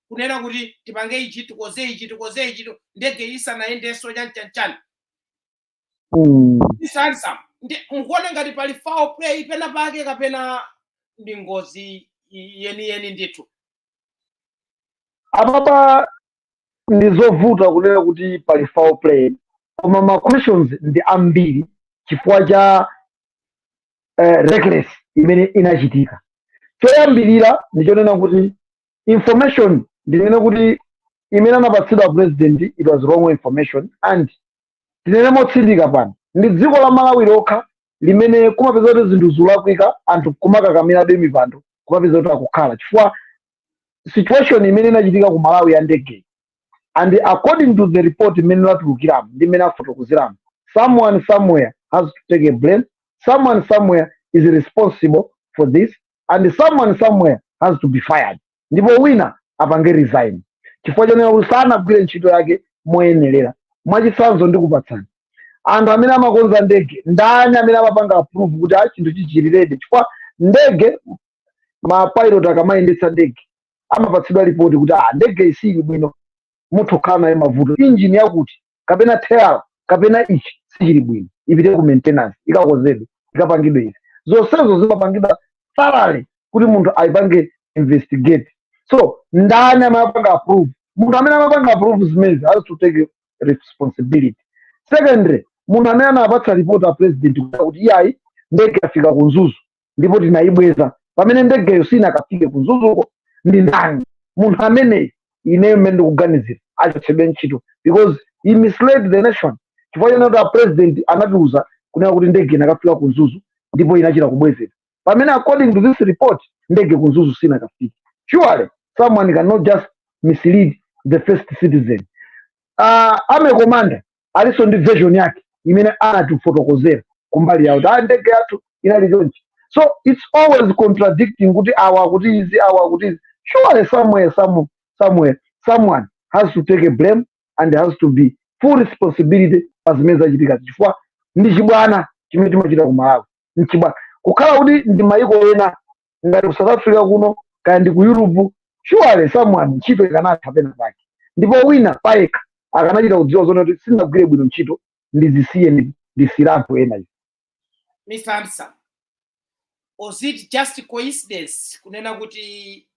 kunena kuti tipange ichi, tikoze ichi, tikoze ichi, ndege isanayendenso chanchanchani. Isansa ndi mukuona ngati pali foul play pena pake kapena ndi ngozi yeniyeni ndithu? Apapa ndi zovuta kunena kuti pali foul play, koma ma questions ndi ambiri chifukwa cha reckless imene inachitika. Choyambirira ndichonena kuti information, ndinene kuti imene anapatsidwa president, it was wrong information. And tinene motsindika pano, ndi dziko la Malawi lokha limene kumapeza kuti zinthu zulakwika, anthu kumakakamirabe mipando, kumapeza kuti akukhala, chifukwa situation imene inachitika ku Malawi ya ndege, and according to the report imene latulukiramo ndi imene afotokozeramo, someone somewhere has to take a blame, someone somewhere is responsible for this, and someone somewhere has to be fired, ndipo wina apange resign chifukwa chonena kuti sanagwire ntchito yake moyenerera. Mwachitsanzo ndikupatsani, anthu amene amakonza ndege ndani amene amapanga approve kuti a chinthu chichiliredi? Chifukwa ndege, mapilot akamayendetsa ndege amapatsidwa ripoti kuti ah, ndege isili bwino, mutha kukhala naye mavuto, injini yakuti kapena teyala kapena ichi sichili bwino, ipite ku maintenance, ikakonzedwe, ikapangidwe. Izi zonsezo zimapangidwa thoroughly kuti munthu ayipange investigate. So ndani amapanga approve? Munthu amene amapanga approve zimenezi has to take responsibility. Secondly, munthu amene anapatsa report a president kuti iyayi, ndege yafika ku Mzuzu ndipo tinayibweza, pamene ndegeyo sinakafike ku Mzuzuko, ndi ndani munthu ameneyi? Ineyo mmene ndikuganizira, achotsedwe ntchito because he misled the nation, chifukwa chonena kuti a president anatiuza kunena kuti ndege inakafika ku Mzuzu ndipo inachita kubwezera, pamene according to this report ndege ku Mzuzu sinakafike. Surely someone cannot just mislead the first citizen. Army commander alinso ndi version yake imene anatifotokozera kumbali yawo kuti ah, ndege yathu inali chonchi. So it's always contradicting kuti awa akuti izi, awa akuti izi. Surely somewhere, somewhere someone has to take a blame and has to be full responsibility pa zimene zachitika, chifukwa ndi chibwana chimene timachita ku Malawi. Nchibwana kukhala kuti ndi mayiko ena ngati ku South Africa kuno, kaya ndi ku Europe, surely someone ntchito ikanatha pena pake, ndipo wina payekha akanachita kudziwa zona kuti sindinagwire bwino ntchito, ndizisiye, ndisiyire anthu ena izi. Mr. Handsome, was it just coincidence kunena kuti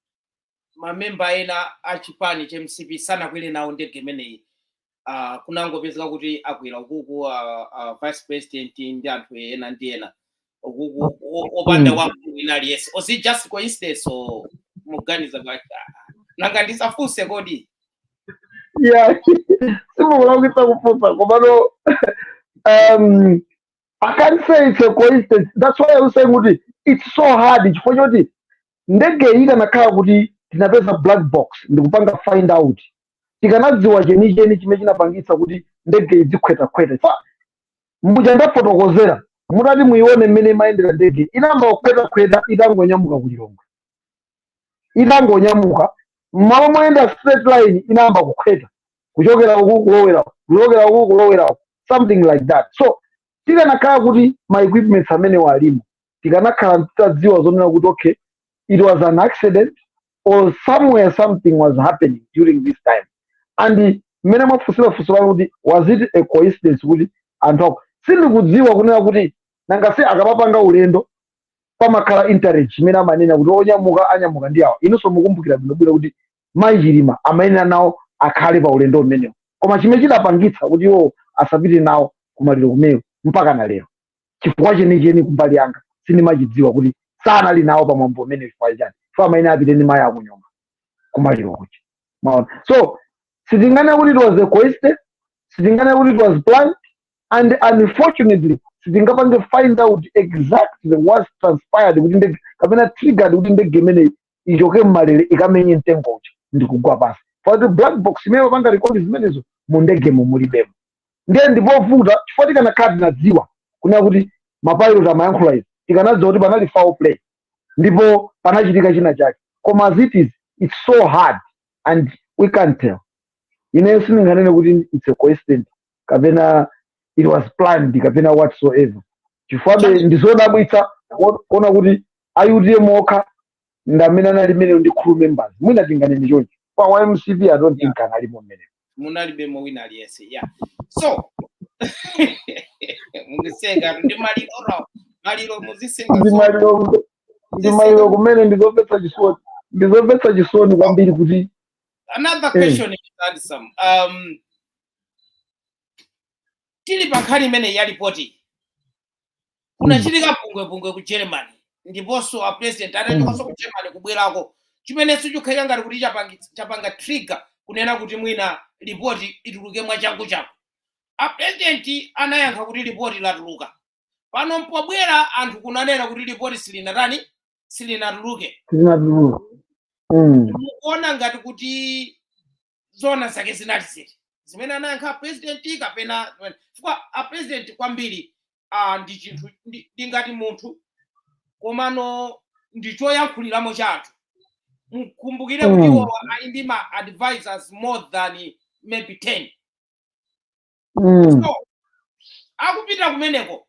mamemba ena a chipani cha MCP sanakwere nawo ndege imeneyi? Kunangopezeka kuti akwera ukuku vice president ndi anthu ena ndi ena ukuku opanda wamkulu wina aliyense. Was it just coincidence or muganiza bwanji? Ah, nanga ndisafunse kodi? Yeah, simukulakwitsa kufunsa, komano I can't say it's a coincidence. That's why I'm saying kuti it's so hard, chifukwa choti ndege iyi ikanakhala kuti tinapeza black box ndikupanga find out, tikanadziwa chenicheni chimene chinapangitsa kuti ndege idzikhwetakhweta. Fa muja ndafotokozera, mutati muione mmene imayendera ndege, inamba kukhwetakhweta itangonyamuka ku Lilongwe. Itangonyamuka, mmalo moyenda straight line, inayamba kukhweta kuchokera uku kulowera uku, kuchokera uku kulowera uku, something like that. So tikanakhala kuti ma equipments amene walimo, tikanakhala titadziwa zonena kuti okay, it was an accident or somewhere something was happening during this time. And mmene mwafunsira funso lanu kuti was it a coincidence kuti anthu ako, sindikudziwa kunena kuti nanga si akamapanga ulendo pamakhala entourage imene amanena kuti onyamuka anyamuka ndi awa. Inunso mukumbukira bwinobwino kuti mayi Chilima amayenera nawo akhale pa ulendo umenewo, koma chimene chidapangitsa kuti iwo asapite nawo kumaliro kumenewo mpaka na lero, chifukwa chenicheni kumbali yanga sindimachidziwa kuti sanali nawo pamwambo umene chifukwa chani, chifukwa amayenera apite ndi mayi akunyumba kumaliro kuja, maona? So sitinganene kuti it was a coincidence, sitinganene kuti it was planned, and unfortunately sitingapange find out exactly what transpired kuti ndege kapena triggered kuti ndege imeneyi ichoke mmalere ikamenye mtengo uja ndikugwa pasi, pakuti black box imene mapanga record zimenezo mu ndegemo mulibemo. Ndiye ndipovuta, chifukwa tikanakhala tinadziwa kunena kuti mapilot amayankhula izi, tikanadziwa kuti panali foul play ndipo panachitika china chake. Koma as it is, it's so hard and we can't tell. Ineyo sindinganene kuti it's a coincidence kapena it was planned kapena whatsoever, chifukwabe ndizodabwitsa kuona kuti a UTM okha ndamene anali mmeneyo ndi crew members. Mwina tinganene choncho, pa MCP I don't think analimo mmenemo. Munalibemo wina aliyense, yeah. So mukusenga ndi maliro ra maliro muzisenga. Ndi maliro, ndi maliro kumene. Ndizomvetsa chisoni, ndizomvetsa chisoni kwambiri kuti Another question is, Handsome, tili pa nkhani imene ya ripoti, kunachitika pungwepungwe ku Germany, ndiponso a president atachokanso ku Germany kubwerako, chimenenso chikhalira ngati kuti chapanga trigger kunena kuti mwina ripoti ituluke mwachangu changu. A president anayankha kuti ripoti latuluka. Pano mpobwera anthu kunanena kuti ripoti silinatani, silinatuluke. Silinatuluka. Mukuona ngati kuti zona zake zinali ziti, zimene anayankha president kapena chifukwa a president kwambiri ndi chinthu ndi ngati munthu, komano ndi choyankhuliramo cha anthu. Mukumbukire kuti iwowa ali ndi ma advisors more than maybe 10. So akupita kumeneko,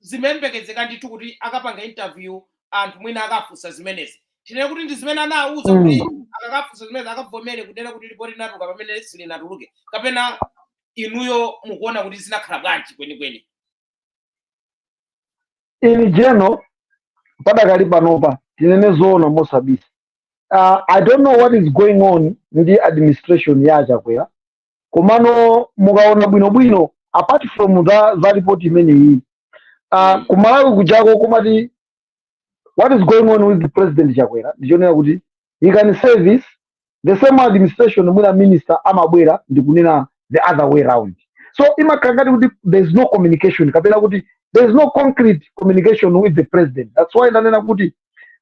zimembekezeka ndithu kuti akapanga interview anthu mwina akafunsa zimenezi. Tinene kuti ndi zimene anawuza kuti akakafunsa zimenezi akavomere kunena kuti ripoti linatuluka pamene silinatuluke, kapena inuyo mukuona kuti zinakhala bwanji kwenikweni? In general, padakali panopa, tinene zoona mosabisa, I don't know what is going on ndi administration ya Chakwera. Komano mukaona bwinobwino, apart from za report imeneyi, kumalawi kujako kumati what is going on with the President Chakwera ndichonera kuti he can service the same administration, mwina minister amabwera ndikunena the other way round. So imakhala ngati kuti there is no communication kapena kuti there is no concrete communication with the president. That's why ndanena kuti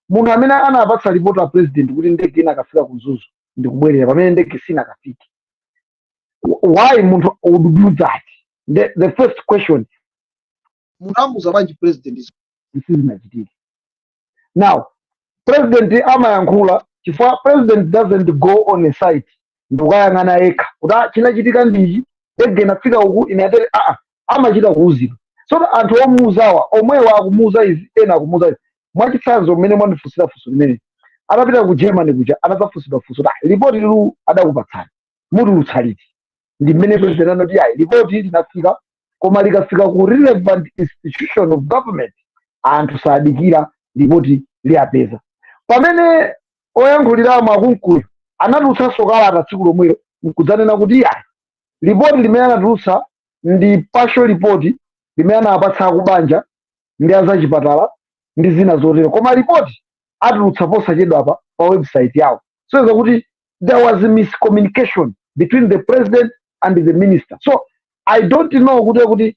munthu amene anapatsa report a president kuti ndege inakafika ku Mzuzu ndikubwerera pamene ndege sinakafike, why munthu would do that? The first question, munthu amuza bwanji president sizinachitike? Now president amayankhula chifukwa president doesn't go on a site ndikukayang'ana yekha kuti, "Ah, chinachitika ndichi, ndege inafika uku, inatere." Aa, amachita kuuzidwa. So anthu omuuzawa omwewa akumuuza izi, ena akumuuza izi. Mwachitsanzo, mmene mwandifunsira funso limene, atapita ku Germany kuja anadzafunsidwa funso, "Ah, ripoti lilu adakupatsani, mutulutsa liti?" Ndi mmene president anati, "Ayi, ripoti linafika, koma likafika ku relevant institution of government anthu sadikira, ripoti liyapeza." Pamene oyankhuliramo akunkuyo anatulutsanso kalata tsiku lomwelo nkudzanena kuti ayi, ripoti limene anatulutsa ndi partial report limene anapatsa akubanja ndi azachipatala ndi zina zotero, koma ripoti atulutsa posachedwapa pa website yawo. So kuti there was a miscommunication between the president and the minister. So I don't know kuti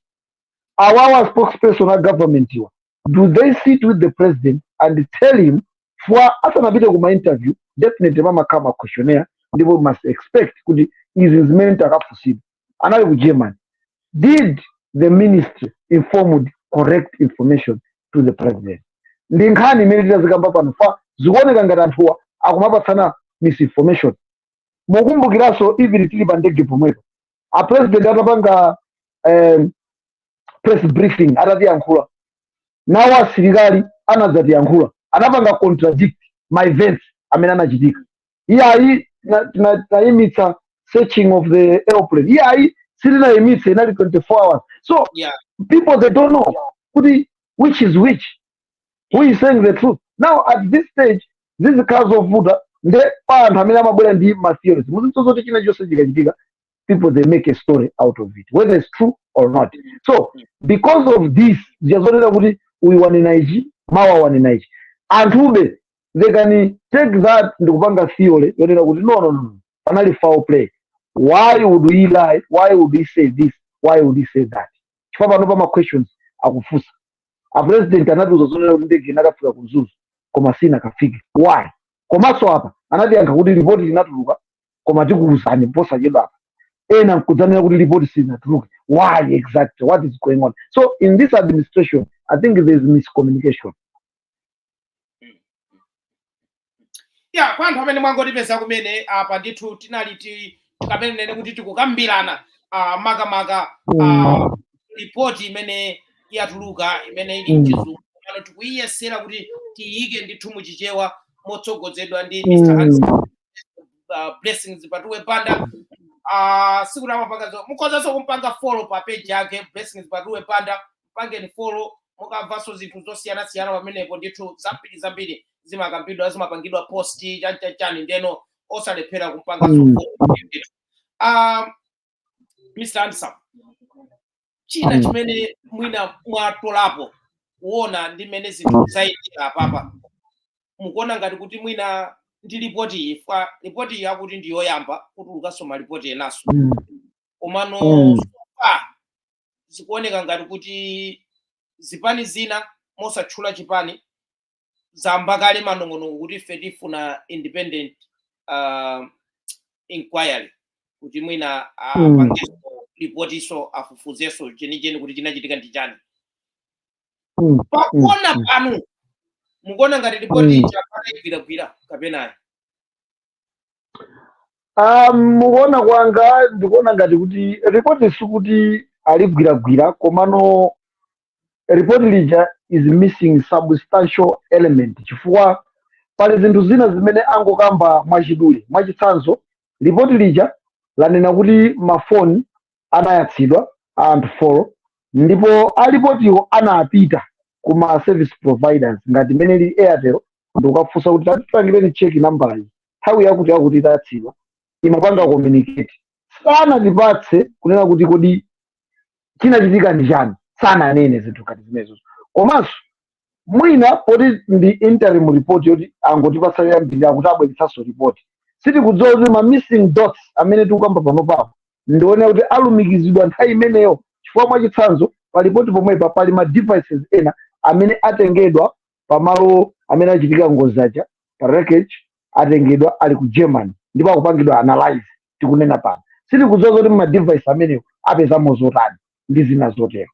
awawa spokesperson a government iwa, do they sit with the president and tell him for asanapite kuma interview? Definitely pamakhala ma questionnaire, ndipo we must expect kuti izi zimene takafunsidwa. Anali ku Germany, did the ministry informed correct information to the president? Ndi nkhani imene titazikamba pano fa zikuoneka ngati anthuwa akumapatsana misinformation. Mukumbukiranso even tili pa ndege pomwepo, a president atapanga press briefing, atatiyankhula nawo asilikali anadzatiyankhula, anapanga contradict ma events amene anachitika. Iyayi, tinayimitsa searching of the airplane. Iyayi, sitinayimitse, inali 24 hours. So people, they don't know kuti which is which, who is saying the truth. Now at this stage zizikhala zovuta nde pa anthu amene amabwera ndi ma theories. Muzidziwa zoti china chonse chikachitika, people, they make a story out of it, whether it's true or not. So because of this, ziyazonena kuti uyu wanena ichi, mawa wanena ichi, anthube they can take that ndikupanga theory yonena kuti no, no, no, panali foul play. Why would he lie? Why would he say this? Why would he say that? Chifukwa pano pa ma questions akufunsa, a president anatiuza zonena kuti ndege inakafika ku Mzuzu koma sinakafike. Why? Komanso apa anatiyankha kuti ripoti linatuluka, koma tikuwuzani posachedwa apa. Ena nkudzanena kuti ripoti silinatuluke. Why exactly? What is going on? So in this administration, I think there is miscommunication. Ya, kwa anthu amene mwangotipeza kumene, apa ndithu tinali ti kapena nene kuti tikukambirana makamaka ripoti imene yatuluka imene ili mchizungu, pano tikuyiyesera kuti tiyike ndithu muchichewa motsogozedwa ndi Mr. Hans Blessings Patuwe Banda. Sikuti amapanga zo, mukhozanso kumpanga follow pa page yake, Blessings Patuwe Banda. Mpangeni follow, mukamvanso zinthu zosiyanasiyana pamenepo ndithu, zambiri zambiri zimakambidwa, zimapangidwa post, chanichani, ndeno osalephera kumpanganso follow ndithu. Mr. Handsome, china chimene mwina mwatolapo kuona ndi mmene zinthu zayendera apapa, mukuona ngati kuti mwina ndi ripoti iyi, fa ripoti iyi akuti ndi yoyamba, kutulukanso malipoti enaso, komano so far zikuoneka ngati kuti zipani zina, mosatchula chipani, zamba kale manong'onong'o kuti ife tifuna independent inquiry, kuti mwina apangenso ripotiso, afufuzenso chenicheni kuti chinachitika ndi chani. Pakuona panu, mukuona ngati ripoti ija panayigwiragwira kapenayi? Mukuona kwanga, ndikuona ngati kuti ripoti sikuti aligwiragwira, komano ripoti lija is missing substantial element, chifukwa pali zinthu zina zimene angokamba mwachidule. Mwachitsanzo, ripoti lija lanena kuti mafoni anayatsidwa a anthu 4, ndipo alipotiwo anapita kuma service providers ngati imene ili Airtel ndikukafunsa kuti, "Tatipangireni check nambala iyi, nthawi yakuti yakuti itayatsidwa imapanga communicate." Sanatipatse kunena kuti kodi chinachitika ndi chani, sananene zinthu ngati zimenezo. Komanso mwina poti ndi interim report yoti angotipatsa yoyambirira kuti abweretsanso report, sitikudziwa kuti ma missing dots amene tikukamba pano papo ndione kuti alumikizidwa nthawi imeneyo, chifukwa mwachitsanzo pa ripoti pomwepa pali ma devices ena amene atengedwa pamalo amene achitika ngozi aja, pa wreckage, atengedwa, ali ku Germany ndipo akupangidwa analyze tikunena pano. Sitikudziwa zoti ma device amenewo apezamo zotani ndi zina zotero.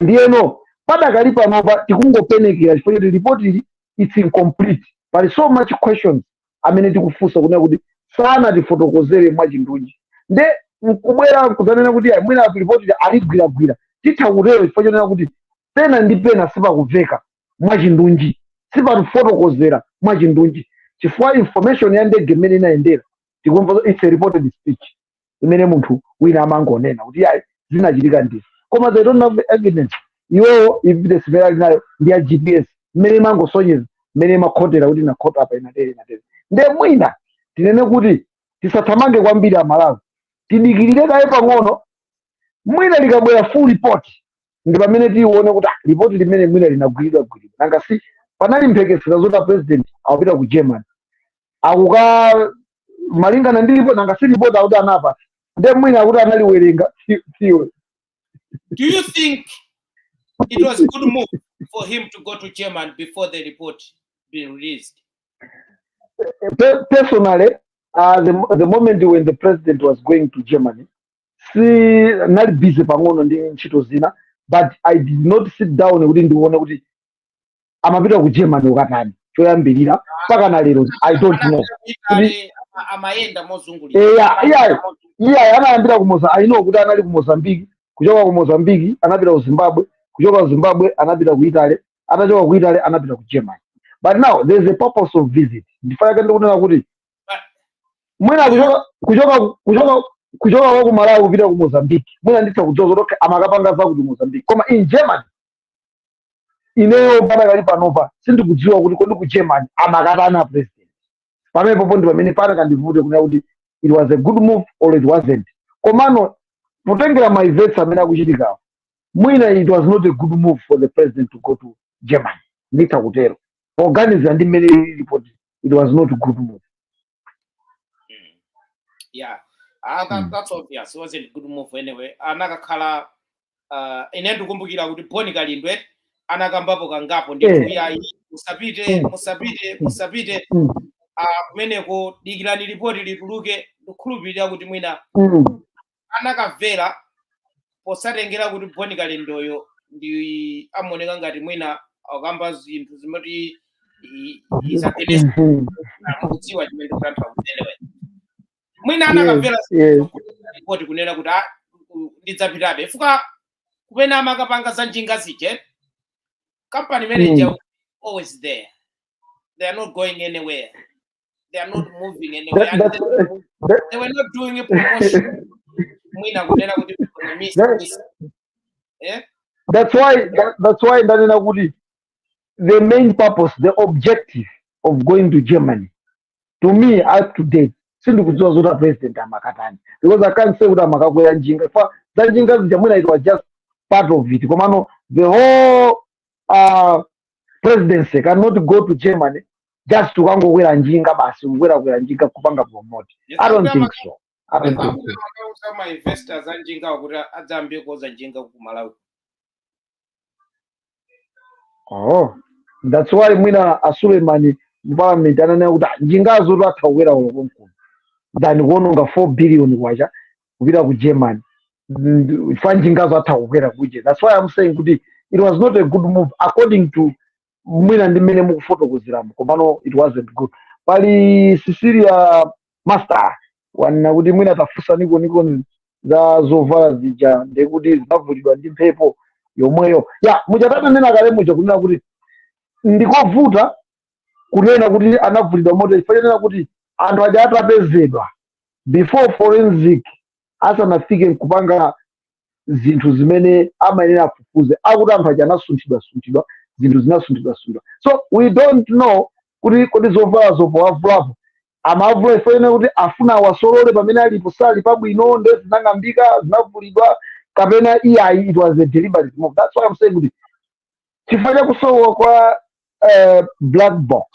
Ndiyeno padakali panopa tikungopenekera chifukwa choti ripoti ili It's incomplete. Pali so much questions amene tikufunsa kunena kuti sanatifotokozere mwachindunji. Nde nkubwera kudzanena kuti ayi, mwina ripoti aligwiragwira, titha kutero chifukwa chonena kuti pena ndi pena sipakumveka mwachindunji, sipatifotokozera mwachindunji, chifukwa information ya ndege imene inayendera tikumva, it's a reported speech imene munthu wina amangonena kuti ayi, zinachitika ndizi, koma they don't have evidence. Iwowo evidence imene ali nayo ndi ya GPS imene imangosonyeza imene imakhotera kuti inakhota apa, inatere, inatere. Nde mwina tinene kuti tisathamange kwambiri Amalawi, tidikirire kaye pang'ono. Mwina likabwera full report ndi pamene tione kuti ah, report limene mwina linagwiridwa gwiridwa. Nanga si panali mphekesera zoti president akupita ku Germany akuka malingana ndi report? Nanga si report akuti anapa, nde mwina akuti analiwerenga siwe. Do you think it was a good move for him to go to Germany before the report being released? Personally, the moment when the president was going to Germany, si nali busy pang'ono ndi ntchito zina, but I did not sit down kuti ndione kuti amapita ku Germany ukatani. Choyambirira mpaka na lero I don't know. Italy, amayenda mozungulira. Eya, iyayi, iyayi, anayambira ku Moza, I know kuti anali ku Mozambique. Kuchoka ku Mozambique anapita ku Zimbabwe, kuchoka ku Zimbabwe anapita ku Italy, atachoka ku Italy anapita ku Germany. But now there's a purpose of visit. Ndifuna ndikunena kuti mwina kuchoka kwa ku Malawi kupita ku Mozambique, mwina nditha kudziwa zoti okay, amakapanga zakuti Mozambique, koma in Germany ineyo panakali panopa sindikudziwa kuti kodi ku Germany amakatana president. Pamenepopo ndi pamene panakandivute kunena kuti it was a good move or it wasn't. Komano potengera ma events amene akuchitikawo, mwina it was not a good move for the president to go to Germany. Nditha kutero poganiza ndi mmene ili report, it was not a good move. Yeah, that's obvious. It wasn't a good move anyway. Anakakhala ine ndikumbukira kuti Boni Kalindwe anakambapo kangapo ndithu, iyayi, musapite, musapite, musapite kumeneko, dikirani ripoti lituluke. Ndikukhulupirira kuti mwina anakamvera, posatengera kuti Boni Kalindoyo ndi amaoneka ngati mwina akamba zinthu zimati is against, mukudziwa chimene ndikutanthauza. Anyway, mwina anakamvera ripoti kunena kuti ah, ndidzapitabe fuka kumene amakapanga za njinga zije. Company manager always there, they are not going anywhere, they are not moving anywhere. And they were not doing a promotion, mwina kunena kuti we're gonna miss this, eh? That's why ndanena kuti the main purpose, the objective of going to Germany, to me, up to date sindikudziwa zoti president amakatani, because I can't say kuti amakakwera njinga fa za njinga zija. Mwina it was just part of it, komano the whole presidency cannot go to Germany just kukangokwera njinga basi, kukwera njinga kupanga promote. I don't think so, I don't think so. Akauza ma investors a njingawo kuti adzayambe kuoza njinga ku Malawi. Oh, that's why mwina a Suleiman mu parliament ananena kuti "Ah, njingazo tatha kukwera ulo konkuno than kuononga 4 billion kwacha kupita ku Germany." Fa njingazo atha kukwera kuje. That's why I'm saying kuti it was not a good move according to mwina ndi mmene mukufotokozeramo, komano it wasn't good. Pali Cecilia Master wanena kuti mwina tafunsa niko za zovala zija, ndekuti zinavulidwa ndi mphepo yomweyo ya muchatananena kale muja, kunena kuti ndikovuta kunena kuti anavulidwa moto, chifukwa chonena kuti anthu aja atapezedwa, before forensic asanafike nkupanga zinthu zimene amayenera afufuze, akuti anthu aja anasunthidwa sunthidwa, zinthu zinasunthidwa sunthidwa. So we don't know kuti kodi zovala zopowavulapo amavula chifukwa chonena kuti afuna awasolole pamene alipo sali pabwino, nde zinang'ambika, zinavulidwa, kapena iyayi, it was a deliberate move. That's why I'm saying kuti chifukwa cha kusowa kwa black box,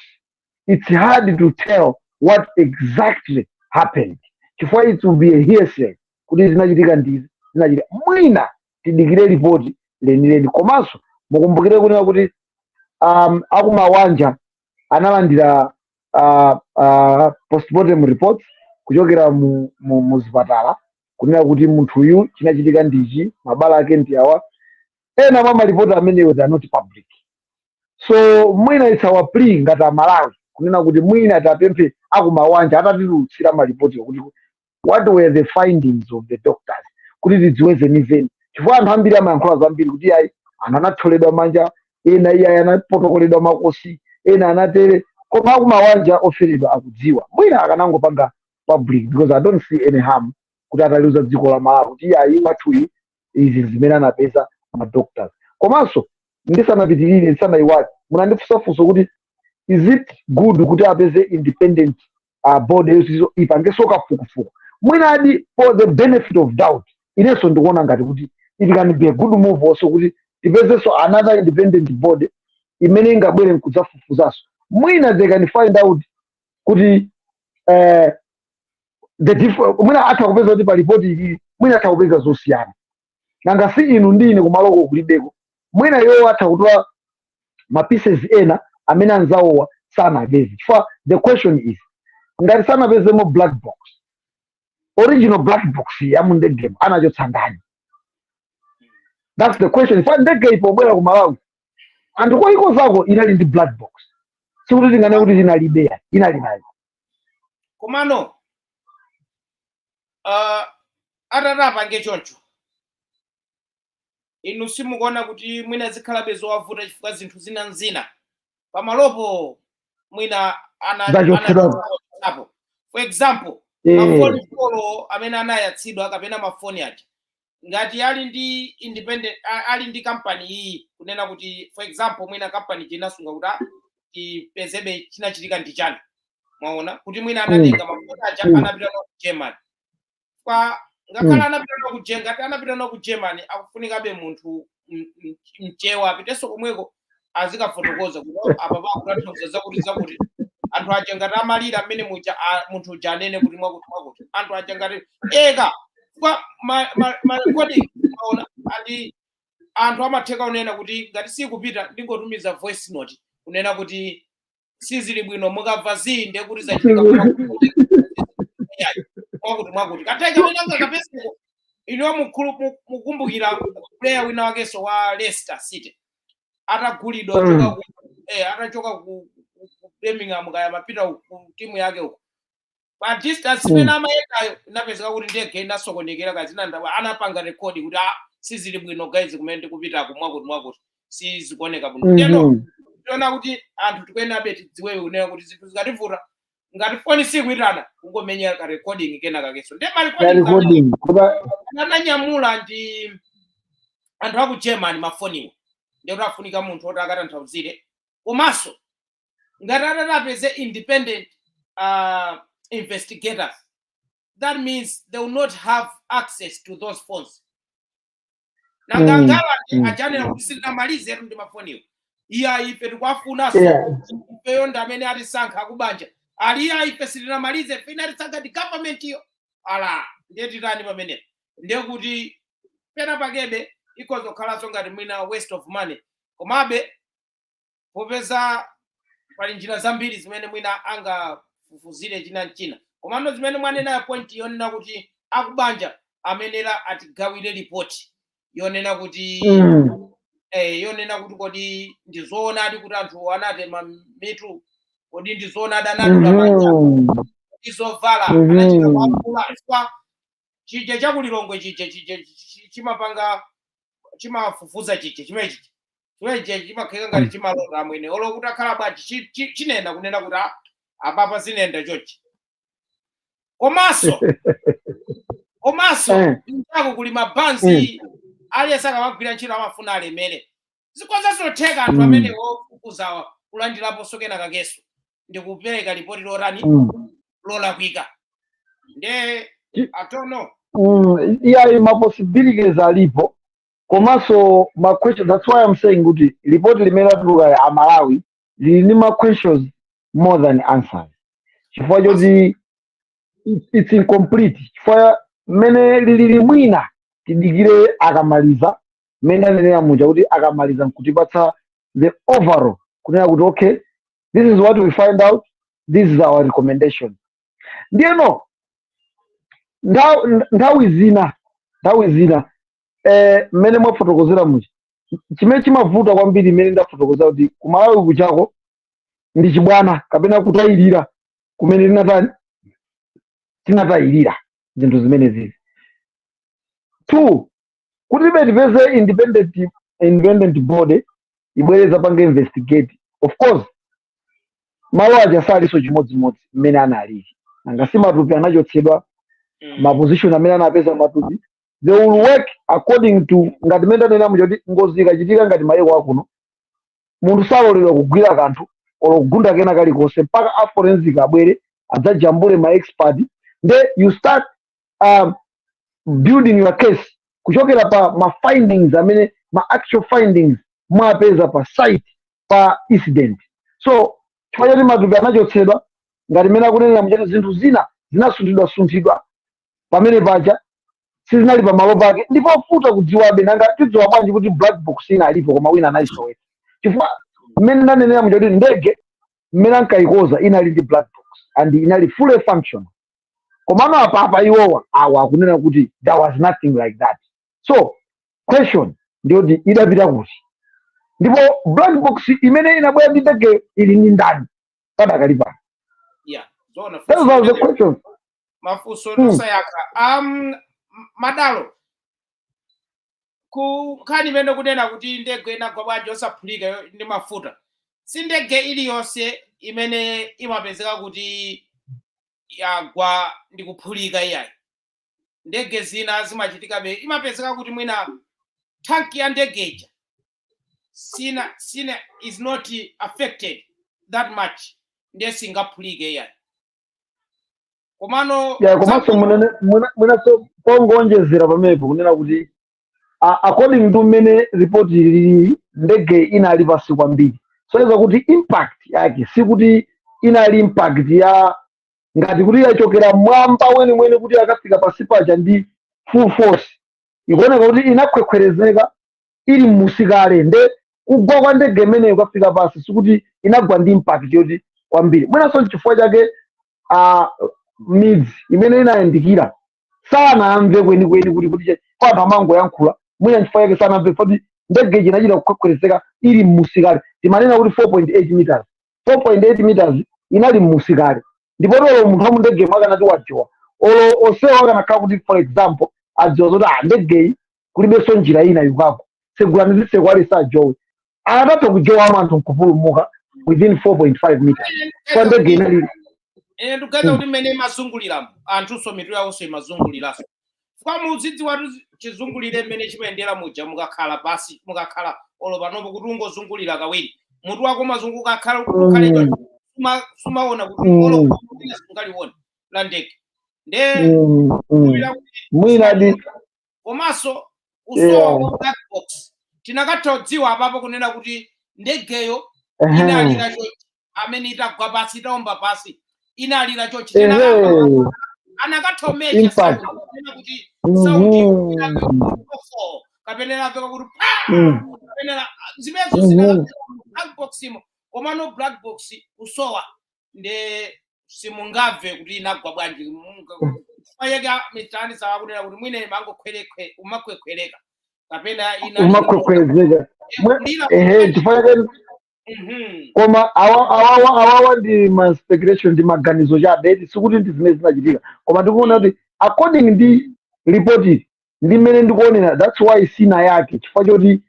it's hard to tell what exactly happened, chifukwa it will be a hearsay kuti zinachitika ndizi zinachitika. Mwina tidikire ripoti lenileni. Komanso mukumbukire kunena kuti akumawanja analandira postmortem reports kuchokera mu zipatala kunena kuti munthuyu chinachitika ndichi, mabala ake ndi awa. Ena mwa malipoti amenewo, they are not public. So mwina it's our plea ngati Amalawi kunena kuti mwina tapemphe akumawanja atatitulutsira malipoti kuti what were the findings of the doctors, kuti tidziwe zenizeni, chifukwa anthu ambiri amayankhula zambiri kuti ayi, anthu anatholedwa manja, ena iyayi, anapotokoledwa makosi, ena anatere, koma akumawanja oferedwa akudziwa. Mwina akanangopanga public, because I don't see any harm kuti ataliuza dziko la Malawi kuti iyayi, wathuyi izi zimene anapeza ma doctors. Komanso ndisanapitirire, ndisanayiwale, munandifunsafunso kuti is it good kuti apeze independent board yonso ipangenso kafukufuku? Mwinadi for the benefit of doubt, inenso ndikuona ngati kuti it can be a good move also kuti tipezenso another independent board imene ingabwere nkudzafufuzanso. Mwina they can find out kuti mwina atha kupeza kuti pa ripoti ili mwina atha kupeza zosiyana. Nanga si inu ndi ine kumaloko kulibeko? Mwina iwo atha kutola ma pieces ena amene anzawowa sanapeze, chifukwa the question is, ngati sanapezemo black box, original black box ya mu ndegemo anachotsa ndani? That's the question. Fa ndege ipobwera ku Malawi, anthu koikozako inali ndi black box, sikuti tingane kuti tinalibeya, inali nayo. Komano atati apange choncho, inu simukuona kuti mwina zikhalabe zowavuta, chifukwa zinthu zina nzina pamalopo mwina Zachotsedwapo. Anachotsapo? For example, mafoni 4 amene anayatsidwa kapena mafoni aja, ngati ali ndi independent, ali ndi kampani iyi, kunena kuti, for example, mwina kampani chinasunga kuti tipezebe chinachitika ndi chani, mwaona kuti mwina anatenga mafoni aja, anapita nawo ku Germany, kwa ngakhale anapita nawo ku ngati anapita nawo ku Germany, akufunikabe munthu mchewa apitenso komweko azikafotokoza kuti, "Oh, apa pakutanthauza zakuti zakuti." Anthu aja ngati amalira mmene muja, munthu uja anene kuti mwakuti mwakuti. Anthu aja ngati eka kwa ma recording, maona andi anthu amatheka kunena kuti ngati sikupita, ndingotumiza voice note kunena kuti sizili bwino, mukamva zii ndiye kuti zachitika mwakuti mwakuti mwakuti. Katheka amene angakapezeko. Iniwo mukumbukira player wina wakenso wa Leicester City atagulidwa kuchoka ku atachoka ku Birmingham, kaya mapita ku timu yake uko, pa distance imene amayendayo inapezeka kuti ndege inasokonekera, kazina anapanga record kuti, "Ah, sizili bwino guys, kumene ndikupitako mwakuti mwakuti sizikuoneka bwino." Ndiyeno tiona kuti anthu tikuyenabe tidziwewe kunena kuti zinthu zikativuta, ngati foni sikuitana, kungomenya ka recording kena kakenso, ndiye ma Ya recording recording kuba. Ananyamula ndi anthu aku Germany mafoniwo, ndiye kuti afunika munthu oti akatanthauzire. Komanso ngati atatapeze independent investigators, that means they will not have access to those phones. Nanga ngala ajanena kuti sitinamalize ndi mafoniwo, iya, ife tikuwafunanso, ifeyo ndi amene atisankha akubanja ali, iya, ife sitinamalize, ife inatisankha ndi government iyo. Ala, ndiye titani pamenepo? Ndiye kuti pena pakebe ikhoza kukhalanso ngati mwina waste of money. Komabe popeza pali njira zambiri zimene mwina angafufuzire china mchina, komano zimene mwanenayo, point yonena kuti akubanja amenera atigawire ripoti yonena kuti yonena kuti kodi ndizoonadi kuti anthu anatema mitu, kodi ndizoonadi anadula manja, izovala anachita kuakula, chifukwa chija chakulilongwe chija chija chimapanga, chimafufuza chija chimene chija chimene chija chimakheka ngati chimalota amwene, olo kuti akhala bwanji, chinena kunena kuti, "Ah, apapa zinenda chonchi." Komanso kunjako kuli mabanzi, aliyense akamagwira ntchito amafuna alemere. Zikonza zotheka anthu amene ofufuzawa kulandiraponso kena kakeso ndi kupereka ripoti lotani, lolakwika. Nde I don't know. Yeah, ma possibilities alipo, komanso ma question. That's why I'm saying kuti ripoti limene latuluka ya Amalawi lili ndi ma questions more than answers, chifukwa choti it's incomplete, chifukwa mmene lilili, mwina tidikire akamaliza, mmene anenera muja kuti akamaliza nkutipatsa the overall, kunena kuti, "Okay, this is what we find out, this is our recommendation." Ndiyeno nthawi zina mmene mwafotokozera muja, Chimene chimavuta kwambiri, imene ndafotokoza kuti kuMalawi kuchako ndi chibwana kapena kutayirira kumene tinatani, tinatayirira zinthu zimene zizi. Two, kuti ibe tipeze independent body ibwereza pange investigate, of course malo aja salinso chimodzimodzi mmene analili. Nanga si matupi anachotsedwa? Ma position amene anapeza matupi, they will work according to ngati mmene ndanena muja kuti ngozi ikachitika ngati mayiko akuno, munthu saloledwa kugwira kanthu olo kugunda kena kalikonse mpaka a forensic abwere adzajambule, ma expert. Nde you start building your case kuchokera pa ma findings amene, ma actual findings mwapeza pa site, pa incident. So chifukwa choti matupi anachotsedwa, ngati mmene akunenera muchati zinthu zina zinasunthidwa sunthidwa pamene paja, sizinali pamalo pake, ndipo futa kudziwabe. Nanga tidziwa bwanji kuti black box ina alipo koma wina anayisowetsa? Chifukwa mmene ndanenera muja kuti ndege mmene ankayikoza inali ndi black box and inali fully functional, komano apapa iwowa awa akunena kuti there was nothing like that. So question ndiyoti idapita kuti? Ndipo black box imene inabwera ndi ndege ili ndi ndani padakali pano? Yeah, zoona. Those are the questions. Mafunso tosayankha. Madalo ku nkhani imene kunena kuti ndege inagwa bwanji osaphulika ndi mafuta, si ndege iliyonse imene imapezeka kuti yagwa ndi kuphulika, iyayi. Ndege zina zimachitikabe, imapezeka kuti mwina tanki ya ndege ija sina is not affected that much, ndiye singaphulike, iyayi. Komano Ya, komanso mwinaso pongonjezera pamenepo kunena kuti according to mmene report ilili, ndege inali pasi kwambiri, soyeza kuti impact yake sikuti inali impact ya ngati kuti yachokera mwamba weniweni kuti akafika pasi paja ndi full force. Ikuoneka kuti inakhwekhwerezeka ili mmusikale, nde kugwa kwa ndege imeneyo kukafika pasi sikuti inagwa ndi impact yoti kwambiri. Mwinanso chifukwa chake midzi imene inayandikira sanamve kwenikweni kuti anthu amangoyankhula. Mwina nchifukwa chake sanamve, poti ndege iji inachita kukhwekhwerezeka ili mmusikale. Timanena kuti 4.8 meters, 4.8 meters inali mmusikale, ndipo olo munthu wa mundege akanati wajowa, olo onsewo akanakhala kuti, for example, adziwa zoti ah, ndegeyi kulibenso njira ina yukako, tsegulani zitseko, alisajowe, atatha kujowamo anthu nkupulumuka within 4.5 meters, kwa ndege inali Ine ndikuganiza kuti mmene imazunguliramo, anthunso mitu yawonso imazunguliranso, kwa muzidziwa chizungulire mmene chimayendera muja. Mukakhala pasi, mukakhala olo panopo kuti ungozungulira kawiri, mutu wako umazunguka, akhala ukhale sumaona kuti olo sungalione la ndege nde Mwina di komanso usowa kwa black box, tinakatha kudziwa apapo kunena kuti ndegeyo inalira chonchi, amene itagwa pasi, itaomba pasi, inalira chonchi. Anakatha kumeasure Impact. sound, kunena kuti sound inamveka kapena inamveka kuti pa kapena zimenezo zinakafika black box imo. Komano black box kusowa, nde simungabve kuti inagwa bwanji. Fayeke mitani sawakunena kuti mwine imangokhwerekwe, umakhwekhwereka kapena ina Umakhwekhwerezeka. Kulira. Ehe, chifukwa chake koma awawa ndi ma speculation, ndi maganizo chabe, sikuti ndi zimene zinachitika. Koma ndikuona kuti according ndi report ndi mmene ndikuonera, that's why sina yake, chifukwa choti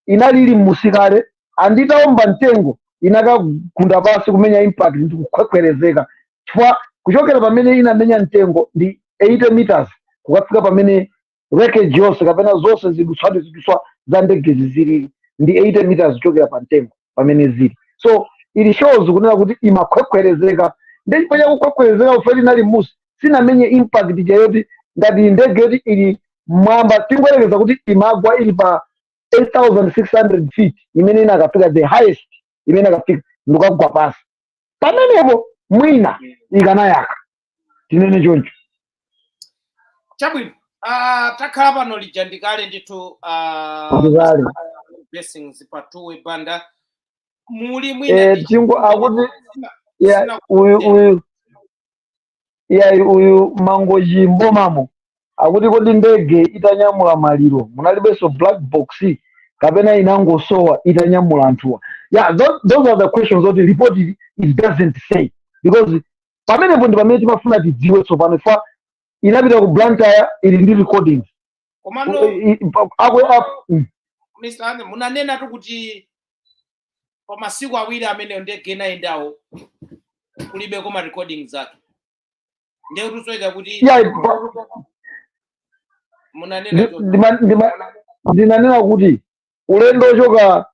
inali ili mmusikale, anditaomba mtengo inakagunda pasi, kumenya impact ndi kukhwekhwerezeka, chifukwa kuchokera pamene inamenya mtengo ndi 80 meters kukafika pamene wreckage yonse kapena zonse zidutswa zidutswa za ndegezi zilili ndi 80 meters kuchokera pa mtengo pamene zili. So it shows kunena kuti imakhwekhwerezeka, ndi chifukwa chakukhwekhwerezeka ufeti inali musi, sinamenye impact chayoti ngati ndege yoti ili mwamba. Tingoyerekeza kuti imagwa ili pa 8600 feet imene inakafika, the highest imene inakafika, ndikagwa pasi pamenepo, mwina ikanayaka, tinene choncho. Chabwino. Takhala pano lija ndikale ndithu. Ndikale. Blessings Patuwe Banda, muli mwina Tingo akuti ya uyu ya uyu Mangoji mbomamo akuti, kodi ndege itanyamula maliro munalibenso black box? Kapena inangosowa itanyamula anthuwa? Yeah, those are the questions that the report, it doesn't say, because pamenepo ndi pamene timafuna tidziwe tsopano. Fa inapita ku Blantyre, ili ndi recordings. Komano Mr. Ande, munanena tu kuti pa masiku 2 ameneyo ndege inayendawo kulibe koma recording zake, ndiye kuti usoweka kuti munanena choncho. Ndinanena kuti ulendo ochoka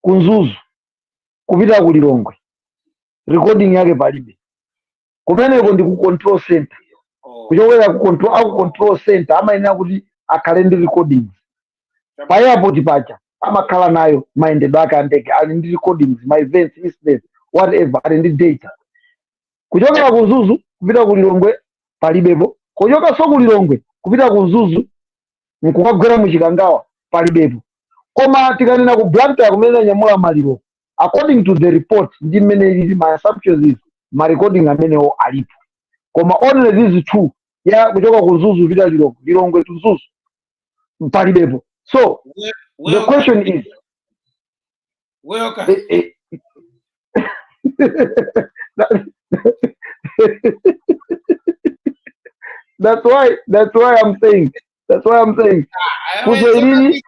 ku Mzuzu kupita ku Lilongwe, recording yake palibe. Kumeneko ndi ku control center. Kuchokera ku control, aku control center amayenera kuti akhale ndi recordings. Pa airport paja amakhala nayo mayendedwe ake a ndege, ali ndi recordings, ma events, incidents, whatever, ali ndi data. Kuchokera ku Mzuzu kupita ku Lilongwe palibepo. Kuchoka so ku Lilongwe kupita ku Mzuzu nkukagwera mu Chikangawa palibepo. Koma tikanena ku Blantyre kumene anyamula maliro, according to the report ndi mmene ilili, my assumptions is ma recording amenewo alipo, koma only these two, ya kuchoka ku Mzuzu kupita Lilongwe, Lilongwe to Mzuzu, palibepo. So the question is Welcome. That's why I'm saying funso ilili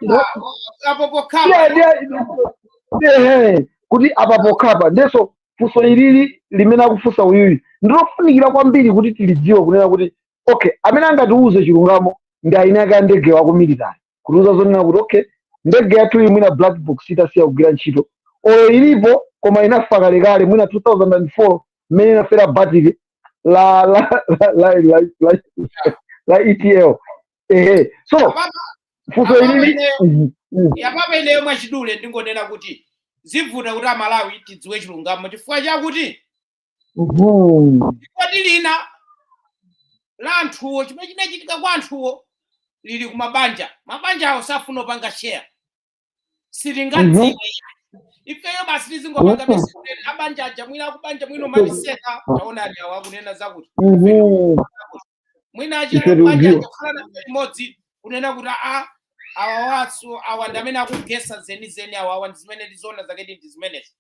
Apo pokhapa. Yeah, kuti apa pokhapa. Ndeso funso ilili limene akufunsa uyuyu ndilofunikira kwambiri kuti tilidziwe, kunena kuti okay, amene angatiuze chilungamo ndi aine ake a ndege wa ku military, kutiuza zonena kuti okay, ndege yathu iyi mwina black box itasiya kugwira ntchito, oyo ilipo koma inafa kalekale, mwina 2004 mmene inafera battery la ETL. Ehe, so funso ilili Yapapa ineyo mwachidule ndingonena kuti zivuta kuti Amalawi tidziwe chilungamo, chifukwa chakuti ripoti lina la anthuwo, chimene chinachitika kwa anthuwo, lili kumabanja. Mabanja awo safuna opanga share, sitingadziwe ifeyo, basi tizingopanga message. Abanja aja mwina akubanja mwina umatiseka, taonani awo akunena zakuti mwina Ife achira banja tikudziwa. ajakhala nafe limodzi kunena kuti a awa watsu awa ndi amene akugesa zenizeni, awa awa ndi zimene tizoona zake ndi zimenezo.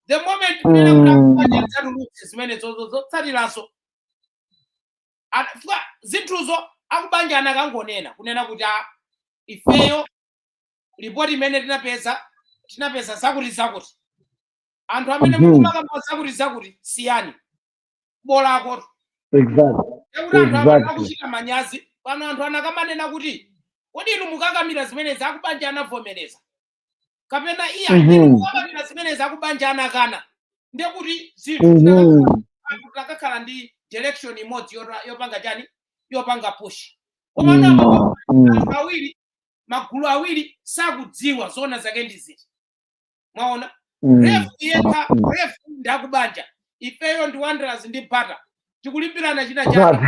The moment kunena kuti akubanja adzatulutse zimenezozo, zotsatirazo fika zinthuzo akubanja anakangonena kunena kuti a ifeyo ripoti imene tinapeza, tinapeza zakuti zakuti, anthu amene mukumakamba zakuti zakuti siyani bolako. Ekuti anthu akuchita manyazi pano. Anthu anakamanena kuti kodi inu mukakamira zimenezi akubanja anavomereza, kapena iya inu mukakamira zimenezi akubanja anakana, ndiye kuti zinthu anthu takakhala ndi direction imodzi yopanga chani, yopanga push. Koma anthu awiri, magulu awiri sakudziwa zona zake ndi ziti, mwaona? Ref yekha, ref ndi akubanja, ifeyo ndi Wanderers ndi Bata, tikulimbirana china chake.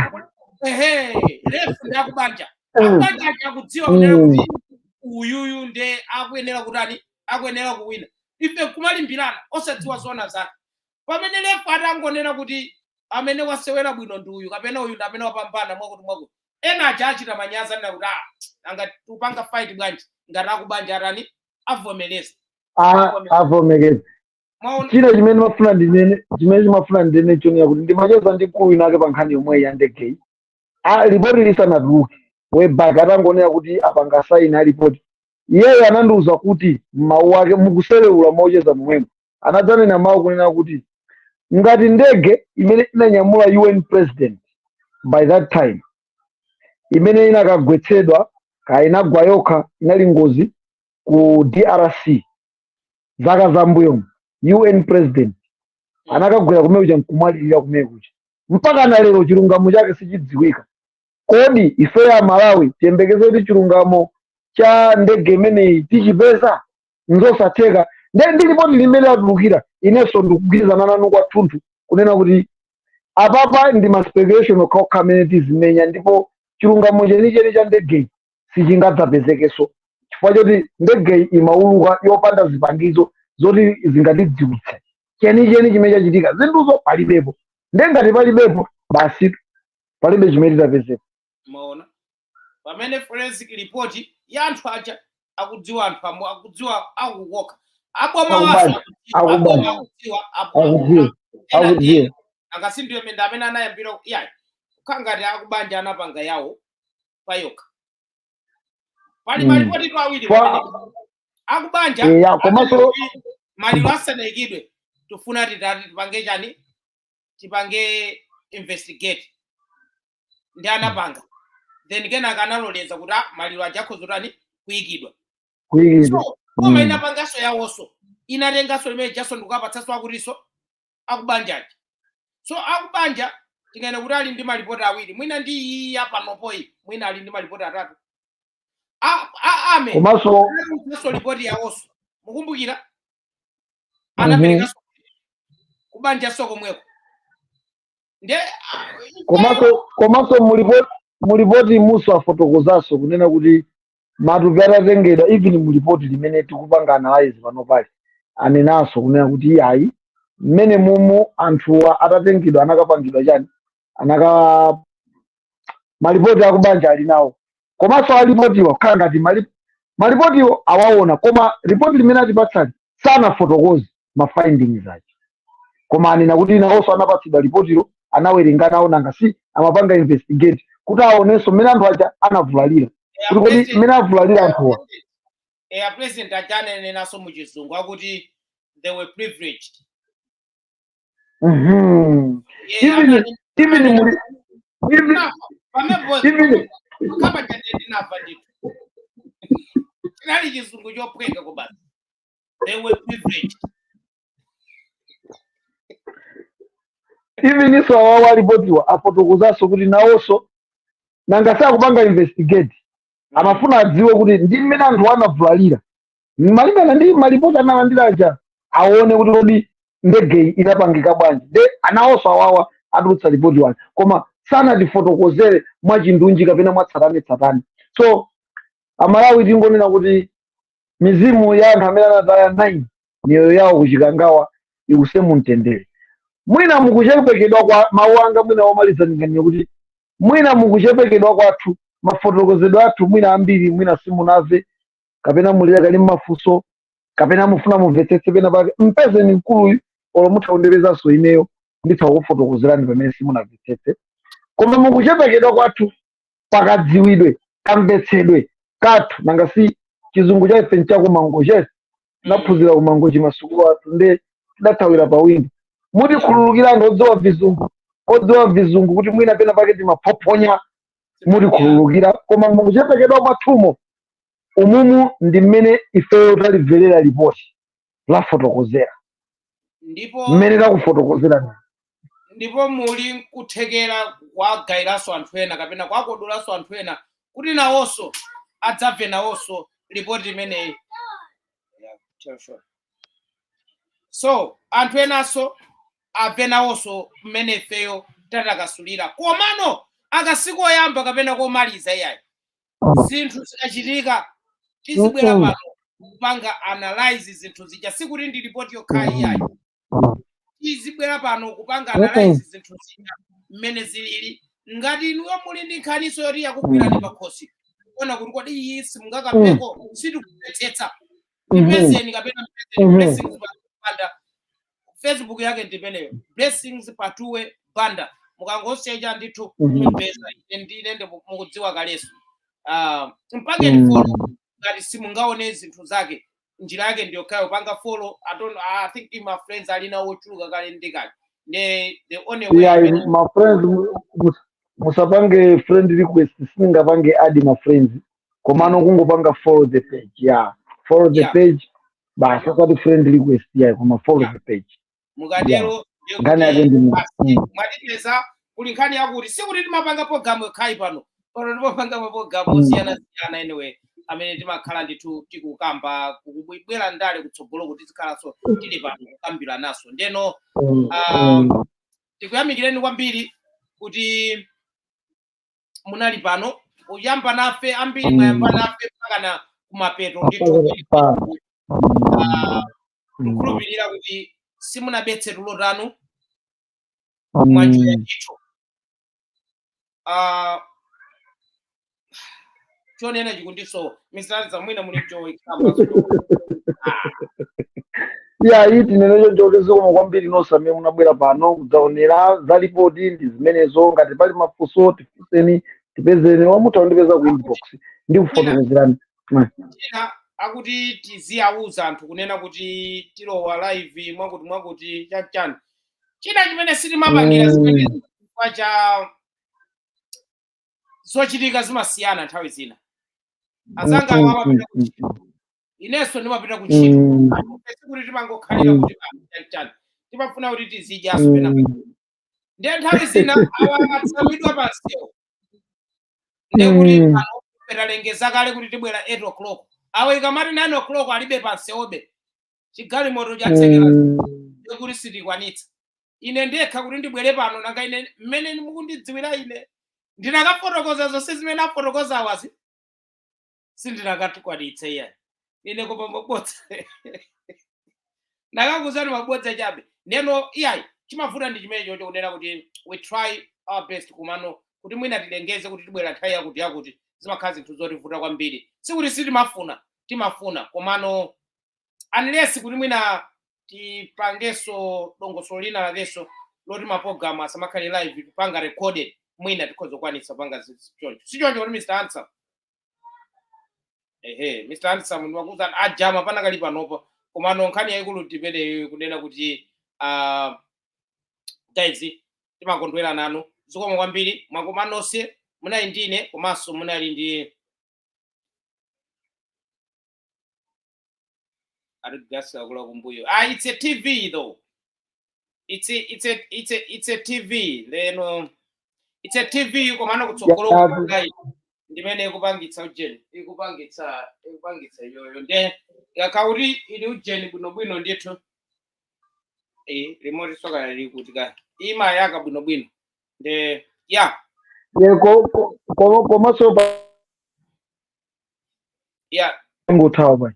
Ehe, ref ndi akubanja. Akubanja aja akudziwa kunena kuti uyuyu nde akuyenera kutani, akuyenera kuwina. Ife kumalimbirana osadziwa zona zake, pamene ref atangonena kuti amene wasewera bwino ndi uyu, kapena uyu ndi amene wapambana, mwakuti mwakuti, ena aja achita manyazi, anena kuti ah, anga tupanga fight bwanji ngati akubanja atani, avomereza. Avomereza. Mwaona? China chimene mafuna ndinene, chimene chimafuna ndinene chonena kuti ndimacheza ndi mkulu winake pa nkhani yomweyi ya ndegeyi. Ripoti lisanatuluke, way back, atangonena kuti apanga saini a ripoti, iyeyo anandiuza kuti mawu ake mukuselewula mocheza momwemo, anadzanena mawu kunena kuti ngati ndege imene inanyamula UN president by that time, imene inakagwetsedwa, kaya inagwa yokha, inali ngozi ku DRC zaka zambuyomu, UN president anakagwera kumene kuja nkumwalirira kumene kuja, mpaka na lero chilungamo chake sichidziwika. Kodi ifeyo a Malawi tiyembekeze kuti chilungamo cha ndege imeneyi tichipeza? Nzosatheka. Nde ndi ripoti limene latulukira, inenso ndikugwirizana nanu kwathunthu kunena kuti apapa ndi ma speculation okhaokha amene tizimenya, ndipo chilungamo chenicheni cha ndegeyi sichingadzapezekenso, chifukwa choti ndegeyi imauluka yopanda zipangizo zoti zingatidziwitse chenicheni chimene chachitika. Zinthuzo palibepo. Nde ngati palibepo, basi, palibe chimene titapezeka. Maona pamene forensic report ya anthu aja Akudziwa anthu amo, akudziwa akukoka aboma waso. Akubanja, aboma akubanja. Akudziwa. Akudziwa. Ena ndiye Akudziwa. Akasindiwe menda amene anayambira iyayi, kukhala ngati akubanja anapanga yawo payokha. Pali malipoti awiri pamenepo. Akubanja Eya, komanso maliro asanayikidwe, tifuna titati tipange chani, tipange investigate, ndi anapanga, then kenaka analoleza kuti ah, maliro aja akhoza kutani, kuyikidwa. Kuyikidwa. So koma inapanganso yawonso, inatenganso limene jason ndikukapatsanso akutinso akubanjaji. So akubanja tingaene kuti ali ndi malipoti awiri, mwina ndi iyi yapanopoyi, mwina ali ndi malipoti atatu. Ame Komanso anatulutsanso ripoti yawonso, mukumbukira, anaperekanso kubanjanso komweko nde Komanso mulipoti muso afotokozanso kunena kuti matupi atatengedwa, even mulipoti limene tikupanga analyze pano pali, anenanso kunena kuti iyayi, mmene mumu anthuwa atatengedwa anakapangidwa chani, anaka malipoti akubanja ali nawo. Komanso alipotiwa kukhala ngati malipotiwo awaona, koma ripoti limene atipatsali sanafotokoze ma findings ake, koma anena kuti nawonso anapatsidwa ripotilo, anawerenga nawo, nanga si amapanga investigate kuti aonenso mmene anthu aja anavulalira, kuti kodi mmene avulalira anthuwa. Eya, president aja ananenanso muchizungu akuti they were privileged. Yeah, Even even muli even Ndinafa. Pamene even kapa chande ndinafa ndithu, chinali chizungu chophweka kobasi, they were privileged. Even iso awawo alipotiwa afotokozanso kuti nawonso nanga sakupanga investigate, amafuna adziwe kuti ndi mmene anthu anavulalira malingana ndi malipoti analandira aja, aone kuti kodi ndegeyi inapangika bwanji. De anawonso awawa atulutsa ripoti wake, koma sanatifotokozere mwachindunji kapena mwatsatanetsatane. So Amalawi, tingonena kuti mizimu ya anthu amene anataya 9 miyoyo yawo kuchikangawa iwuse mumtendere. Mwina mukuchepekedwa kwa mawu anga, mwina omaliza ndinganene kuti mwina mukuchepekedwa kwathu, mafotokozedwe athu, mwina ambiri mwina simunamve, kapena mulira kali mmafunso, kapena mufuna mumvetsetse pena pake, mpezeni mkuluyu, olo mutha kundipezanso ineyo, nditha kufotokozerani pamene simunamvetsetse. Koma mukuchepekedwa kwathu pakadziwidwe kamvetsedwe kathu, nanga si chizungu cha ife nchakumangoche, naphunzira kumangochi masukulu athu, nde tidathawira pa windo. Mutikhululukira anthu odziwa vizungu kuti mwina pena pake timaphophonya, mutikhululukira. Koma mukuchepekedwa kwathumo umumu ndi mmene ifeyo talimverera ripoti lafotokozera, Ndipo mmene takufotokozera. Ndipo muli kuthekera kwagayiranso anthu ena kapena kwakodolanso anthu ena kuti nawonso adzamve nawonso ripoti imeneyi. Yeah, sure. So anthu enanso amve nawonso mmene ifeyo tatakasulira. Komano akasiku oyamba kapena komaliza iyayi, zinthu zikachitika tizibwera pano kupanga analyze zinthu zija. Sikuti ndi ripoti yokhayi iyayi, tizibwera pano kupanga analyze zinthu zija mmene zilili. Ngati inuyo muli ndi nkhaniso yoti yakugwirani pakhosi, kuona kuti kodi iyi simungakambeko, sitikumvetsetsa, ipezeni kapena mpezeni Blessings Banda, Facebook yake ndipeneyo, Blessings Patuwe Banda. Mukangosecha ndithu mumpeza. Ine ndine ndi mukudziwa kaleso. Mpangeni follow ngati simungaone zinthu zake, njira yake ndiyokhayo, panga follow. I don't, I think my friends alina ochuluka kale ndi kale, ndi the only way Yeah, imene my friends, musapange friend request, sindingapange add ma friends, komano kungopanga follow the page. Yeah, follow the page basi, osati friend request, yeah, koma follow the page. Mukatero ndiye Nkhani yake kuti ndi basi, mwatipeza. Kuli nkhani yakuti sikuti timapanga programu yokhayi pano, pano timapanga mapulogalamu osiyanasiyana anyway amene timakhala ndithu tikukamba kukubwera ndale kutsogolo, kuti tizikhalanso tili pano kukambira naso. Ndeno tikuyamikireni kwambiri kuti munali pano kuyamba nafe, ambiri mwayamba nafe mpaka na kumapeto ndithu. Tikukhulupirira kuti simunabetse tulo tanu, mwanjoya ndithu. Chonena chikundisowa. Mr. Handsome, mwina muli choikamba. Ya, iyi tinene choncho, zikomo kwambiri nonse amene munabwera pano kudzaonera za ripoti ndi zimenezo. Ngati pali mafunso, tifunseni, tipezeni, wamutha kundipeza ku inbox ndi kufotokozerani. Ena akuti tiziyawuza anthu kunena kuti tilowa live mwakuti mwakuti chanichani. China chimene sitimapangira zimenezi chifukwa cha zochitika zimasiyana. Nthawi zina azanga awo amapita kuntchito, inenso ndimapita kuntchito. Kuti timangokhalira kuti chanichani, timafuna kuti tizidyaso pena. Ndiye nthawi zina awa amatsamidwa pansewu, ndiye kuti pano talengeza kale kuti tibwera 8 o'clock, awo ikamati 9 o'clock alibe pansewobe, chigalimoto chatsekera, ndiye kuti sitikwanitsa. Ine ndekha kuti ndibwere pano, nanga ine mmene mukundidziwira ine ndinakafotokoza zonse zimene afotokoza awazi, sindinakatikwanitse iyayi ine, koma mabodza ndakakuzani, mabodza chabe. Ndeno iyayi, chimavuta ndi chimene chocho, kunena kuti we try our best, kumano kuti mwina tilengeze kuti tibwera nthawi yakuti yakuti, zimakhala zinthu zotivuta kwambiri. Sikuti sitimafuna, timafuna, komano unless kuti mwina tipangenso dongosolo lina lakenso loti mapologalamu asamakhale live, kupanga recorded, mwina tikhoza kukwanitsa kupanga choncho. Si choncho kuti, Mr. Handsome? Ehe, Mr. Handsome, ndimakuwuzani ajama panakali panopo. Komano nkhani yayikulu timeneyo, kunena kuti guys, timakondwera nanu. Zikomo kwambiri, mwakoma nonse. Munali ndine komanso munali ndi arigasi akula kumbuyo. Ah, it's a TV though. It's a TV leno, it's a TV, komano kutsogolo kupanga ndimene ikupangitsa ujeni, ikupangitsa iyoyo. Nde ikakha ili ujeni bwinobwino ndithu, remote soka lili kuti ka imayaka bwinobwino. Nde ya. Ye, komanso ingothawa bwana,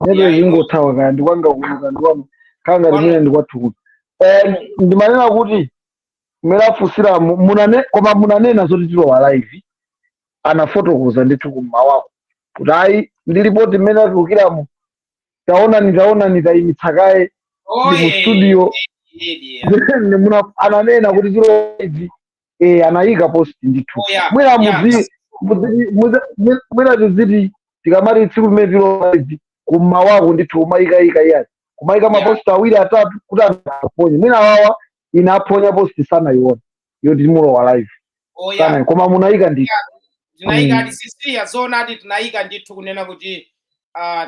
network ingothawa, kaya ndikwanga kuno, kaya ndikwanu, kaya ngati mwina ndikwathu kuno. Ndimanena kuti mmene afunsira munane, koma munanena zoti tilowa live, anafotokoza ndithu kummawako kuti ayi, ndi ripoti mmene atulukiramo, taonani, taonani, tayimitsa kaye, ndi mu studio. Ananena kuti tilowa live, anayika post ndithu. Mwina mwina tiziti tikamati tsiku limene tilowa live kummawako ndithu, kumayikayika iyani, kumayika maposti awiri atatu kuti anthu aponye. Mwina awawa ine aphonya post, sanayiona yoti mulowa live. Sana, koma munayika ndithu. Tinayika ati sisiya zoona ati tinayika ndithu kunena kuti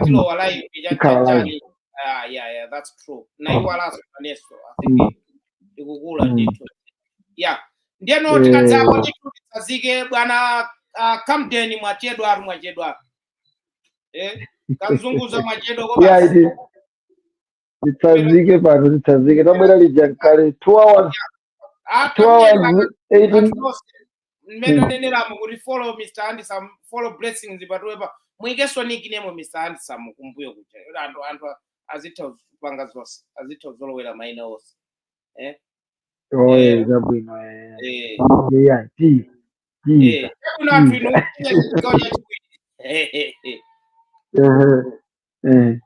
tilowa live. Tikhala live. Chani. Ah, yeah, that's true. Nayiwalanso naneso, I think ikukula ndithu. Yeah, ndiyeno tikadzapo ndithu titsazike bwana Camden. Mwachedwa atu, mwachedwa, kamzunguza, mwachedwa Yeah, kobasi. iti titsazike pano, titsazike, tabwera lija kale 2 hours, 2 hours 18. Mmene aneneramo kuti follow Mr. Handsome, follow Blessings Patuwepa, muikeso nickname Mr. Handsome kumbuyo kuja, anthu azitha kupanga zonse, azitha kuzolowera maina onse, eh. Oye, zabwino. Yeah, ti ti Kuno anthu inu, chigawo chachiwiri. Eh.